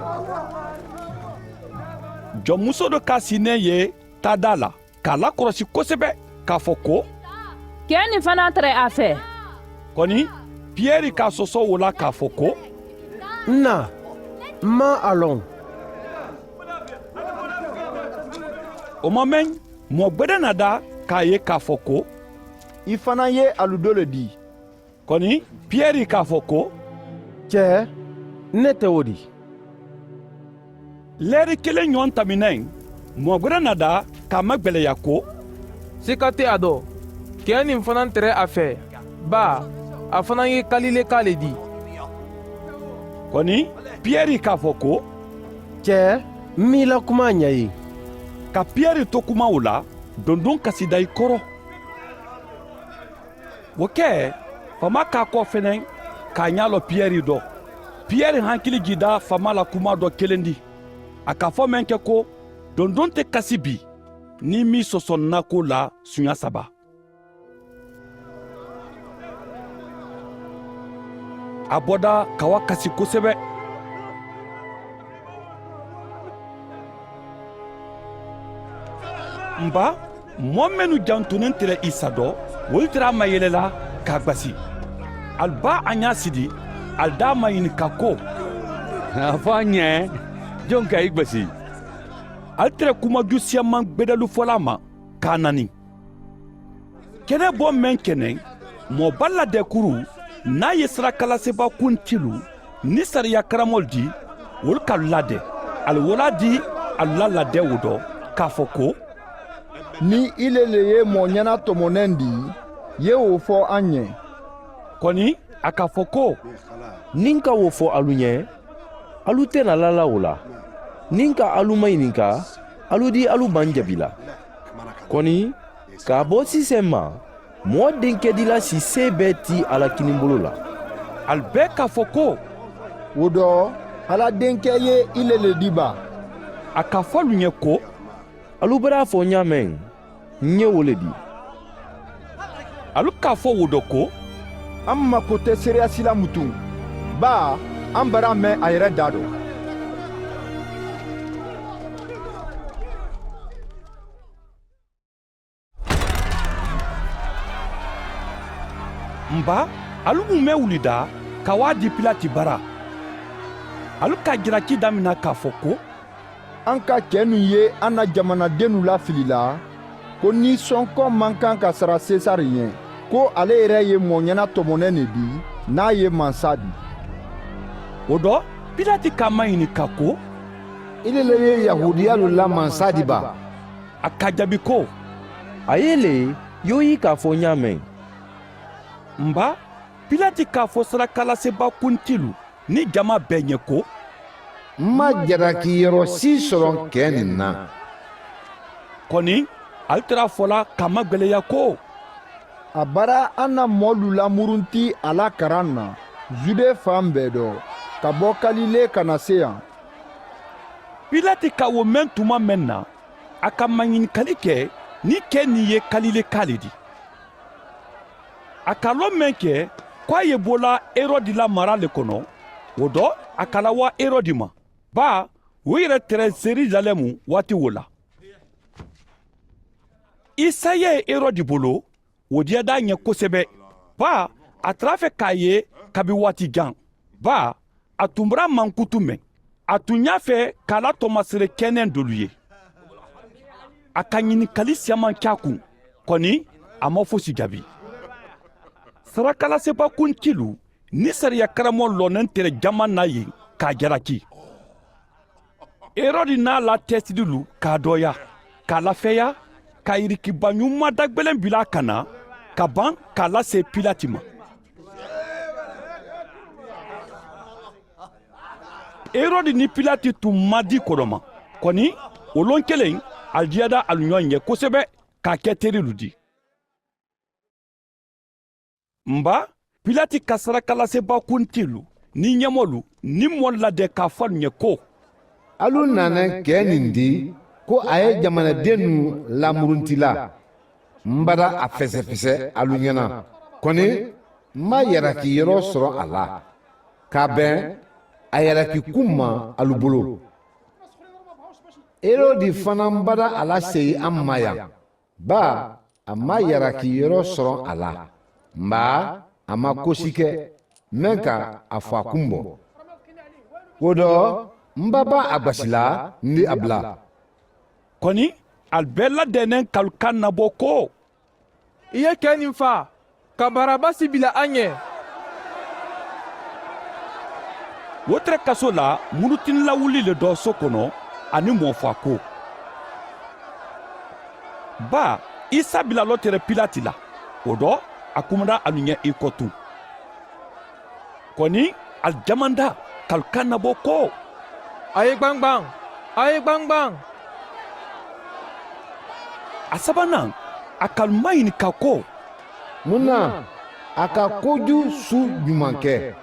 Joŋ musoo do ka a sii niŋ ye taadaa la ka a lakorosi kosebe, ka a fo ko, kee niŋ fanaa tere a fee. Koni piyeri ka a sosoo wo la ka a fo ko, n na, m maŋ a loŋ. Wo ma meŋ, moo gbede na daa ka a ye ka a fo ko, i fanaa ye alu do le dii. Koni piyeri ka a fo ko, kee, n ne te wo dii. Leeri kiliŋ ñoŋ tamina moo gbede na daa ka a magbeleya ko, sika te a do, kee niŋ fanaa tere a fee, baa a fanaa ye kalilekaa le dii. Koni piyeri ka a fo ko, kee, m maŋ i la kumaa ñayi. Ka piyeri to kuma wo la, dondoŋ kasidayi koro. Wo ke, famaa ka a koo feneŋ ka a ñaa loo piyeri do. Piyeri hankili jiida famaa la kumaa do kelendi. A ka a fo meŋ ke ko, dondoŋ te kasi bii niŋ i maŋ i soso n na kuwo la suuñaa saba. A boda ka waa kasi kosebe. Mba, moo mennu jantuniŋ tele isa do, wolu tara a mayele la ka a gbasi. Ali baa a ñaa sidi, ali daa maŋ ñininka ko, a fo a ñe, joŋ ka i gbasi? Ali tara kumaju siyamaŋ gbedelu fola a ma ka a nani. Kene boo meŋ ke neŋ, moo bali la deekuru, niŋ a ye sarakalasiba kuntilu niŋ sariya karamolu dii, wolu ka alu lade. Ali wo laa dii alu la ladewo do ka a fo ko, niŋ i le le ye moo ñana tomonendi, ye wo fo a ñe. Koni a ka a fo ko, niŋ ka wo fo alu ñe, alu te na lalawo la. Niŋ ka alu mayininka, alu dii alu maŋ jabi la. Koni ka a bo siisee ma, moo denkedila si see bee ti a la kinimbolo la. Ali bee ka a fo ko, wo do, ala denke ye i le le di baa? A ka a fo alu ñe ko, alu bere a fo ñaameŋ, n ye wo le di. Alu ka a fo wo do ko, a makote seereya sila mutuŋ, baa a bere a meŋ a yere daa do. Mba, alu mu meŋ wulida ka waa di pilati bara. Ali ka jalaki damina k'a fo ko, an ka kee nnu ye an na jamanadennu lafili la ko nisɔnkɔ man kan ka sara sesare ɲɛ, ko ale yɛrɛ ye mooɲɛna tomonnen ne di, n'a ye mansa di. Wo dɔ, pilati ka a maɲininka ko, i le le ye yahudiyalu la mansa di ba? A ka jaabi ko, a ye le, i y'o ye k'a fo ɲaameŋ. N ba, pilati k'a fo sadakalasibakuntilu niŋ jamaa bee ɲe ko, n ma jalakiyɔrɔ si soroŋ kee niŋ na. Koni ali tara a fola ka a magweleya ko, a bara an na moolu lamurunti a la karaŋ na, zude fan bee dɔ, ka bo kalile ka na seyaŋ. Pilati ka wo meŋ tuma meŋ na, a ka maɲinikali ke niŋ kee niŋ ye kalile kaa le di. A ka loo meŋ ke ko a ye bo la herodi la mara le kono, wo dɔ a ka lawa herodi ma, baa wo yere tere yerusalɛmu waati wo la. Isa ye herodi bolo, wo diyata a ɲe kosebe, baa a tara a fe ka a ye kabi waati jan, baa a tun bura mankutu meŋ, a tun ɲaa fe ka a la tomasere keneŋ dolu ye. A ka ɲinikali siyaman ke a kuŋ, koni a maŋ fosi jaabi. Sadakalasibakuntilu niŋ sariya karammoolu loneŋ tere jamaa na yen ka a jalaki. Herodi n'a la teesililu ka a dooyaa, ka a lafeeyaa, ka yirikiba ɲuman dagbeleŋ bila a kanna, ka baŋ ka a lase pilati ma. Herodi niŋ pilati tun maŋ dii kodoma, koni wo loŋ keleŋ ali diyata ali ñoŋ ye kosebe, ka a ke terilu ti. N ba, pilati ka sadakalasibakuntilu niŋ ñemoolu niŋ moolu lade ka a fo alu ñe ko, alu naanaŋ kee niŋ di ko a ye jamanadennu lamurunti la. M bata a fesefese alu ñena, koni m maŋ yalaki yeloo soroŋ a la ka a beŋ a yalaki kuŋ ma alu bulu. Herodi fanaa bata a la seyi a ma yaŋ, baa a maŋ yalaki yeloo soroŋ a la. M baa, a maŋ kosi ke meŋ ka a fo a kuŋ bo. Wo do, m ba be a gbasi la, ndi a bula. Koni ali bee la deeneŋ ka alu kaŋ nabo ko, i ye kee niŋ faa, ka barabasi bila a ñe. Wo tere kasoo la murutini lawuli le do soo kono aniŋ moo faa ko. Baa, isa bila loo tere pilati la, wo do a kumata alu ñe i ko tuŋ. Koni ali jamanta ka alu kaŋ nabo ko, a ye gbangbaŋ, a ye gbangbaŋ. A sabanaŋ, a ka alu mayinika ko, mun na? A ka koju su juman ke?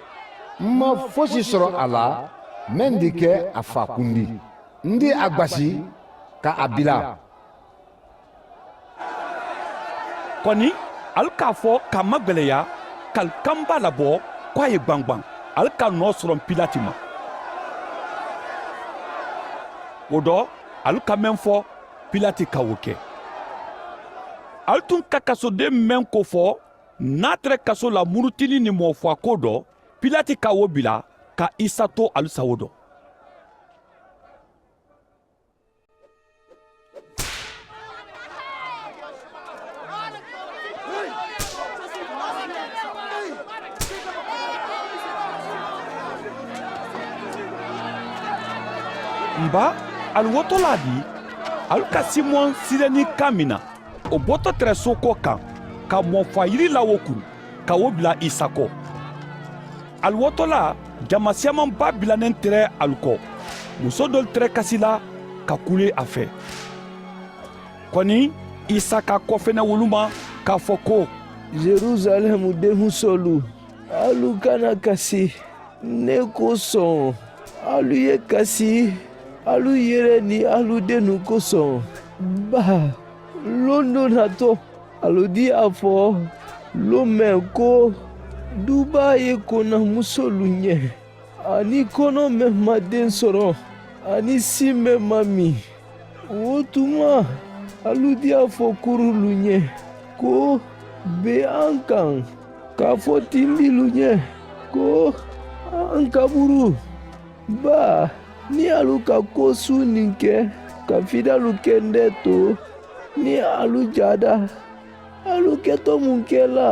M maŋ fosi soro a la meŋ di ke a faa kundi. N di a gbasi ka a bila. Koni, ali ka a fo ka a magweleya, ka ali kamba labo ko a ye gbangbaŋ, ali ka noo soroŋ pilati ma. Wo do, ali ka meŋ fo, pilati ka wo ke. Ali tun ka kasoden meŋ kofo, niŋ a tara kaso la murutini niŋ moo faa ko do, pilati ka wo bila ka isa to ali sawo do. M baa, ali wotolaa di, ali ka simoŋ sireni kaŋ meŋ na, wo boto tere sookuwo kaŋ, ka moo faa yiri la wo kuŋ, ka wo bila isa ko. Ali wotolaa, jama siyamanbaa bila neŋ tere ali ko, muso dolu tere kasi la ka kule a fee. Koni, isa ka a kofene wolu ma, ka a fo ko, yerusalemu denmusoolu, alu kana kasi ne kosoŋ. Alu ye kasi alu yere niŋ alu dennu kosoŋ. Baa, londoo naata alu dii a fo lomeŋ ko, dubaa ye kona musoolu ñe, aniŋ konoo meŋ maŋ deŋ soto, aniŋ sii meŋ maŋ miŋ. Wo tuma, alu dii a fo kuruulu ñe ko, be a kaŋ, ka a fo tindilu ñe ko, a n kaburu. Baa, niŋ ali ka koosuuniŋ ke ka fidaalu kendee to, niŋ ali jaada, ali keto muŋ ke la?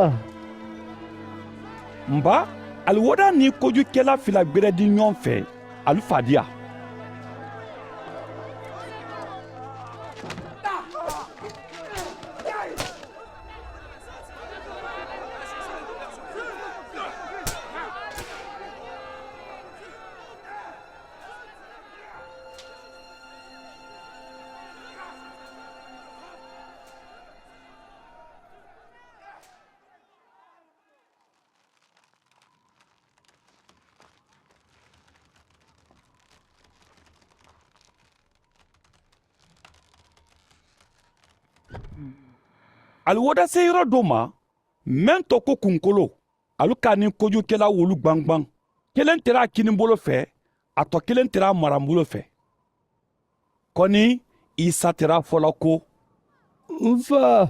M baa, ali wo daa niŋ kojukela fila gberedi ñoŋ fee, ali fadiya. Ali wo da seeyɔrɔ doo ma, meŋ to ko kunkoloo, ali ka a niŋ kojukela wolu gbangbaŋ. Keleŋ tera a kinimbolo fee, a to keleŋ tera a marambulo fee. Koni isa tera a fo la ko, n faa,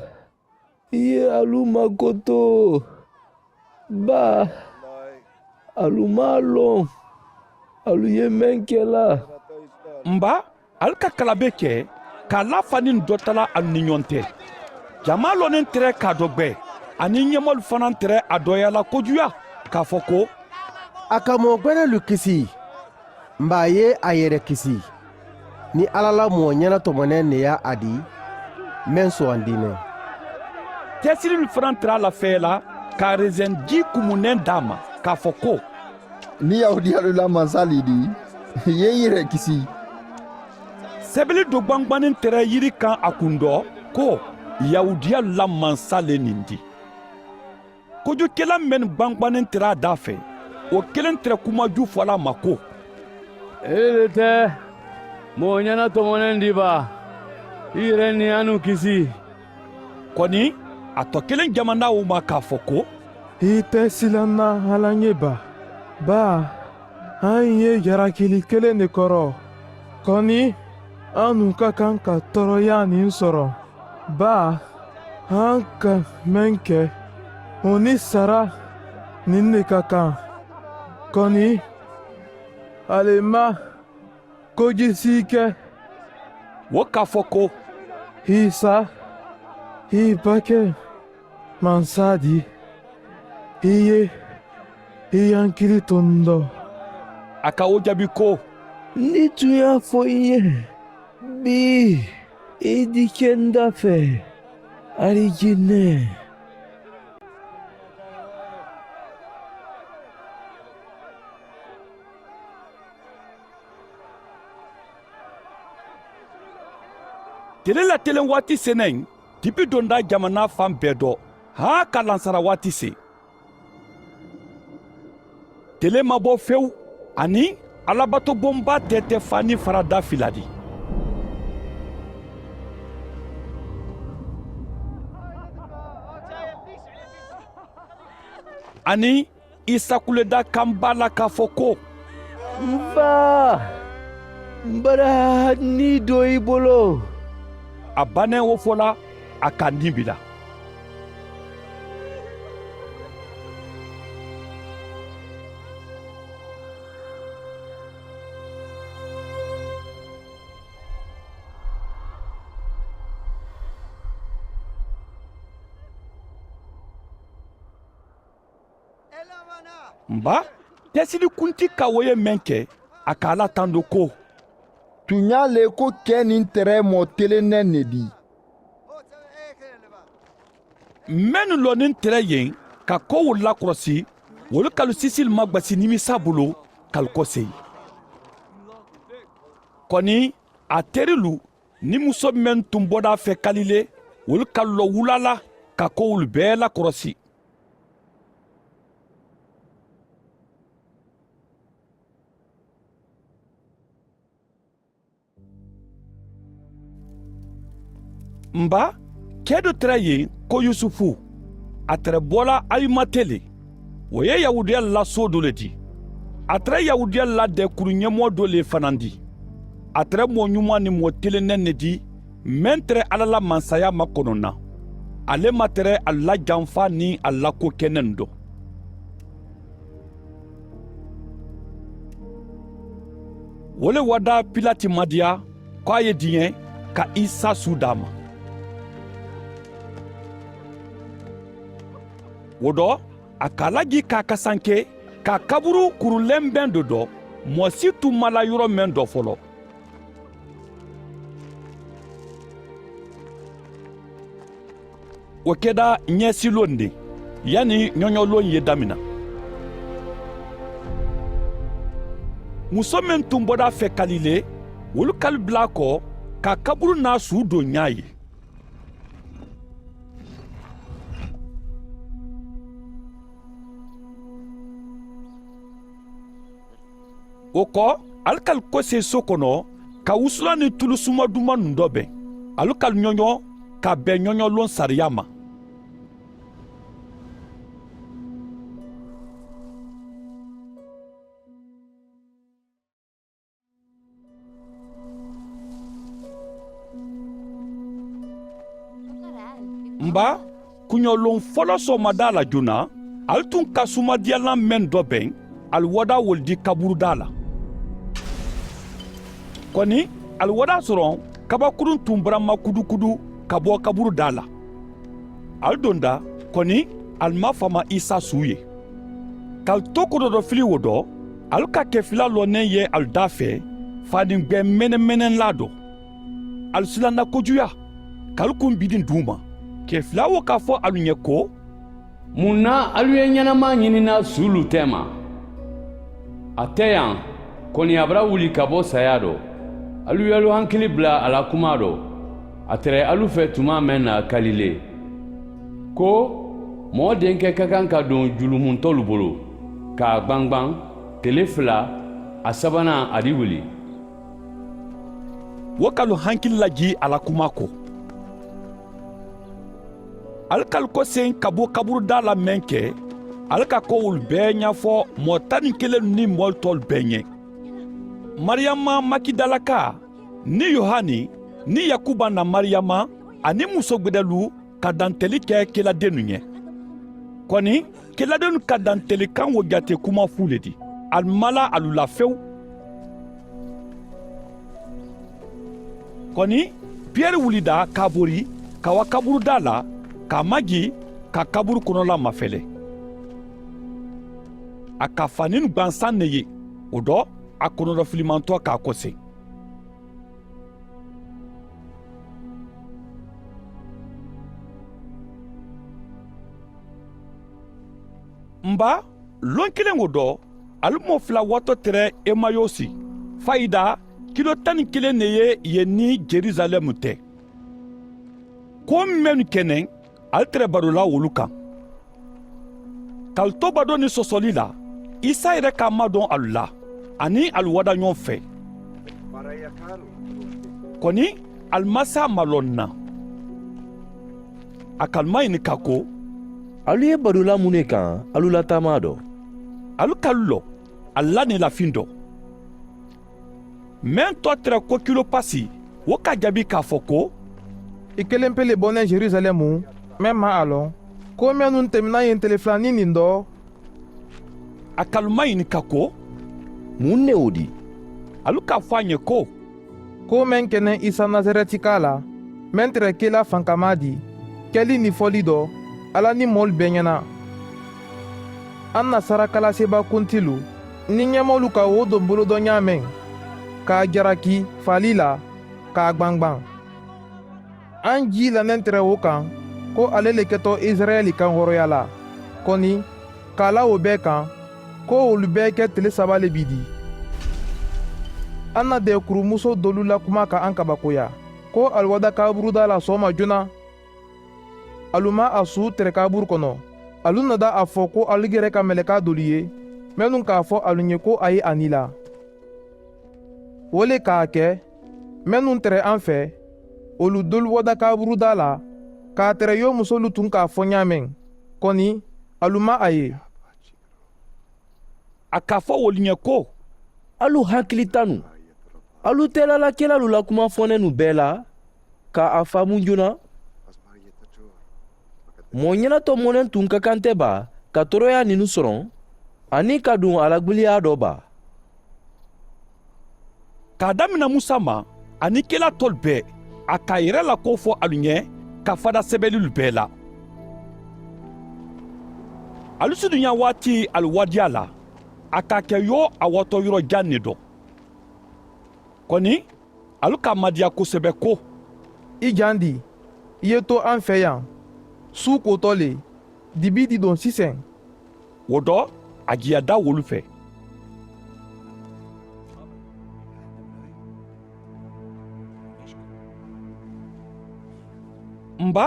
i ye alu makoto. Baa, alu maŋ a loŋ alu ye meŋ ke la. M baa, ali ka kalabe ke ka a laa faniŋ dotala alu niŋ ñoŋ te. Jamaa loniŋ tere ka a dogbe, aniŋ ñemolu fanaa tere a doyala kojuya, ka a fo ko, a ka moo gbenelu kisi. M baa ye a yere kisi. Niŋ alla la moo ñanatomoneŋ ne ye a dii, meŋ suwandi ne. Teesililu fanaa tara a la fee la ka reseŋ jii kumuneŋ daa ma, ka a fo ko, niŋ yahudiyalu la mansa le dii, i ye i yere kisi. Sebili do gbangbanniŋ tere yiri kaŋ a kundo, ko, yahudiyalu la mansa le niŋ dii. Kojukela mennu gbangbanniŋ tera a daa fee, wo keleŋ tere kumaju fola a ma ko, ì le te moo ñana tomonendi baa? I yere niŋ a nu kisi. Koni a to keleŋ jamana wo ma ka a fo ko, i te sila na a la ñe baa? Baa, a ye jarakili keleŋ ne koro. Koni a nu ka kaŋ ka toroyaa niŋ soro. Baa, a ka meŋ ke, wo ni sara niŋ ne ka kaŋ. Koni a le ma kojisii ke. Wo ka fo ko, isa, i bake mansa di, i ye i yankili tundo. A ka wo jabi ko, ni tuŋ ye a fo i ye, bii, i dikenda fee arijinne. Tele la teleŋ waati seneŋ, dibi dondaa jamanaa faŋ bee do, haa ka lansara waati se. Tele ma bo fewu, aniŋ alabato bonbaa teete faa niŋ faradaa fila di. Aniŋ isa kuleda kaŋ baa la ka a fo ko, n baa, n baraha nii do i bolo. A baneŋ wo fo la, a ka a niibi la. M baa, teesili kunti ka wo ye meŋ ke, a ka a la tando ko, tuuñaa le ko kee niŋ tere moo teleŋ ne ne di. Mennu loniŋ tere yeŋ ka kowolu lakorosi, wolu ka alu sisili magbasi nimisa bulu ka alu koseyi. Koni a terilu niŋ muso mennu tuŋ bodaa fee kalile, wolu ka alu lo wulaa la ka kowolu bee lakorosi. M baa, kee do tere yeŋ ko yusufu. A tere bola alimate le. Wo ye yahudiyalu la soo do le ti. A tere yahudiyalu la deekuru ñemoo do le fanandi. A tere moo ñumaŋ niŋ moo teleneŋ ne ti, meŋ tere alla la mansayaa makono na. A le ma tere alu la janfaa niŋ alu la koo kenendu do. Wo le wada pilati madiya ko a ye diɲe ka isa suu daa ma. Wo do a ka a lagi ka a kasanke ka a kaburu kurulen ben do do moo si tun ma la yoro men do folo. Wo keda ɲeesiloŋ ne yani ɲoɲoloŋ ye damina. Muso men tun boda a fe kalile wolu kali bula a ko ka a kaburu naa suu do ɲaa ye. Wo ko ali kali kosee so kono ka wusula niŋ tulu suma dumanuŋ do beŋ. Ali kali ɲoɲo ka a beŋ ɲoɲoloŋ sariyaa ma. M ba, kuɲoloŋ folo soomadaa la joona ali tun ka sumadiyalaŋ meŋ do beŋ, ali wada wolu di kaburudaa la. Koni ali wada soroŋ kabakuruŋ tun barama kudukudu ka bo kaburudaa la. Ali donda koni ali ma fama isa suu ye. Ka ali to kododo fili wo do, ali ka kefila loneŋ ye ali daa fee faaniŋ gbeŋ menemeneŋ laa do. Ali silana kojuya ka ali kuŋ bidiŋ duuma. Kefila wo ka a fo ali ɲe ko, muŋ na ali ye ɲenama ɲini na suulu teema? A te yaŋ, koni a bara wuli ka bo sayaa do. Ali ye ali hankili bula a la kumaa do a tere ali fe tumaa meŋ na kalile, ko moo denke ka kaŋ ka duŋ julumuntolu bulu ka a gbangbaŋ tele fula, a sabanaŋ a di wuli. Wo ka alu hankili lajii a la kumaa ko. Ali ka alu koseŋ ka bo kaburudaa la meŋ ke, ali ka ko wolu bee ɲafo moo taŋ niŋ kilennu niŋ moolu toolu bee ɲe. Mariyama makidalaka niŋ yohani niŋ yakuba na mariyama aniŋ muso gbedelu ka danteli ke kiladennu ɲe. Koni kiladennu ka danteli kaŋ wo jate kuma fuu le ti. Ali mala alu la fewu. Koni piyeri wulida ka a bori ka wa kaburudaa la ka a maji ka kaburu konola mafele. A ka faninu gbansaŋ ne ye wo do a konodofilimanto ka a koseŋ. M ba, loŋ kiliŋo do ali moo fula wato tere emayosi fayida kilo taŋ niŋ kiliŋ ne ye ì ye niŋ jerusalemu te. Ko mennu ke neŋ ali tere barola wolu kaŋ. Ka ali to badoo niŋ sosoli la isa yere ka a madoŋ alu la aniŋ alu wada ñoŋ fee. Koni ali masaa ma loŋ na. A ka alu mayinika ko, alu ye badoo la muŋ ne kaŋ alu la taamaa do? Alu ka alu loŋ ali la niŋ i la fiŋ do. Meŋ to tere ko kilopasi wo ka a jaabi ka a fo ko, i kelempe le boneŋ jerusalemu meŋ maŋ a loŋ ko mennu temina ñiŋ tele fula niŋ niŋ do. A ka alu mayinika ko, muŋ ne wo di? Alu ka a fo a ñe ko, ko meŋ ke neŋ isa nasaretikaa la meŋ tere kila fankamaa di keli niŋ foli do alla niŋ moolu bee ñana. Aŋ na sarakalaseeba kuntilu niŋ ñemoolu ka wo do bulu do ñaameŋ ka a jaraki faali la ka a gbangbaŋ. Aŋ jii la neŋ tere wo kaŋ ko ale le keto isirayeli kaŋ hooroyalaa koni ka a la wo bee kaŋ ko wolu bee ke tele saba le bi di. Aŋ na deekurumusoo doolu la kumaa ka aŋ kabakoya ko ali wada kaaburudaa la sooma joona. Alu maŋ a suu tere kaaburu kono. Alu nada a fo ko ali gere ka melekaa doolu ye mennu ka a fo alu ñe ko a ye a nila. Wo le ka a ke mennu tere aŋ fee wolu doolu wada kaaburudaa la ka a tere yoo musoolu tuŋ ka a fo ñaameŋ. Koni alu maŋ a ye. A ka a fo wolu ñe ko, alu hakili tanu. Alu teelaa la kelaalu la kuma fonennu bee la ka a faamu joona. Moo ñenatoo moneŋ tuŋ ka kante baa ka toroyaa ninnu soroŋ aniŋ ka duŋ a la gbiliyaa doo baa. K'a damina musa ma aniŋ kela tolu bee, a ka a yere la koo fo alu ñe ka fada sebelilu bee la. Alu si duñaa waati alu wadiya la, a ka a ke yoo a waatoo yoro jaŋ ne do. Koni alu ka a madiya kosebe ko, i jaŋ di? I ye to an fe yan suu kootoo le, dibii didoŋ siseŋ. Wo to a jiya da wolu fe. M ba,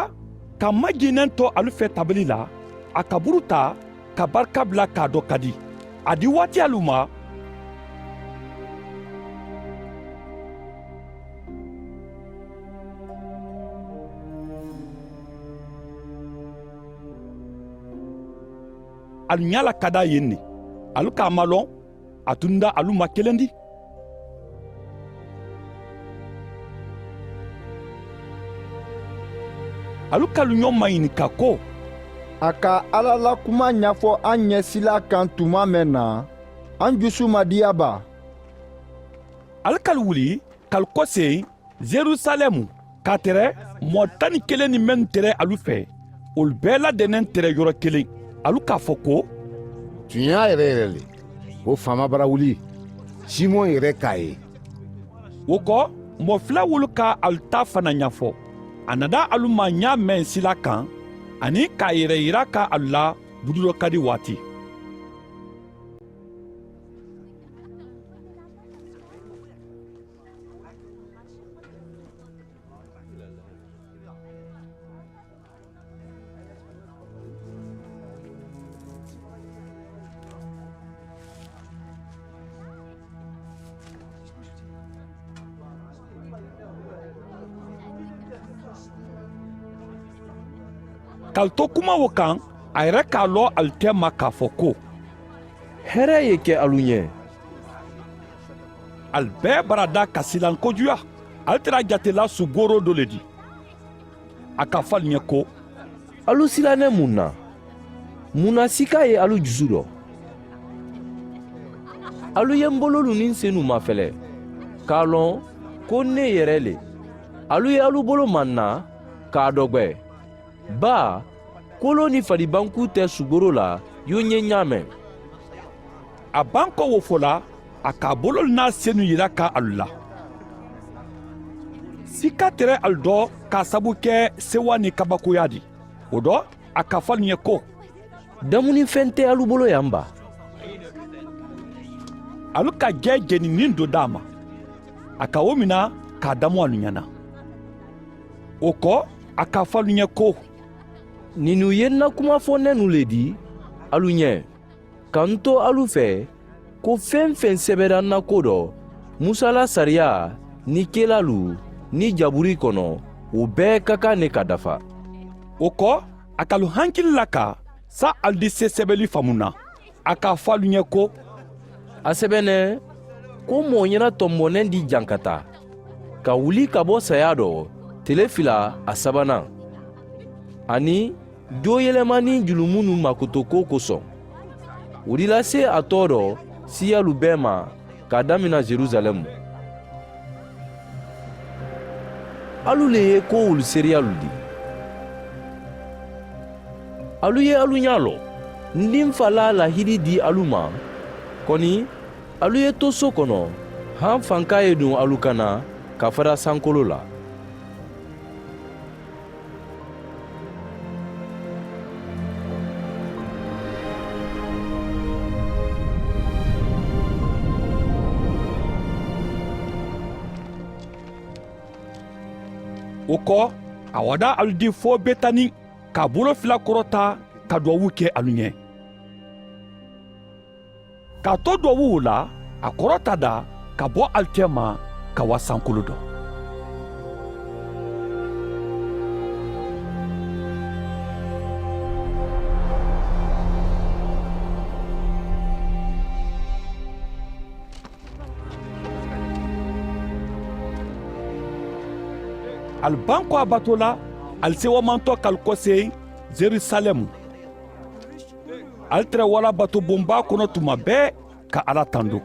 ka m ma jiineŋ to alu fe tabili la, a ka buru taa ka barika bula ka a do kadi. A di waati alu ma. Alu ñaa la kadaa yen ne, alu ka a maloŋ a tunda alu ma kelendi. Alu ka alu ñoŋ mayinika ko, a ka alla la kumaa ñafo an ñe silaa kaŋ tumaa meŋ na, an jusu ma diya baa? Alu ka alu wuli ka alu koseyi yerusalemu, ka a tere moo taŋ niŋ keleŋ ni mennu tere alu fee, wolu bee la deneŋ tere yoro keleŋ. Alu ka a fo ko, tuñaa yere yere le, wo faama bara wuli, simoŋ yere ka a ye. Wo ko, moo fula wolu ka alu taa fanaŋ ñafo, a nada alu ma ñaa meŋ silaa kaŋ, aniŋ ka a yere yiraka alu la buduloo kadi waati. Ka alu to kuma wo kaŋ, a yere ka a loo alu teema ka a fo ko, here ye ke alu ñe. Alu bee barada ka silankojuya. Alu tara jate la sugooroo do le di. A ka a fo alu ñe ko, alu sila ne muŋ na? Muŋ na sikaa ye alu jusu do? Alu ye m boloolu niŋ senu mafele ka a loŋ ko n ne yere le. Alu ye alu bolo maŋ na ka a dogbe. Baa, koloo niŋ falibankuu te sugooroo la yo ñe ñaameŋ. A bankoo wo fo la, a ka a boloolu naa senu yiraka alu la. Sikka tere alu do ka a sabu ke sewaa niŋ kabakoyaa di. Wo do a ka a fo alu ñe ko, damunifeŋ te alu bolo yaŋ baa? Alu ka jee jeniniŋ do daamaa. A ka wo mina ka a damu alu ñana. Wo ko, a ka a fo alu ñe ko, ninnu ye n na kuma fo nenu le di alu ñe, ka n to alu fee ko feŋ-feŋ sebeda n na ko do musa la sariyaa niŋ kelaalu niŋ jaburii kono, wo bee ka kaŋ ne ka dafa. Wo ko, a ka alu hankili lakaa saayiŋ alu di seesebeli famu na. A ka a fo alu ñe ko, a sebe ne ko moo ñena tomboneŋ di jankata ka wuli ka bo sayaa do tele fila a sabanaŋ, aniŋ jooyelemaniŋ julumunnu maakotokoo kosoŋ. Wulila see a too do siyalu bee ma ka a damina yerusalemu. Alu le ye koowolu seereyalu di. Alu ye alu ñaa loŋ n diŋ falaa lahidi di alu ma. Koni alu ye to so kono haŋ fankaa ye duŋ alu kana ka fada sankoloo la. Wo ko, a wada alu di fo betani ka a bolo fila korotaa ka duwawu ke alu ñe. Ka a to duwawuwo la, a korota daa ka bo ali teema ka waa sankulu do. Ali banko a batoo la, ali sewamantoo ka ali koseyi yerusalemu. Ali tara wala bato bonbaa kono tuma bee ka ala tandu.